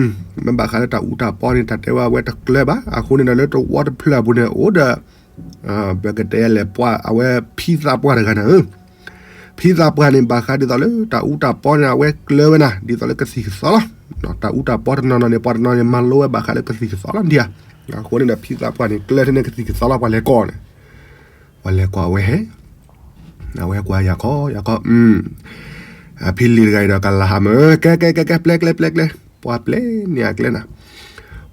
မ့ၢ်ဘၣ်ဃးလၢတၢ်အူတၢ်ပီန့ၣ် တၢ်တဲဝဲအဝဲတကျၢၤဘၣ်, အဃိန့ၣ်ဒီးလၢတဝီတဖျၢၣ်အပူၤန့ၣ် အိၣ်ဒီး ပကတဲလဲၣ်ပှၤအဝဲဖံသးပှၢ်တဂၤနၤဧၢ, ဖံသးပှၢ်န့ၣ် ဘၣ်ဃးဒ်သိးလၢတၢ်အူတၢ်ပီန့ၣ် အဝဲကျၢၤဝဲနၤ ဒ်သိးလၢကသံၣ်ကသီလီၤ, တၢ်အူတၢ်ပီတနီၤနီၤန့ၣ် ပှၤတနီၤန့ၣ် မၤလိဝဲဘၣ်ဃးလၢကသံၣ်ကသီလီၤဒံးဧါ, အဃိန့ၣ်ဒီး ဖံသးပှၢ်န့ၣ် ကျၢၤထဲန့ၣ်ကသံၣ်ကသီလီၤ ပှၤလဲၤကိးန့ၣ် ပှၤလဲၤကိးအဝဲဟဲ အဝဲကွၢ်ယၤခီ ယၤခီ, အဖံလံၤတဂၤအံၤဒီးကလၤဟးမၢ်, ကဲ ကဲ ကဲ ကဲ ပျဲကျဲ ပျဲကျဲ, ပှၤပျဲန့ၢ်အကျဲနၤ,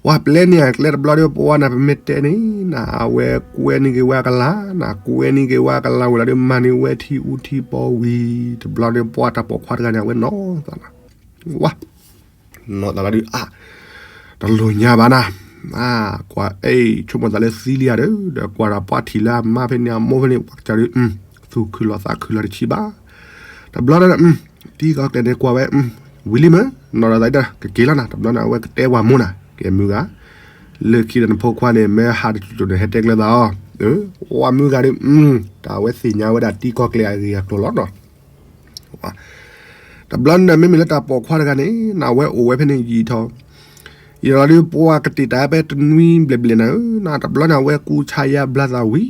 ပှၤပျဲန့ၢ်အကျဲတဘျီဒီး ပှၤနၤ ပမ့ၢ်တဲန့ၣ်နၤ အဝဲကွဲန့ၢ်က့ၤဝဲအကလၤနၤ, ကွဲန့ၢ်က့ၤဝဲအကလၤဝံၤလီၤဒီး မၤန့ၢ်ဝဲထံအူထံပီဝံၤ, တဘျီဒီး ပှၤတၢ်ပိာ်ခွါတဂၤန့ၣ် အဝဲနီၢ်သးနၤ, ဝါ နီၢ်သးလီၤဒုး အါ, တလိၣ်ညါဘၣ်နၤ, အါ, ကွၢ်အဲၣ် ဆိကမိၣ်သးလၢသံလံဧါဒီး ဒီးကွၢ်ဒီးပှၤထံၣ်လၢအမါဖဲန့ၣ် အမိၢ်ဖဲန့ၣ် ပှၤကစၢ်ဒုး သူၣ်ခုၣ်လီၤသးခုၣ်လီၤတဆံးဘၣ်, တဘျီဒီး တံကီၢ်ကျဲၢ်န့ၣ်ကွၢ်ဝဲ ဝံၤလံမ့ၢ် နီၢ်ဒီးသးဒီး ကက့ၤလီၤနၤ, တဘျီန့ၣ် အဝဲကတဲပှၤမိၢ်နၤ ကဲမုၢ်ဂၤ, လၢခံဒီးနဖိခွါန့ၣ် မ့ၢ်ဟးတစိၤစိၤန့ၣ် ဟဲတဲကျၢၤသးအီၤ, ဝဲမုၢ်ဂၤဒီး တၢ်ဝဲသ့ၣ်ညါဝဲဒၣ်တံကီၢ်ကျဲၢ်အဂ့ၢ်အကျိၤလီၤနီၤ တဘျီန့ၣ် မ့မ့ၢ်လၢတၢ်ပိာ်ခွါတဂၤန့ၣ် နဝဲအိၣ်ဝဲဖဲန့ၣ်ယံာ်ထီၣ်, ယံာ်ထီၣ်ဒီးပှၤကတ့ၢ်တၢ်ဖဲတနွံဘျဲၣ်ဘျဲၣ်နၤဧၢ, နတဘျီန့ၣ် အဝဲကူစါယါဘျါသးဝံၤ,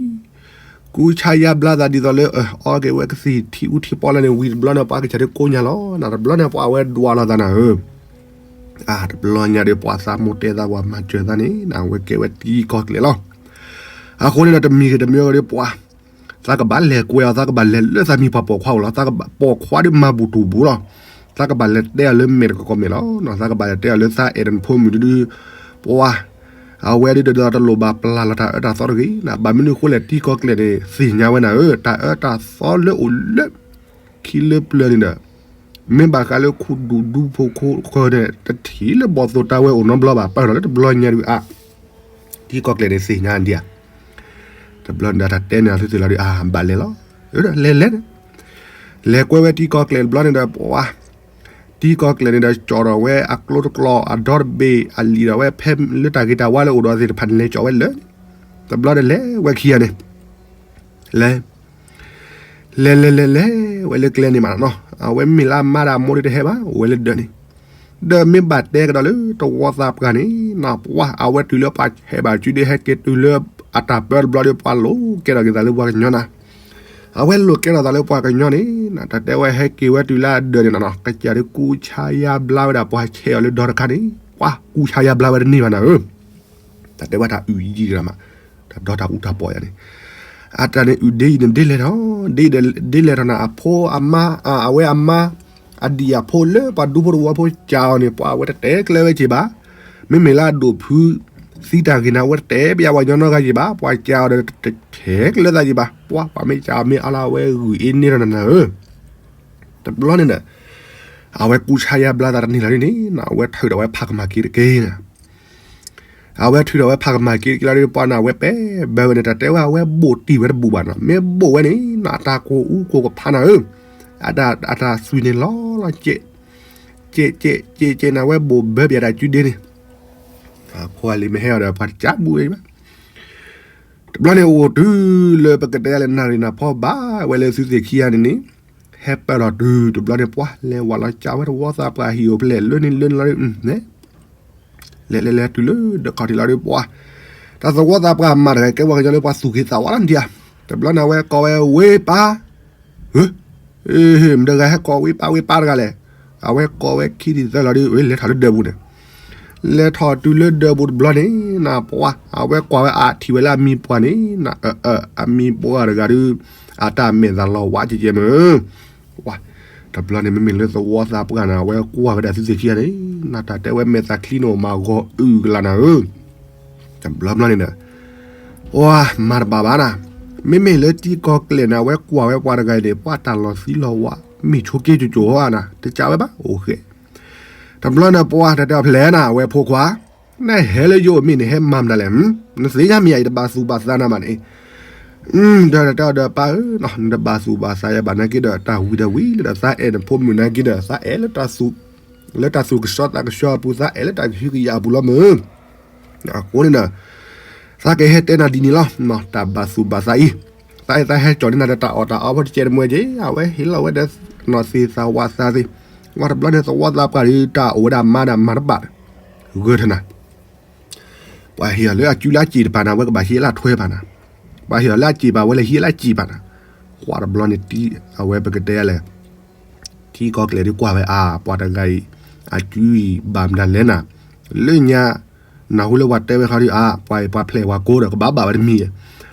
ကူစါယါဘျါသးဒ်သိးလၢ အီက့ၤဝဲကသံၣ်ထံအူထံပီလၢန့ၣ်ဝံၤတဘျီန့ၣ် ပှၤကစၢ်ဒုးကိညါလီၤ, နတဘျီန့ၣ် ပှၤအဝဲဒွးလီၤသးနၤဧၢ အါ တဘျီညါဒီး ပှၤသးမိၢ်တဲသးပှၤမၤစၢၤသးန့ၣ် နဝဲကဲဝဲတံကီၢ်ကျဲၢ်လီၤ. အဃိန့ၣ်ဒီး တမံၤဂ့ၤတမံၤဂ့ၤဒီး ပှၤ သးကဘၣ်လဲၤကွဲအီၤ သးကဘၣ်လဲၤလၢသးမံၤပှၤပိာ်ခွါအိၣ်လီၤ. ပိာ်ခွါဒီးမၤဘူၣ်တူၢ်ဘူၣ်လီၤ. သးကဘၣ်လဲၤတဲအီၤလၢမဲာ်တကီၢ်မဲာ်လီၤ. သးကဘၣ်လဲၤတဲအီၤလၢသးအဲၣ်ဒိးနဖိမုၣ်ဒုဒု ပှၤ အဝဲဒုးဒီးတလိၣ်ဘၣ်ပျၢ်လီၤတၢ်အၢတၢ်သီတဂ့ၤ. ဘၣ်မနုၤအဃိလဲၣ် တံကီၢ်ကျဲၢ်န့ၣ် သ့ၣ်ညါဝဲနၤဧၢ, တၢ်အၢတၢ်သီလၢအိၣ်လၢ ခံလၢပျၢၤန့ၣ်ဒီး မ့ၢ်ဘၣ်ဃးလၢခူဒူၣ်ဒူဖိခိၣ်ဃၢၤန့ၣ် တထံၣ်လၢဘီၣ်သိၣ်တၢ်ဝဲအိၣ်နီတဘျီဘၣ်, ပၢၢ်ထီၣ်လၢတဘျီညါဒုးအါ, ထံကီၢ်ကျဲးန့ၣ်သ့ၣ်ညါဒံးဧါ. တဘျီန့ၣ်ဒီးတၢ်တဲန့ၣ်အသုသ့ၣ်လီၤဒုးအါ ဘၣ်လဲၤလီၤ, လဲၤလဲၤန့ၣ်, လဲၤကွဲဝဲထံကီၢ်ကျဲးတဘျီန့ၣ်ဒီး ပှၤ ထံကီၢ်ကျဲးန့ၣ်ဒီး ကၠီၣ်ထီၣ်ဝဲအကျိတကျီၢ် အဒီတဘ့ၣ် အလံာ်ဒီးဝဲဖဲလၢတၢ်ဂ့ၤတၢ်ဝါလၢအိၣ်ဒီးသ့ၣ်တဖၣ်န့ၣ် လဲၤကၠီၣ်ဝဲလၢာ်န့ၣ်, တဘျီန့ၣ်လဲၤဝဲခံဂၤန့ၣ်, လဲၤ လဲၤလဲၤလဲၤလဲၤဝဲလၢကျဲန့ၣ်မးနီၤ, အဝဲမ့ၢ်လၢအမါဒီးအမိၢ်ဒီးတဟဲဘၣ်, အိၣ်ဝဲလၢဒၢးန့ၣ်, ဒီးမ့ၢ်ဘၣ်တဲကဒီးလၢသဝီသးပှၢ်န့ၣ် နပှၤ အဝဲတုၤလၢပှၤဆဲးဘၣ်စုဒ့ဟဲက့ၤတုၤလၢအတၢ်ပၢတဘျီဒီး ပှၤလိာ်ကဲထီၣ်က့ၤသးလၢပှၤကညီနၤ, အဝဲလိာ်ကဲထီၣ်သးလၢပှၤကညီန့ၣ် တၢ်တဲဝဲဟဲက့ၤဝဲတုၤလၢအဒၢးန့ၣ်နီၤ, ကစၢ်ဒုးကူဆါယါဘျါဝဲဒၣ်ပှၤဆဲးအီၤလၢဒီတခါန့ၣ်, ပှၤကူဆါယါဘျါဝဲတန့ၢ်ဘၣ်နၤဧၢ, တၢ်တဲဝဲတၢ်အုၣ်ယံၤတဂၤမး, တၢ်ဒီတၢ်အူတၢ်ပီၢ်ယၤန့ၣ်, အတၢ်န့ၣ်အုၣ်ဒ့အံၤန့ၣ်ဒ်လဲၣ်ထီၣ်, ဒ်လဲၣ်ထီၣ်နၤ အဖိအမါ, အဝဲအမါ, အဒံၣ်အဖိလၢပှၤဒူဖိတဝီဖိကးအီၤန့ၣ် ပှၤအဝဲတတဲကျၢၤဝဲက့ၤဘၣ်, မ့မ့ၢ်လၢအဒိၣ်ဖုသံတၢ်ဂ့ၤန့ၣ် အဝဲတတဲပယါပှၤကညီနီတဂၤက့ၤဘၣ်, ပှၤကးအီၤဒီးတတဲကျၢၤသးက့ၤဘၣ်, ပှၤ ပှၤမ့ၢ်ကးအီၤမ့ၢ်အါလၢအဝဲဂုၢ်အ့န့ၢ်ထီၣ်နၤနၤဧၢ, တဘျီန့ၣ်ဒီး အဝဲကူဆါယါဘျါသးတန့ၢ်လီၤဒ်န့ၣ် အဝဲထုးဒီးဝဲဖးကမၣ်က့ၤတက့ၢ်န့ၣ် အဝဲထုးဒီးဝဲဖးကမၣ်က့ၤတက့ၢ်လီၤဒ်ပှၤန့ၣ် အဝဲပဲဘၢဝဲန့ၣ် တၢ်တဲဝဲအဝဲဘိၣ်တံၢ်ဝဲတဘူၣ်ဘၣ်နီၤ, မ့ၢ်ဘိၣ်ဝဲန့ၣ် အတၢ်ကိၢ်အူကိၢ်ကဖးနၤဧၢ, အတၢ်သွံၣ်န့ၣ်လီၤလီၤကဲး, ကဲးကဲးကဲးကဲးန့ၣ် အဝဲဘိၣ်ဘၢပယါတၢ်စုဒ့န့ၣ်, ဖိအလံၤမ့ၢ်ဟဲအီၤဒီး ပှၤတကးဘူးဝဲဘၣ် တဘျီန့ၣ် အိၣ်တုၤလၢပကတဲယါလဲၣ် နၣ်ရံၣ်နၢ်ဖီဘၣ်ဝဲလၢသုသ့ၣ်ခံဂၤန့ၣ်န့ၣ်, ဟဲပၢၢ်လီၤတုၤတဘျီန့ၣ် ပှၤလဲၤဝးလီၤကးဝဲတဝီသးပှၢ်ဟံၣ်အိၣ်ဖျဲၣ်လၢန့ၣ်လၢန့ၣ်လီၤ, လဲၤလဲၤလဲၤတုၤလၢဒီးခီၣ်ထံးလီၤဒီးပှၤ, တၢ်သဝီသးပှၢ်မၤတဂၤကဲပှၤကညီလၢပှၤသူၣ်က့ၤသးဝါလီၤနဒံးဧါ, တဘျီန့ၣ် အဝဲကိးဝဲဝ့ၢ်ပၢ် ဧၢ, မတဂၤဟဲကိးဝ့ၢ်ပၢ်ဝ့ၢ်ပၢ်တဂၤလဲၣ်, အဝဲကိးဝဲခံဒံသၢလီၤဒီး ဝဲလဲၤထီၣ်လၢဒၢးပူၤန့ၣ်, လဲၤထီၣ်တုၤလၢဒၢးပူၤတဘျီန့ၣ် နပှၤ အဝဲကွၢ်ဝဲအထံၣ်ဝဲလၢအမံၤပှၢ်န့ၣ် အမံၤပှၢ်တဂၤဒီး အတၢ်မဲာ်သးလီၤဝါကဲကဲမ့ၢ် ဝါ, တဘျီန့ၣ် မ့မ့ၢ်လၢသဝီသးပှၢ်န့ၣ် အဝဲကွၢ်ဝဲဒၣ်သုသ့ၣ်ခံဂၤန့ၣ် နတၢ်တဲဝဲမဲာ်သးချံန့ၣ် အိၣ်မၤဂီၤအုၣ်ကလၢ်နၤဧၢ, တဘျီဘျီန့ၣ်ဒီး ပှၤမၤတဘၣ်ဘၣ်နၤ, မ့မ့ၢ်လၢထံကီၢ်ကျဲးန့ၣ် အဝဲကွၢ်ဝဲပှၤတဂၤအံၤန့ၣ် ပှၤတၢ်လီၤသံလီၤဝါ မ့ၢ်ဆိးက့ကၠိကၠိဧါနၤ တကးဝဲဘၣ် အိၣ်ဃဲ, တဘျီန့ၣ် ပှၤတၢ်တဲအီၤဖျဲၣ်နၤ အဝဲဖိခွါ, နဟဲလၢယအိၣ်မ့ၢ်န့ၣ် ဟဲမၤမနုၤလဲၣ်, နသ့ၣ်ညါမ့ၢ်ယၤ ယတဘၣ်သူၣ်ဘၣ်သးနၤဘၣ်န့ၣ် ဒီးတဲအီၤဒီး ပၢ်ဧၢ, နတဘၣ်သူၣ်ဘၣ်သးယၤဘၣ်နာ်က့ဒီး တၢ်ဝံၤဒီးဝံၤလၢဒီး သးအဲၣ်နဖိမုၣ်နာ်က့ဒီး သးအဲၣ်လၢတၢ်သူၣ်, လၢတၢ်သူၣ်ကစီသးကစီအပူၤ သးအဲၣ်လၢတၢ်ကဟုကယာ်အပူၤလီၤမ့ၢ်, အဃိန့ၣ်ဒီး သးကဟဲတဲနၤဒ်န့ၣ်လီၤ, တၢ်ဘၣ်သူၣ်ဘၣ်သးအံၤ, သးအဲၣ်သးဟဲကၠီၣ်န့ၢ်နၤဒီးတၢ်အီၣ်တၢ်အီဖိတကဲတမှဲက့ၤ အဝဲဟ့ၣ်လီၤဝဲဒီး နီၢ်သ့ၣ်သးဝးသးသ့ၣ်, ဝဲတဘျီန့ၣ် သဝီသးပှၢ်ဒီး တၢ်အိၣ်ဝဲဒၣ်မါဒီးမၤတဘၣ်, ဂၢၢ်ထၢၣ်နၤ ပှၤဟ့ၣ်အီၤလၢအစုလၢအစ့ၣ်တပၤန့ၣ် အဝဲကဘၣ်ဟံးလၢအထွဲပၤနၤ, ပှၤဟ့ၣ်အီၤလၢအစ့ၣ်ပၤဝဲလၢဟံးလၢအစ့ၣ်ပၤနၤ, ပှၤတဘျီန့ၣ် အဝဲပကတဲယါလဲၣ်, ထံကီၢ်ကျဲးဒုးကွၢ်ဝဲအါ ပှၤတဂၤအံၤ အစုအံၤဘၣ်မတၤလဲၣ်နၤ, လၢညါ နၢ်ဟူလၢပှၤတဲဝဲဃီဒုးအါ ပှၤအံၤပှၤဖျဲၣ်ပှၤကိးဒီးကဘၣ်ဘၣ်ဝဲတမံၤ,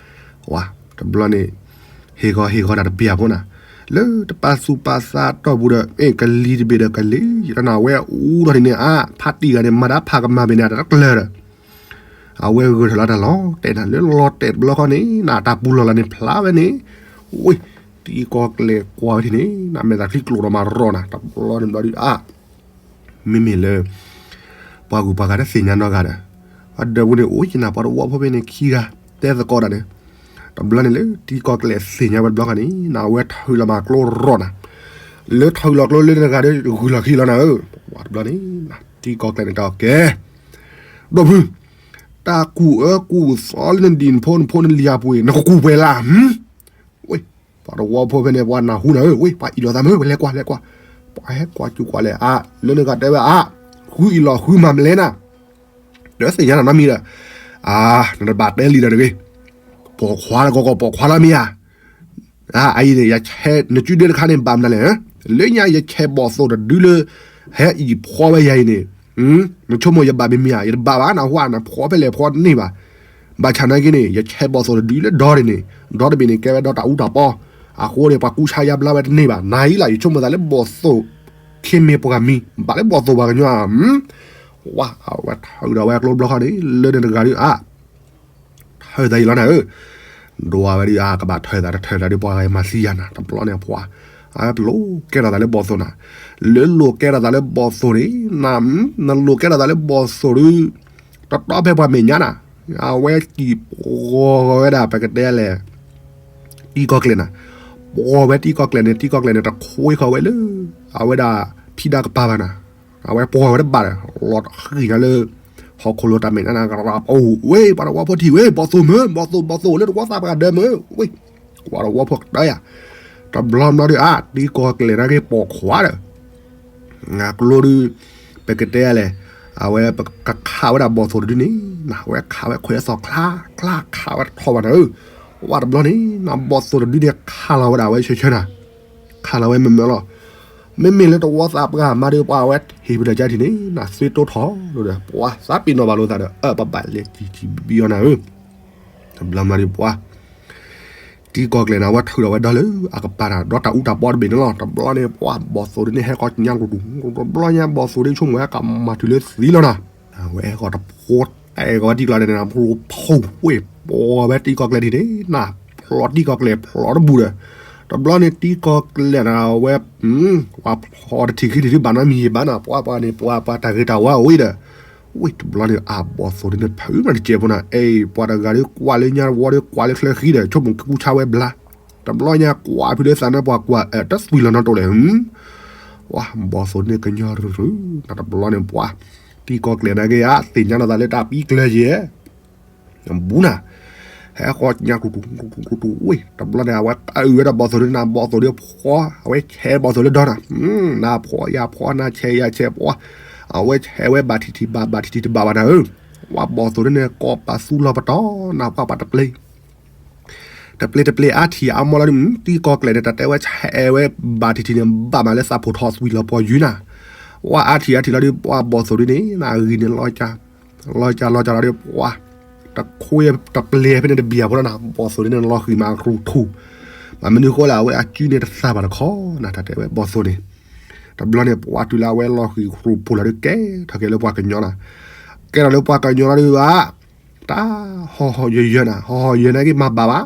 ပှၤတဘျီန့ၣ် ဟ့ၣ်ဂီၤဟ့ၣ်ဂီၤတၢ်တပျၢ်ဖိနၤ, လၢတပာ်သူၣ်ပာ်သးတီၢ်ပူၤဒီး အဲ ကလံၤတဘ့ၣ်ဒီးကလံၤ ယတနၢ်ဝဲအူထီၣ်ဒ်န့ၣ်အါ ဖးတံၢ်ဂၤန့ၣ် မၤတၢ်ဖးကမၣ်ဘ့ၣ်န့ၣ် တၢ်တကျၢၤဒီး အဝဲဂၢၢ်ထီၣ်လၢတၢ်လီၤတဲာ်နၤ လၢလီၤတဲာ်တဘျီဃီန့ၣ် နတၢ်ပူၤလီၢ်လၢ်န့ၣ်ဖျါဝဲန့ၣ်, ဝ့ၢ် ထံကီၢ်ကျဲးကွၢ်ဝဲဒ်န့ၣ် နမဲာ်သးချံကျိၣ်ဒီးမၤရီနၤ တဘျီန့ၣ်ဘျီဒုးအါ မ့မ့ၢ်လၢ ပှၤဂုၤပှၤဂၤတသ့ၣ်ညါနီတဂၤဒီး ပှၤဒၢးပူၤန့ၣ် အိၣ်က့ၤနၤပှၤတဝီဖိဖဲန့ၣ်ခံဂၤ တဲသကိးတၢ်န့ၣ်, တဘျီန့ၣ်လၢထံကီၢ်ကျဲးသ့ၣ်ညါဝဲတဘျီဃီန့ၣ် နဝဲထုးလီၤမၤကျိရီနၤ, လၢထုးလီၤကျိလၢနတဂၤဒီး ဂုာ်လီၤခံလီၤနၤဧၢ, ပှၤတဘျီန့ၣ် ထံကီၢ်ကျဲးန့ၣ်တဲအီၤကဲ ဒီပုၢ်, တၢ်ကူၣ်အၢကူၣ်သီလၢနဒံၣ်နဖိနဖိနလံၤအပူၤအံၤ နကကူၣ်ပှဲၤလၢ်, ဝ့ၢ် ပှၤတဝီဖိဖဲန့ၣ် ပှၤနၢ်ဟူနၤဧၢ, ဝ့ၢ် ပှၤအ့ၣ်လိာ်သးမ့ၢ်ဝဲ လဲၤကွၢ်လဲၤကွၢ်, ပှၤဟဲကွၢ်စူၤကွၢ်လဲၣ်အါ, လၢနဂၤတဲဝဲအါ, ဃုအ့ၣ်လိာ်ဃုမၤမလဲၣ်နၤ, ဒီးသ့ၣ်ညါနၤနီတမံၤဒီး, အါ, နတဘၣ်တဲလံဒီးတဂ့ၤ, ပိာ်ခွါလၢကီကီပိာ်ခွါလၢမ့ၢ်ဧါ အအံၤန့ၣ် ယဆဲးနစုဒ့တခါန့ၣ် ဘၣ်မနုၤလဲၣ်, လၢညါယဆဲးဘီၣ်သိၣ်တဒုလၢ ဟဲအံၤဖှီဝဲယၤအံၤန့ၣ်, နဆိကမိၣ်ယဘၣ်မ့ၢ်မ့ၢ်ဧါ, ယတဘၣ်ဘၣ်နဟူဧါ, နဖှီဖဲလဲၣ်ဖှီတန့ၢ်ဘၣ်, ဘၣ်ဆၣ်နာ်က့န့ၣ် ယဆဲးဘီၣ်သိၣ်တဒုလၢဒီတဘ့ၣ်န့ၣ်, ဒီတဘ့ၣ်န့ၣ် ကဲဝဲဒီးတၢ်အူတၢ်ပီ, အဃိန့ၣ် ပှၤကူဆါယါဘျါဝဲတန့ၢ်ဘၣ်, နၤအံၤလၢ ယဆိကမိၣ်သးလၢဘီၣ်သိၣ် ခ့မ့ၢ်ပှၤမံၤ, ဘၣ်လၢဘီၣ်သိၣ်ပှၤကညီဧါ, ဝါ, အဝဲထုးဒီးဝဲကျိတဘျီဃီန့ၣ် လၢန့ၣ်တဂၤဒီးအါ ထုးသးအံၤလီၤနၤဧၢ, ဒွးဝဲဒုးအါ ကဘၣ်ထုးသးတထုးသးဒီး ပှၤဂၤမၤသံယၤနၤ, တဘျီန့ၣ်ပှၤ အဝဲပလိၣ်ကဲထီၣ်သးလၢဘီၣ်သိၣ်နၤ, လၢလိၣ်ကဲထီၣ်သးလၢဘီၣ်သိၣ်န့ၣ် န နလိၣ်ကဲထီၣ်သးလၢဘီၣ်သိၣ်ဒီး တတီဖဲပှၤမဲာ်ညါနၤ, အဝဲစံၣ်ပှီၢ်ဝဲဒၣ် ပကတဲလဲၣ် တံကီၢ်ကျဲၢ်နၤ, ပှီၢ်ဝဲတံကီၢ်ကျဲၢ်န့ၣ် တံကီၢ်ကျဲၢ်န့ၣ် တခွ့ဃီၤဝဲလၢ အဝဲဒၣ်ဖံးဒါကပၤဘၣ်နၤ, အဝဲပှီၢ်ဝဲတဘၣ်ဒီး လီၤတဃံၤညါလၢ ဟီၣ်ခိၣ်လိၤတၢ်မဲာ်ညါနၤ, အိၣ်ဝဲ ပှၤတဝီဖိထံၣ်ဝဲ ဘီၣ်သိၣ်မ့ၢ် ဘီၣ်သိၣ် ဘီၣ်သိၣ်လၢတဝီသးပှၢ်ဒၢမ့ၢ် ဝဲ ပှၤတဝီဖိကတၢၢ်ယၤ, တဘျီဘျီဒီး အါ တံကီၢ်ကျဲၢ်နၤက့ၤပိာ်ခွါဒီး ကျိဒုး ပကတဲလဲၣ်, အဝဲကခးဝဲဒၣ်ဘီၣ်သိၣ်တဒုန့ၣ်, အဝဲခးဝဲခွဲးသီၣ်ချါ ချါ ခးဝဲတထီၣ်ဘၣ်နၤဧၢ, ဝဲတဘျီန့ၣ် နဘီၣ်သိၣ်တဒုန့ၣ် ခးလီၤဝဲဒၣ်ဝဲဆၢဆၢနၤ, ခးလီၤဝဲမ့ၢ်မ့ၢ်လီၤ, မ့မ့ၢ်လၢတဝီသးပှၢ်မၤဒီးပှၤဝဲဟ့ၣ်ပဒီးကၢထံၣ်န့ၣ် နသွ့တိထီၣ်ဒီး ပှၤသးပ့ၤနီၣ်ဘၣ်လိာ်သးဒီး အၢ ပဘၣ်လဲၤတံၢ်တံၢ်ဘံအီၤနၤဧၢ, တဘျီမၤဒီးပှၤ တံကီၢ်ကျဲၢ်န့ၣ် အဝဲထုးထီၣ်ဝဲဒီလၢအကပၤတၢ် ဒီးတၢ်အူတၢ်ပီတဘ့ၣ်န့ၣ်လီၤ. တဘျီန့ၣ် ပှၤဘီၣ်သိၣ်ဒ်န့ၣ် ဟဲဃီၤညါတူၢ်တူၢ် တဘျီညါ ဘီၣ်သိၣ်ဒ်ဆိကမိၣ်ဝဲကမၤတုၤလၢသံလီၤနၤ, အဝဲဃီၤတဖိတဲကီးဝဲတံကီၢ်ကျဲၢ်န့ၣ် ဖျိဖှိၣ်ပှီၢ်ဝဲတံကီၢ်ကျဲၢ်ထံၣ်န့ၣ် နဖျီတံကီၢ်ကျဲၢ်ဖျီတဘူၣ်ဒီး တဘျီန့ၣ် တံကီၢ်ကျဲၢ်န့ၣ် အဝဲ ပှၤဖျီတထံၣ်ခံထံၣ်ဒုးဘၣ်နီတမံၤဘၣ်နၤ ပှၤပှၤန့ၣ် ပှၤပှၤတၢ်ဂ့ၤတၢ်ဝါအိၣ်အံၤဒီး ဝ့ၢ် တဘျီန့ၣ် အဘီၣ်သိၣ်ဒ်န့ၣ် ဖုးမးတစဲးဖိနၤ အဲ ပှၤတဂၤဒီးကွၢ်လၢညါတဝီဒီးကွၢ်လၢချၢဃံဒီး ဆိကမိၣ်ကူဆါဝဲဘျါ, တဘျီညါကွၢ်ဖုးလၢသးန့ၣ် ပှၤကွၢ်အၢ တသွံၣ်လီၤနီတအိၣ်လဲၣ်, ပှၤဘီၣ်သိၣ်ဒ်န့ၣ် ကညီရူၤရူၤ နတဘျီန့ၣ် ပှၤ တံကီၢ်ကျဲၢ်နာ်က့ၤဧါ သ့ၣ်ညါလီၤသးလၢတၢ်ပံကျၢၤယဲၢ် ဘူးနၤ, ဟဲဃီၤညါတူၢ်တူၢ်တူၢ်တူၢ်ဝ့ၢ် တဘျီန့ၣ် အဝဲအုၣ်ဝဲဒၣ်ဘီၣ်သိၣ်ဒ်န့ၣ် ဘီၣ်သိၣ်ဒ်ဖှီ အဝဲဆဲးဘီၣ်သိၣ်လၢဒီနၤ, နဖှီယၤဖှီ နဆဲးယၤဆဲးပှၤ, အဝဲဆဲးဝဲဘၣ်ထံၣ်ထံၣ်ဘၣ်ဘၣ်ထံၣ်ထံၣ်တဘၣ်ဘၣ်နၤဧၢ, ပှၤဘီၣ်သိၣ်ဒ်န့ၣ် ကိးပသူလီၤပတီၢ် နပှၤပှၤတပျ့ၤ တပျ့ၤတပျ့ၤအါထံၣ်အါမီလီၤဒ် တံကီၢ်ကျဲၢ်န့ၣ် တၢ်တဲဝဲဆဲးဝဲ ဘၣ်ထံၣ်ထံၣ်န့ၣ် ဘၣ်မးလၢသးဖိထီၣ်သွံၣ်လီၤပှီၢ်ယုၤနၤ, ပှၤအါထံၣ်အါထံၣ်လီၤဒ် ပှၤဘီၣ်သိၣ်ဒ်န့ၣ် နဂံၢ်န့ၣ်လီၤကၢ် လီၤကၢ်လီၤကၢ်လီၤဒ် ပှၤ တခွ့တပျ့ၤဖဲန့ၣ်တဘံၣ်အဖိလီၤနၤ, ဘီၣ်သိၣ်ဒ်န့ၣ် လီၤဃံၤမးရူၤထူၣ်, ဘၣ်မနုၤဃိလၢအဝဲအစုန့ၣ်တသးဘၣ်တခီနၤ တၢ်တဲဝဲဘီၣ်သိၣ်န့ၣ်, တဘျီန့ၣ် ပှၤတုၤလၢအဝဲလီၤဃံၤရူၤထူၣ်လီၤဒ် ကဲထီၣ်က့ၤလၢပှၤကညီနၤ, ကဲထီၣ်လၢပှၤကညီလီၤဒ်ဘၣ် တၢ်ဟီၣ်ဟီၣ်ယၢၤယၢၤနၤ ဟီၣ်ဟီၣ်ယၢၤနာ်က့ၤမၤဘၣ်ဘၣ်,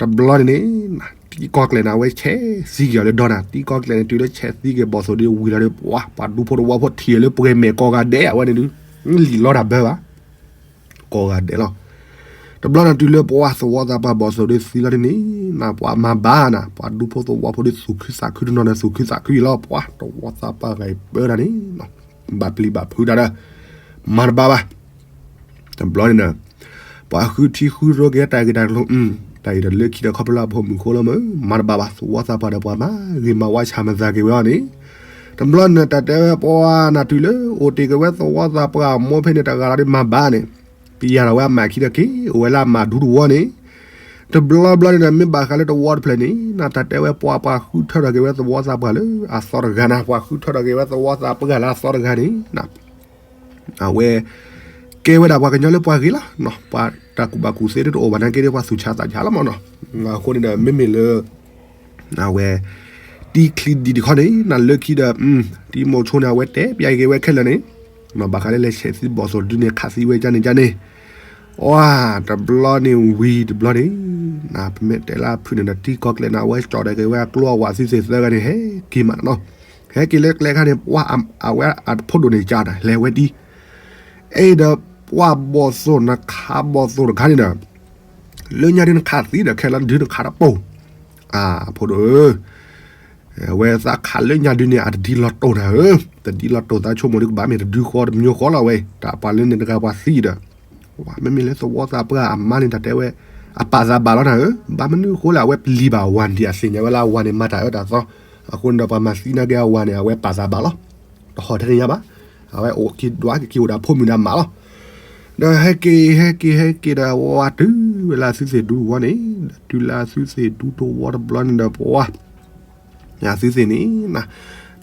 တဘျီန့ၣ်န့ၣ် တံကီၢ်ကျဲၢ်န့ၣ် အဝဲဆဲးသံက့ၤအီၤလၢဒီနၤ, တံကီၢ်ကျဲၢ်န့ၣ် တုၤလၢဆဲးသံက့ၤဘီၣ်သိၣ်ဒ်ဝံၤလီၤဒ် ပှၤ ပှၤဒူဖိသဝီဖိထံၣ်လၢပှဲၤမဲာ်ကိးဂၤဒဲး အဝဲန့ၣ်ဒုး လံၣ်လီၤတၢ်ဘၢဘၣ် ကိးဂၤဒဲးလီၤ, တဘျီန့ၣ်တုၤလၢပှၤသဝီသးပှၢ်ဘီၣ်သိၣ်ဒ်သံလီၤဒ်န့ၣ် နပှၤမၤဘၣ်နၤ ပှၤဒူဖိသဝီဖိဒ်သူၣ်ခုသးခုတနီၤန့ၣ် သူၣ်ခုသးခုအံၤလီၤ ပှၤသဝီသးပှၢ်ဂၤအံၤပၢတၢ်န့ၣ် ဘၣ်ပျံၤဘၣ်ဖုးတၢ်ဒီး မၤတဘၣ်ဘၣ် တဘျီန့ၣ်ဒီး ပှၤဃုထံဃုရိက့ၤတၢ်ဂ့ၢ်တၢ်ကျိၤ တၢ်အံၤဒီးလၢခံဒီးခီဖျိလၢအဖိမုၣ်ဃိလီၤမး မၤတဘၣ်ဘၣ် သဝီသးပှၢ်ဒီးပှၤမၤဂ့ၤမၤဝါဆၣ်မၤသးက့ၤဝဲအီၤန့ၣ်, တဘျီန့ၣ် တၢ်တဲဝဲပှၤနၤတုၤလၢ အိၣ်တ့ၢ်က့ၤဝဲသဝီသးပှၢ်အမိၢ်ဖဲန့ၣ် တဂၤလီၤဒ်မၤဘၣ်န့ၣ်, ပယၤထီၣ်ဝဲအမးခံဒီးက့ၤ အိၣ်ဝဲလၢအမၤဒူတဝီန့ၣ်, တဘျီဘျီန့ၣ်ဒီး မ့ၢ်ဘၣ်ဃးလၢတဝီတဖျၢၣ်န့ၣ် နတၢ်တဲဝဲပှၤ ပှၤဃုထၢထီၣ်က့ၤဝဲသဝီသးပှၢ်လၢအသီတဂၤနၤ ပှၤဃုထၢထီၣ်က့ၤဝဲသဝီသးပှၢ်လၢအသီတဂၤန့ၣ် အဝဲ ကဲဝဲဒၣ်ပှၤကညီလၢပှၤဂ့ၤလီၤ, ပှၤတၢ်ကူၣ်ဘၣ်ကူၣ်သ့တအိၣ်ဘၣ်နာ်က့ဒီး ပှၤသူၣ်ဆါသးဆါလီၤမးနီၤ, အဃိန့ၣ်ဒီး မ့မ့ၢ်လၢ အဝဲ တံချံဒံးတခီန့ၣ် နလၢခံဒီး တံမိၤဆိန့ၣ် အဝဲတဲပျဲက့ၤဝဲခဲလၢာ်န့ၣ်, ဘၣ်ဃးလၢလဲၤဆဲးသံဘီၣ်သိၣ်ဒုန့ၣ် ခးသံဝဲကန့ၣ်ကန့ၣ်, အ တဘျီန့ၣ်ဝံၤတဘျီန့ၣ် ပမ့ၢ်တဲလၢအဖုၣ်န့ၣ်ဒီး တံကီၢ်ကျဲၢ်န့ၣ် အဝဲကၠီၣ်ဒၣ်က့ၤဝဲအကျိအဝၤသုသ့ၣ်သၢဂၤန့ၣ် ဟဲက့ၤမးနီၤ, ဟဲက့ၤလၢကျဲခါန့ၣ် ပှၤ အဝဲအဖိဒိၣ်န့ၣ်ကၠီၣ်တၢ်လဲၤဝဲဒ်, အဲၣ်ဒီး ပှၤဘီၣ်သိၣ်နခးဘီၣ်သိၣ်တခါန့ၣ်ဒီး လၢညါဒုးနခးသံဒီး ခဲလၢာ်ဒုးနခးတပိၢ်, အဖိဒိၣ်ဧၢ, အဝဲသးခးလၢညါဒုးန့ၣ် အတဒ်လီၤတိၢ်နၤဧၢ, တဒ်လီၤတိၢ်သးဆိကမိၣ်ဒုးကဘၣ်မ့ၢ်တဒုဃီတမျိုးဃီလီၤဝဲ, တၢ်ပှၤလၢန့ၣ်တဂၤပှၤသံဒီး မ့မ့ၢ်လၢသဝီသးပှၢ်အမါန့ၣ်တၢ်တဲဝဲ အပာ်သးဘၣ်လီၤနၤဧၢ, ဘၣ်မနုၤအဃိလဲၣ် အဝဲပျံၤဘၣ်အဝၤန့ၣ် အသ့ၣ်ညါဝဲလၢအဝၤန့ၣ်မၤတၢ်အၢတၢ်သီ, အဃိန့ၣ်ဒီးပှၤမၤသံနာ်က့အဝၤန့ၣ် အဝဲပာ်သးဘၣ်လီၤ, တဟီၣ်ထဲန့ၣ်ညါဘၣ်, အဝဲအိၣ်က့ၤဒွးက့ၤက့ၤအိၣ်ဒီးဖိမုၣ်ဒီးမးလီၤ, ဒီးဟဲက့ၤဟဲက့ၤဟဲက့ၤဒီးဝၤတုၤဝဲလၢသုသ့ၣ်ဒူတဝီန့ၣ်, တုၤလၢသုသ့ၣ်ဒူတဝီတဘျီန့ၣ်ဒီးပှၤ သုသ့ၣ်န့ၣ်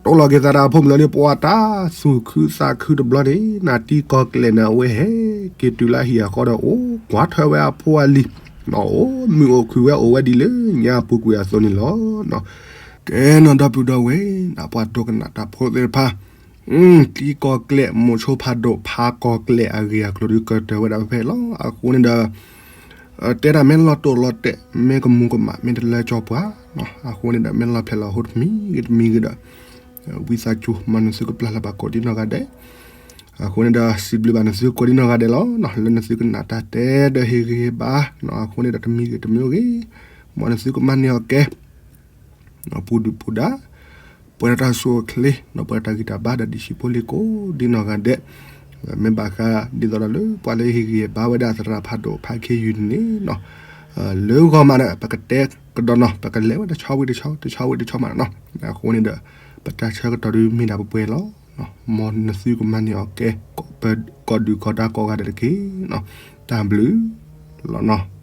တိလီၤက့ၤသးဒီးအဖိမုၣ်လီၤန့ၣ် ပှၤတၢ်သူၣ်ခုသးခုတဘျီန့ၣ် နတံကီၢ်ကျဲၣ်န့ၣ် အဝဲဟဲက့ၤတုၤလၢဟံၣ်အဃီဒီး အိၣ်ကွၢ်ထွဲဝဲအဖိအလံၤ, အိၣ်မုာ်အိၣ်ခုၣ်ဝဲအိၣ်ဝဲဒ်လၢညါပူၤကွံာ်အသိးန့ၣ်လီၤ. ကဲနီၢ်ဒီပုၢ်ဒီဝဲၢ် ပှၤဒိကနၣ်တၢ်ဖိသ့ၣ်တဖၣ်, တံကီၢ်ကျဲၣ်မိၤဆိဖးဒိၣ်ဖးကီၢ်ကျဲၣ်အဂ့ၢ်အကျိၤဒုးကတၢၢ်ဝဲဒၣ်ဖဲဖဲလီၤ. အဃိန့ၣ်ဒီး တဲဒၣ်မ့ၢ်လီၤတိာ်လီၤတဲာ် မ့ၢ်ကမူၤကမၣ် မ့ၢ်တလၢကၠီပှၤ, အဃိန့ၣ်ဒီး မ့ၢ်လီၤဖျဲးလီၤဟိတမံၤဂ့ၤတမံၤဂ့ၤဒီး ဝံသးစူၤ မ်နသုကပျၢ်လၢပှၤကိးဒ်နီၢ်ဂၤဒဲး, အဃိန့ၣ်ဒီး စံးဘျုးဘၣ်နသုကိးဒ်နီၢ်ဂၤဒဲးလီၤ. လၢနသုကနၣ်တၢ်တဲဒီးဟ့ၣ်ဂံၢ်ဟ့ၣ်ဘါ, အဃိန့ၣ်ဒီးတမံၤဂ့ၤတမံၤဂ့ၤ, မ်နသုကမၤန့ၢ်အီၤကဲ ပူၤဒုၣ်ပူၤဒါ, ပှဲၤဒီးတၢ်ဆူၣ်အိၣ်ချ့, ပှဲၤဒီးတၢ်ဂံၢ်တၢ်ဘါဒီး ဒ်စံဖိလံၤကိးဒ်နီၢ်ဂၤဒဲး, မ့ၢ်ဘၣ်ဃးဒ်သိးဒီးလၢပှၤလၢဟ့ၣ်ဂံၢ်ဟ့ၣ်ဘါဝဲဒၣ်သရၣ်ဖးဒိၣ်ဖးခ့ယုၢ်န့ၣ်, လၢဂီၢ်မးဒီး ပကတဲကဒီးနီၤ ပကလဲၤဝဲတဆီဝံၤတဆီ တဆီဝံၤတဆီမးနီၤ, အဃိန့ၣ်ဒီး ပတၢ်ဆၢကတီၢ်ဒုးမ့ၢ်ဒၣ်ပှဲၤပှဲၤလီၤ. မ်နသုကမၤန့ၢ်အီၤကဲ ကိးဒုၣ်ကိးဒါကိးဂၤဒဲးတက့ၢ်. တၢ်ဘျုးလီၤနီၤ.